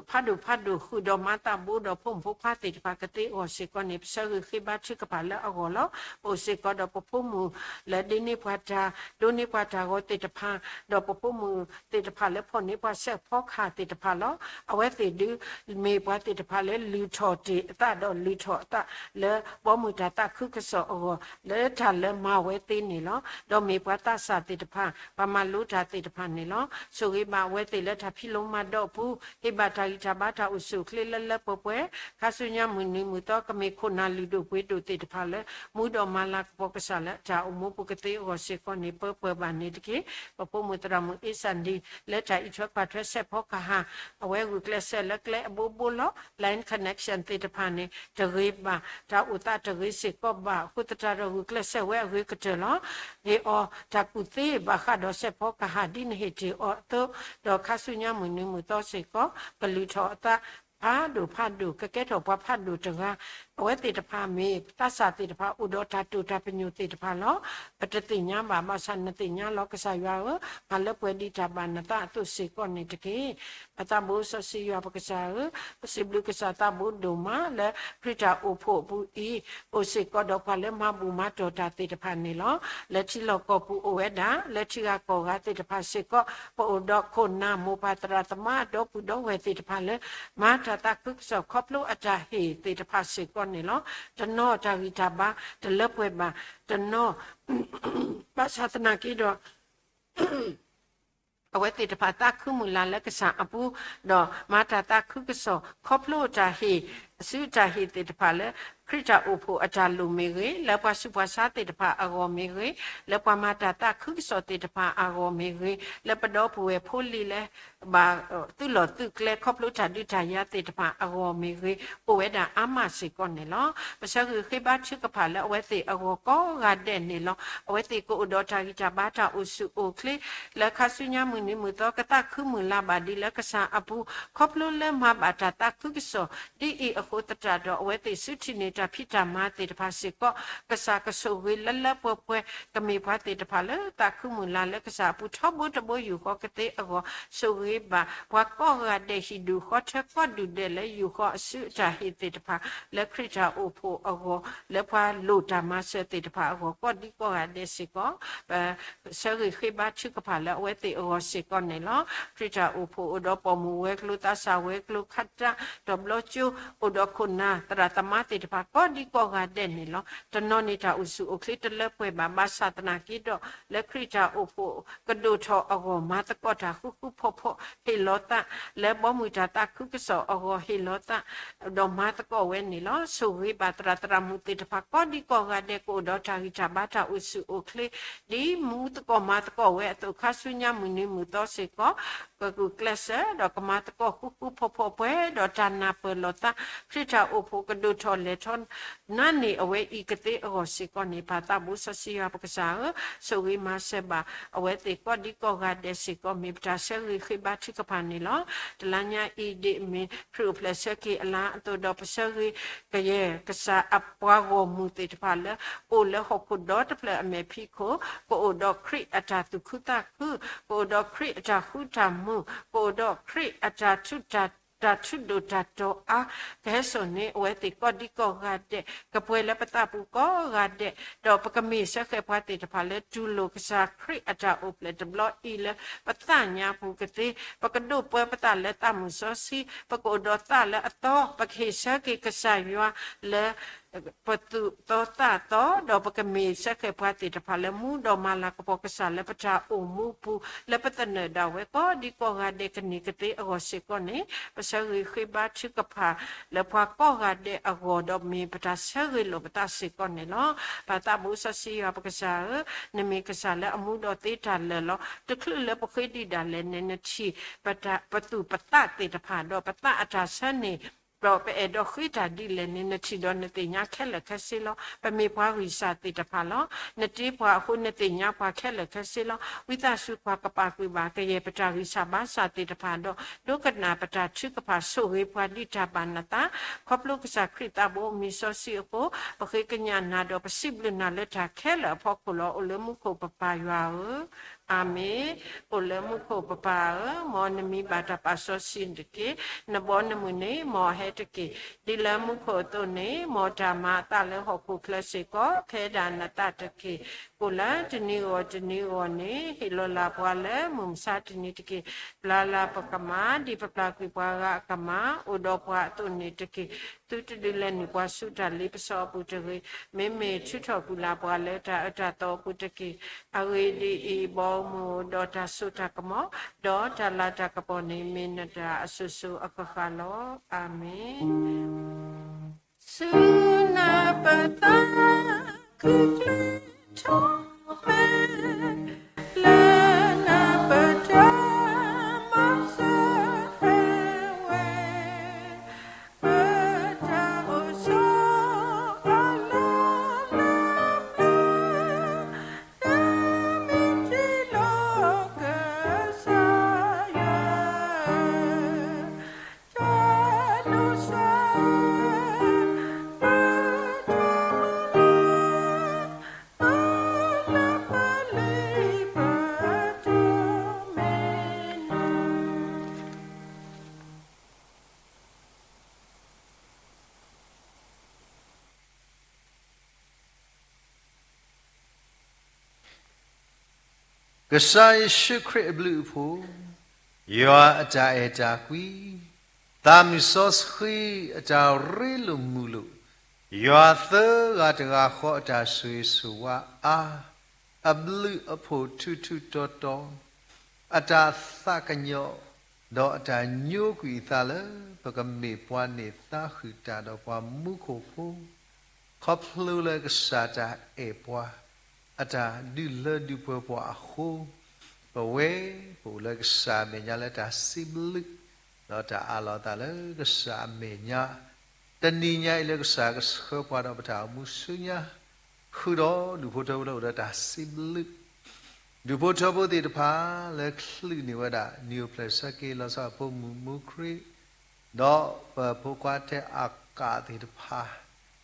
ဖးဒိၣ်ဖးဒိၣ် ဃုာ်ဒီးမၤသးဘိဒီးဖိမုၣ်ဖိခွါသ့ၣ်တဖၣ်ကသ့အဂီၢ်စ့ၢ်ကီးန့ၣ် ပဆၢဂ့ၤဃ့ဘါထုကဖၣ်လၢအဂီၢ်လီၤ. ပအိၣ်စ့ၢ်ကီးဒီးပဖိမုၣ်လၢဒ့န့ၢ်ပှၤတၢ် ဒိးန့ၢ်ပှၤတၢ်ဂီၤသ့ၣ်တဖၣ်, ဒီးပဖိမုၣ်သ့ၣ်တဖၣ်လၢဖီၣ်န့ၢ်ပှၤစဲးဖီကဟၣ်သ့ၣ်တဖၣ်လီၤ. အဝဲသ့ၣ်ဒုး မ့ၢ်ပှၤသ့ၣ်တဖၣ်လၢလုၢ်ထီၣ်တ့ၢ်အသးဒီးလုၢ်ထီၣ်အသး လၢဘီမုၢ်တၢ်သးခုကစီၣ်အဂီၢ် လၢတၢ်လၢမၤဝဲသ့န့ၣ်လီၤ. ဒီးမ့ၢ်ပှၤသးစၢ်သ့ၣ်တဖၣ် ပှၤမၤလိတၢ်သ့ၣ်တဖၣ်န့ၣ်လီၤ. ဆိၣ်ဂ့ၤဘၣ်အဝဲသ့ၣ်လၢတၢ်ဖံးလိမၤဒိးအပူၤ, ဟ့ၣ်ဘၣ်တၢ်ဂံၢ်တၢ်ဘါတၢ်အိၣ်ဆူၣ်အိၣ်ချ့လၢလၢပှဲၤပှဲၤ, ခါဆူညါမုၢ်နံၤမုၢ်သီ ကမ့ၢ်ခိၣ်နၢ်လုၢ်ဒိၣ်ပှ့ၤဒိၣ်သ့ၣ်တဖၣ်လၢ မူဒီးမၤလၤကပီၤကစၢ်လၢတၢ်အိၣ်မူပူၤကသ့အဂီၢ်စ့ၢ်ကီးန့ၣ် ပၢပၢၢ်ဘၣ်န့ၣ်တက့ၢ်. ပဖိမုၣ်သရၣ်မုၣ်အ့စၣ်ဒံ လၢတၢ်အံးထွဲကွၢ်ထွဲစဲးဖီကဟၣ် အဝဲဂုာ်ကျဲးစၢးလၢကျဲအဘိဘိလီၤ. Line connection သ့ၣ်တဖၣ်န့ၣ် တဂ့ၤဘၣ်, တၢ်အိၣ်သးတဂ့ၤစ့ၢ်ကီးဘၣ်အဃိသတးဒီး ဂုာ်ကျဲးစၢးဝဲအဂ့ၤကတၢၢ်လီၤ. ဟ့ၣ်အီၤတၢ်ကူၣ်သ့ဘၣ်ဃးဒီးစဲးဖီကဟၣ်ဒ်နဟ့ၣ်တ့ၢ်အီၤအသိး, ဒီးခါဆူညါမုၢ်နံၤမုၢ်သီစ့ၢ်ကီး ကလုၢ်ထီၣ်အသး ဖးဒိၣ်ဖးဒိၣ် ကကဲထီၣ်ပှၤဖးဒိၣ်တဂၤ, အဝဲသ့ၣ်တဖၣ်မ့ၢ်သးစၢ်သ့ၣ်တဖၣ်အိၣ်ဒီးတၢ်တိာ်တၢ်ပညိၣ်သ့ၣ်တဖၣ်လီၤ. ပတသ့ၣ်ညါဘၣ် ဘၣ်ဆၣ်နသ့ၣ်ညါလီၤ ကစၢ်ယွၤဧၢ, မၤလၢပှဲၤဒ်တၢ်ဘၣ်နသးအသိးစ့ၢ်ကီးန့ၣ်တက့ၢ်. ပၢ်သးဘိစီဆှံယွၤပကစၢ်ဧၢ, ပစံးဘျုးကစၢ်သးဘိဒိၣ်မးလၢခရံာ်တၢ်အိၣ်ဖှိၣ်အပူၤအံၤ, အိၣ်စ့ၢ်ကီးဒီးပှၤလၢမၤဘူၣ်မၤတီၢ်တၢ်သ့ၣ်တဖၣ်န့ၣ်လီၤ. လၢထံလီၢ်ကီၢ်ပူၤအိၣ်ဝဲဒၣ်, လၢထံဂၤကီၢ်ဂၤသ့ၣ်တဖၣ်စ့ၢ်ကီး, ပအိၣ်ဒီးခိၣ်နၢ်မိၢ်ပၢ်သရၣ်သမါဒီပုၢ်ဒီဝဲၢ်သ့ၣ်တဖၣ်လၢ မၤတၢ်သးခုကစီၣ်ခီဖျိအတၢ်ဟ့ၣ်သ့ၣ်တဖၣ်စ့ၢ်ကီးန့ၣ်လီၤ. တနီၤတၢ်ဂံၢ်တၢ်ဘါတလၢပှဲၤဘၣ်, တနီၤ ဘၣ်ဆၣ်သနာ်က့ဒီး အဝဲသ့ၣ်တဖၣ်သးခုမုၢ်လၢ်လၢကစၢ်အပူၤ, ဒီးမၤတၢ်သးခုကစီၣ်ခီဖျိတၢ်ဟ့ၣ်, ဆူတၢ်ဟ့ၣ်သ့ၣ်တဖၣ်လၢ ခရံာ်တၢ်အိၣ်ဖှိၣ်အတၢ်လိၣ်မ့ၢ်ဂ့ၤ, လၢပှၤဆူးပှၤဆါသ့ၣ်တဖၣ်အဂီၢ်မ့ၢ်ဂ့ၤ, လၢပှၤမၤတၢ်သးခုကစီၣ်သ့ၣ်တဖၣ်အဂီၢ်မ့ၢ်ဂ့ၤ, လၢပဒီပုၢ်ဝဲၢ်ဖိလံၤလၢ ဘၣ်သုးလီၢ်သုးကျဲခီဖျိတၢ်ဒုးတၢ်ယၤသ့ၣ်တဖၣ်အဂီၢ်မ့ၢ်ဂ့ၤ, အိၣ်ဝဲဒၣ်အါမးစ့ၢ်ကီးန့ၣ်လီၤ. ပဆၢဂ့ၤဃ့ဘါထုကဖၣ်လၢအဝဲသ့ၣ်အဂီၢ်ကိးဂၤဒဲးန့ၣ်လီၤ. အဝဲသ့ၣ်ကအိၣ်ဒီးတၢ်ဂံၢ်တၢ်ဘါတၢ်အိၣ်ဆူၣ်အိၣ်ချ့ လၢခါဆူညါမုၢ်နံၤမုၢ်သီကသးခုမုၢ်လၢ်ဘၣ်ဒ်လၢကစၢ်အပူၤ, ခီဖျိလၢမၤဘၣ်တၢ်သးခုကစီၣ်ဒ်အံၤ အဃိသတးဒီး အဝဲသ့ၣ်ဆူထံၣ်န့ၢ်တၢ်ဖံးတၢ်မၤသ့ၣ်တဖၣ်စ့ၢ်ကီး, ကစၢ်ကဆိၣ်ဂ့ၤလၢလၢပှဲၤပှဲၤ ကမ့ၢ်ပှၤသ့ၣ်တဖၣ်လၢသးခုမုၢ်လၢ်လၢကစၢ်အပူၤ ထီဘိတဘိယူၢ်ဃီကသ့အဂီၢ်, ဆိၣ်ဂ့ၤဘၣ်ပှၤကိးဂၤဒဲး ဟံၣ်ဒူၣ်ဃီထၢ ကိးဒူၣ်ဒဲးလၢယူၢ်ဃီအစုအတၢ်ဟ့ၣ်သ့ၣ်တဖၣ် လၢခရံာ်တၢ်အိၣ်ဖှိၣ်အဂီၢ်, လၢပှၤလိၣ်တၢ်မၤစၢၤသ့ၣ်တဖၣ်အဂီၢ် ကိးဒံကိးဂၤဒဲးစ့ၢ်ကီး ပဆၢဂ့ၤဃ့ဘါထုကဖၣ်လၢအဝဲသ့ၣ်အဂီၢ်စ့ၢ်ကီးန့ၣ်လီၤ. ခရံာ်တၢ်အိၣ်ဖှိၣ်အိၣ်ဒီးပိာ်မုၣ်ဝဲၤကျိၤ သးစၢ်ဝဲၤကျိၤ ခးတၢ် တီၤဘျီကၠိ အိၣ်ဒီးခိၣ်နၢ် သရၣ်သမါသ့ၣ်တဖၣ် ကိးဒံကိးဂၤဒဲးန့ၣ်လီၤ. တနီၤန့ၣ်တၢ်အိၣ်ဆူၣ်အိၣ်ချ့တလၢပှဲၤဘၣ် ဘၣ်ဆၣ်သနာ်က့ဒီး လၢခရံာ်တၢ်အိၣ်ဖှိၣ်ကဒိၣ်ထီၣ်အဂီၢ် မၤသကိးတၢ်ဃူဃူဖိးဖိး ဟ့ၣ်လီၤသး လၢဘီမုၢ်တၢ်သးခုကစီၣ်အဂီၢ် ဟ့ၣ်လီၤသး ဒီးမၤသကိးဝဲန့ၣ်လီၤ. ဆိၣ်ဂ့ၤဘၣ်သရၣ်သရၣ်မုၣ်သ့ၣ်တဖၣ် ကိးဒံကိးဂၤဒဲး ကအိၣ်ဒီးတၢ်ဂံၢ်တၢ်ဘါတၢ်အိၣ်ဆူၣ်အိၣ်ချ့ ဒ်မူသကိးမၤသကိးဝဲအသိး ခါဆူညါမုၢ်နံၤမုၢ်သီစ့ၢ်ကီး ကကူၣ်ကျဲးစၢး ဒီးကမၤသကိးဃူဃူဖိးဖိး ပှဲၤဒီးတၢ်နၢ်ပၢၢ်လိာ်သး ခရံာ်တၢ်အိၣ်ဖှိၣ်ကဒိၣ်ထီၣ်လဲၤထီၣ် နါန့ၢ်အဝဲအံၤကသ့အဂီၢ်စ့ၢ်ကီးန့ၣ် ပၢ်သးဘိစီဆှံယွၤပကစၢ်ဧၢ, ဆိၣ်ဂ့ၤမၤစၢၤဘၣ် အဝဲသ့ၣ်ကိးဒံကိးဂၤဒဲးစ့ၢ်ကီး မ့ၢ်ပတၢ်ဆၢဂ့ၤဃ့ဘါထုကဖၣ်န့ၣ်လီၤ. တလါညါအံၤ ဒ်အမ့ၢ်ခရံာ်အိၣ်ဖျဲၣ်ဆၢက့ၤအလါအသိးဒီး ပဆၢဂ့ၤကယဲၢ်ကစၢ်အပှၤဂီၢ်မုၢ်သ့ၣ်တဖၣ်လၢ အိၣ်လၢဟီၣ်ခိၣ်ဒီတဖျၢၣ်အမဲာ်ဖံးခိၣ်, ကအိၣ်ဒီးခရံာ်အတၢ်သူၣ်ခုသးခု, ကအိၣ်ဒီးခရံာ်အတၢ်ဃူတၢ်မုာ်, ကအိၣ်ဒီးခရံာ်အတၢ်ထူးတၢ် တၢ်ထူးဒိၣ်တၢ်တီၤအါ ကဟဲစိာ်န့ၢ်အဝဲသ့ၣ်ကိးဒံကိးဂၤဒဲး, ကပှဲၤလၢပသးပူၤကိးဂၤဒဲး, ဒီးပကမ့ၢ်စၢဃဲၤပှၤသ့ၣ်တဖၣ်လၢ တူၢ်လိာ်ကစၢ်ခရံာ်အတၢ်အိၣ်ဖျဲၣ်တဘျီအံၤလၢ ပသးညါပူၤကသ့, ပကဒိးပၢပသးလၢသးမုၢ်စီဆှံ, ပကအိၣ်ဒီးသးလၢအသီ, ပကဟ့ၣ်ဆၢက့ၤကစၢ်ယွၤလၢ ပသူၣ်သီသးသီ, ဒီးပကမ့ၢ်စၢဃဲၤပှၤသ့ၣ်တဖၣ်လၢ မူဒီးမၤလၤကပီၤကစၢ်လၢပတၢ်အိၣ်မူပူၤ လၢပသနၢၣ်ဒၣ်ဝဲကိးဒံကိးဂၤဒဲးကန့ၢ်ကသ့အဂီၢ်စ့ၢ်ကီးန့ၣ်, ပဆၢဂ့ၤဃ့ဘါထုကဖၣ်လၢပှၤကိးဂၤဒဲးအဂီၢ် ဒီးမ့ၢ်ပတၢ်ဆၢဂ့ၤလိာ်ပသးစ့ၢ်ကီးန့ၣ်လီၤ. ပၢ်သးဘိစီဆှံယွၤပကစၢ်ဧၢ, နမ့ၢ်ကစၢ်လၢအမူဒီးသ့တၢ်လၢာ်လီၤ. တချုးလၢပဃ့ဒံးဒၣ်လဲာ်န့ၣ် နထံၣ် ပသူၣ်ပသးသ့ၣ်တဖၣ် ဒီးပသးအတၢ်ဆၢန့ၣ် ဒီးပအဲၣ်ဒိးဃ့တၢ်ဒ်လဲၣ်န့ၣ် နထံၣ်ဒီးနသ့ၣ်ညါခဲလၢာ်ခဲဆ့လီၤ. ပမ့ၢ်ပှၤဂံၢ်စၢ်သ့ၣ်တဖၣ်လီၤ. နတ့ပှၤအဃိ နသ့ၣ်ညါပှၤခဲလၢာ်ခဲဆ့လီၤ. ဝံသးစူၤကွၢ်ကပာ်ကွံာ်ဘၣ် ကယဲၢ်ပတၢ်ဂံၢ်စၢ်ဘါစၢ်သ့ၣ်တဖၣ်ဒီး ဒိကနၣ်ပတၢ်ထုကဖၣ် ဆိၣ်ဂ့ၤပှၤဒ်တၢ်ဘၣ်နသး, ခီဖျိကစၢ်ခရံာ်သးဘိအမံၤစီဆှံအဃိ, ပဃ့ကညးနၤဒီးပစံးဘျုးနၤလၢတၢ်ခဲလၢာ်အဖီခိၣ်လီၤ. အိၣ်လၢမူခိၣ်ပပၢ်ယွၤဧၢ, အၤမ့ၣ်. အိၣ်လၢမူခိၣ်ပပၢ်ဧၢ, မ်နမံၤဘၣ်တၢ်ပာ်စီဆှံတက့ၢ်. နဘီနမုၢ်န့ၣ် မ်အဟဲတက့ၢ်. ဒ်လၢမူခိၣ်အသိးန့ၣ် မ်တၢ်မၤအသးလၢဟီၣ်ခိၣ်ချၢစ့ၢ်ကီး ဖဲဒၣ်နသးတက့ၢ်. ကိၣ်လၢတနံၤဂီၢ်တနံၤဂီၢ်န့ၣ် ဟ့ၣ်လီၤလၢ်ပှၤလၢမုၢ်မဆါတနံၤတက့ၢ်. ပျၢ်လၢ်ပကမၢ် ဒ်ပပျၢ်ကွံာ်ပှၤဂၤအကမၢ် အိၣ်ဒီးပှၤအသိးန့ၣ်တက့ၢ်. သုတဒုးလဲၤနုာ်ပှၤဆူတၢ်လ့ပစီအပူၤတဂ့ၤ. မ့မ့ၢ်ထုးထီၣ်ကွံာ်လၢ်ပှၤလၢတၢ်အၢတၢ်သီအပူၤတက့ၢ်. အဂ့ၢ်ဒ်အံၤ, ဘီမုၢ်အိၣ်ဒီးတၢ်စိတၢ်ကမီၤ, ဒီးတၢ်လၤတၢ်ကပီၤန့ၣ် မ့ၢ်နတၢ်အစိၤစိၤအဃၣ်ဃၣ်လီၤ. အၤမ့ၣ်. ဆူနၢ်ပသး ခုၣ်ချ့ထီၣ်မဲ လၢနပတၢ်မၤစၢၤဝဲ ပတၢ်အိၣ်ဆိးအလီၢ်လၢ နမ့ၢ်ထံၣ်လိာ်ကစၢ်ယွၤဧၢ, တၢ်ဒိးစၢ် ကစၢ်ယ့ၣ်ၡူးခရံာ်အဘျုးအဖှိၣ်, ယွၤအတၢ်အဲၣ်တၢ်ကွံ, သးမုၢ်စီဆှံအတၢ်ရ့လိာ်မုာ်လိာ်, ယွၤသၢဂၤတဂၤဃီအတၢ်ဆိၣ်ဂ့ၤဆိၣ်ဝါအါ, အဘျုးအဖှိၣ်ထူထူတီတီ, အတၢ်သးကညီၤ, ဒီးအတၢ်ညိကွံာ်အသးလၢ ပကမ့ၢ်ပှၤန့ၢ်သါဃုာ်တၢ်ဒီးပှၤမူခိၣ်ဖိ, ခီဖျိလၢကစၢ်တၢ်အဲၣ်ပှၤ, အတၢ်ဒုးလၢဒုးပှဲၤပှၤအဃိ, ပဝဲ ပအိၣ်လၢကစၢ်အမဲာ်ညါလၢတၢ်စံးဘျုး, ဒီးတၢ်အးလီၤအသးလၢကစၢ်အမဲာ်ညါ, တနံၤညါအံၤလၢကစၢ်ကဆှၢပှၤဒီးပတၢ်အိၣ်မူဆူညါ, ဃုာ်ဒီးဒူၣ်ဖိထၢဖိလၢအိၣ်ဒီးတၢ်စံးဘျုး, ဒူၣ်ဖိထၢဖိသ့ၣ်တဖၣ်လၢချုးန့ၢ်ဝဲဒၣ် နံၣ်အိၣ်ဖျဲၣ်ဆၢက့ၤလီၤဆီဖိမုၣ်မူခရံာ်, ဒီးပဖိခွါထဲအကးသ့ၣ်တဖၣ်,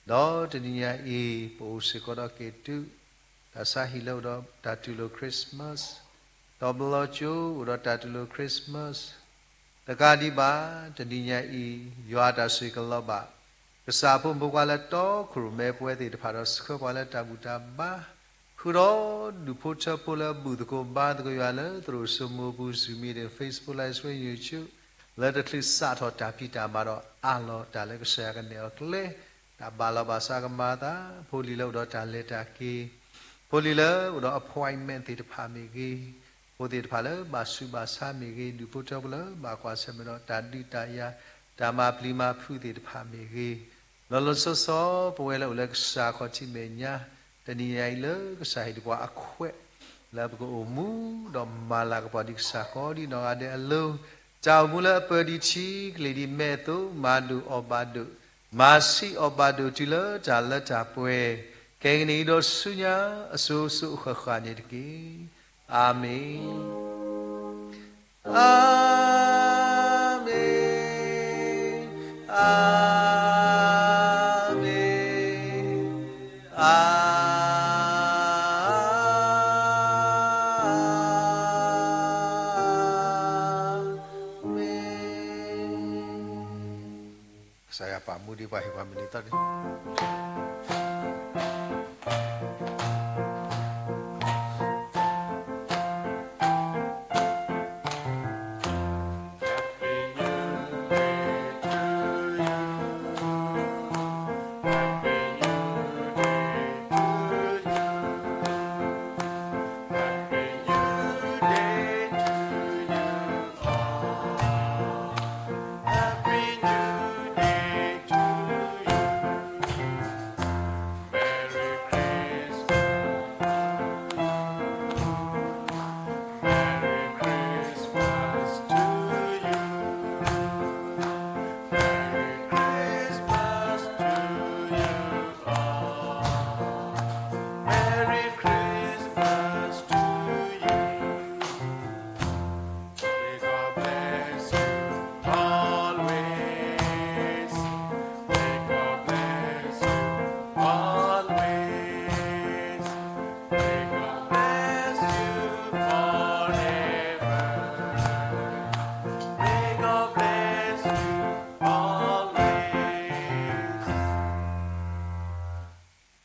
ဒီးတနံၤညါအံၤ ပအိၣ်စ့ၢ်ကီးဒီးက့ၤတုၤ တၢ်ဆါဟံၣ်လၢအိၣ်ဒီးတၢ်တူၢ်လိာ် Christmas, ဒီးဘျီကၠိအိၣ်ဒီးတၢ်တူၢ်လိာ် Christmas, တကးဒံးဘၣ် တနံၤညါအံၤ ယွၤအတၢ်ဆိၣ်ဂ့ၤကလီၤဘၣ် ကစၢ်ဖိမုၣ်ဖိခွါလၢတီခိၣ်ရိၣ်မဲပဝဲသ့ၣ်တဖၣ်ဒီးဆှၢပှၤလၢတၢ်ဘူၣ်တၢ်ဘါ, ဃုာ်ဒီးဒူၣ်ဖိထၢဖိလၢဘူၣ်သကိးဘါသကိးယွၤလၢသရိာ်စိမိၤပူၤ Zoom meeting, Facebook Live Stream, YouTube လၢတချုးစးထီၣ်တၢ်ဖံးတၢ်မၤဒီးအးလီၤတၢ်လၢကစၢ်ယွၤကနဲၣ်အီၤကျဲ, တၢ်ဘၣ်လီၤဘၣ်စးကမၤအသး, ဖိလံၤလၢအိၣ်ဒီးတၢ်လဲၤတၢ်က့ၤ ဖိလံၤလၢအိၣ်ဒီး appointment သ့ၣ်တဖၣ်မ့ၢ်ဂ့ၤ, ဖိသ့ၣ်တဖၣ်လၢဘၣ်ဆူးဘၣ်ဆါမ့ၢ်ဂ့ၤ, ဒူၣ်ဖိထၢဖိလၢဘၣ်ကွၢ်ဆၢၣ်မဲာ်ဒီးတၢ်ဒုးတၢ်ယၤ, တၢ်မၤပျံၤမၤဖုးသ့ၣ်တဖၣ်မ့ၢ်ဂ့ၤ, လီၤလီၤဆီဆီ ပဝဲလၢအိၣ်လၢကစၢ်ခီၣ်ထံးမဲာ်ညါ, တနံၤညါအံၤလၢကစၢ်ဟ့ၣ်ဒံးပှၤအခွဲး လၢပကအိၣ်မူ ဒီးမၤလၤကပီၤဒံးကစၢ်ဃီဒ်နီၢ်ဂၤဒဲးအလိၤ, တၢ်အိၣ်မူလၢအပၢၤဒံးထံ ကလံၤဒံးမဲာ်အသိး မၤဒိၣ်အီၣ်ဘၣ်ဒိၣ်, မၤဆံးအီၣ်ဘၣ်ဒိၣ်တုၤလၢတၢ်လၢတၢ်ပှဲၤ, ခဲကနံၣ်အံၤဒီးဆူညါ အစိၤစိၤအဃၣ်ဃၣ်န့ၣ်တက့ၢ်. အၤမ့ၣ်, အၤမ့ၣ်, အၤမ့ၣ်, အၤမ့ၣ်. ကစၢ်ယွၤပာ်မူဒံးပှၤ ဟ့ၣ်ပှၤမုၢ်နံၤသီတနံၤ.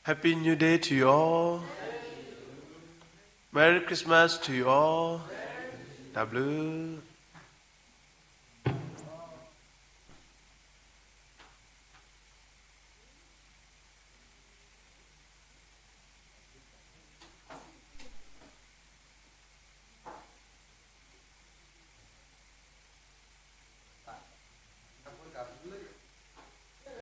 Happy New Day to you all. Merry Christmas to you all. တၢ်ဘျုး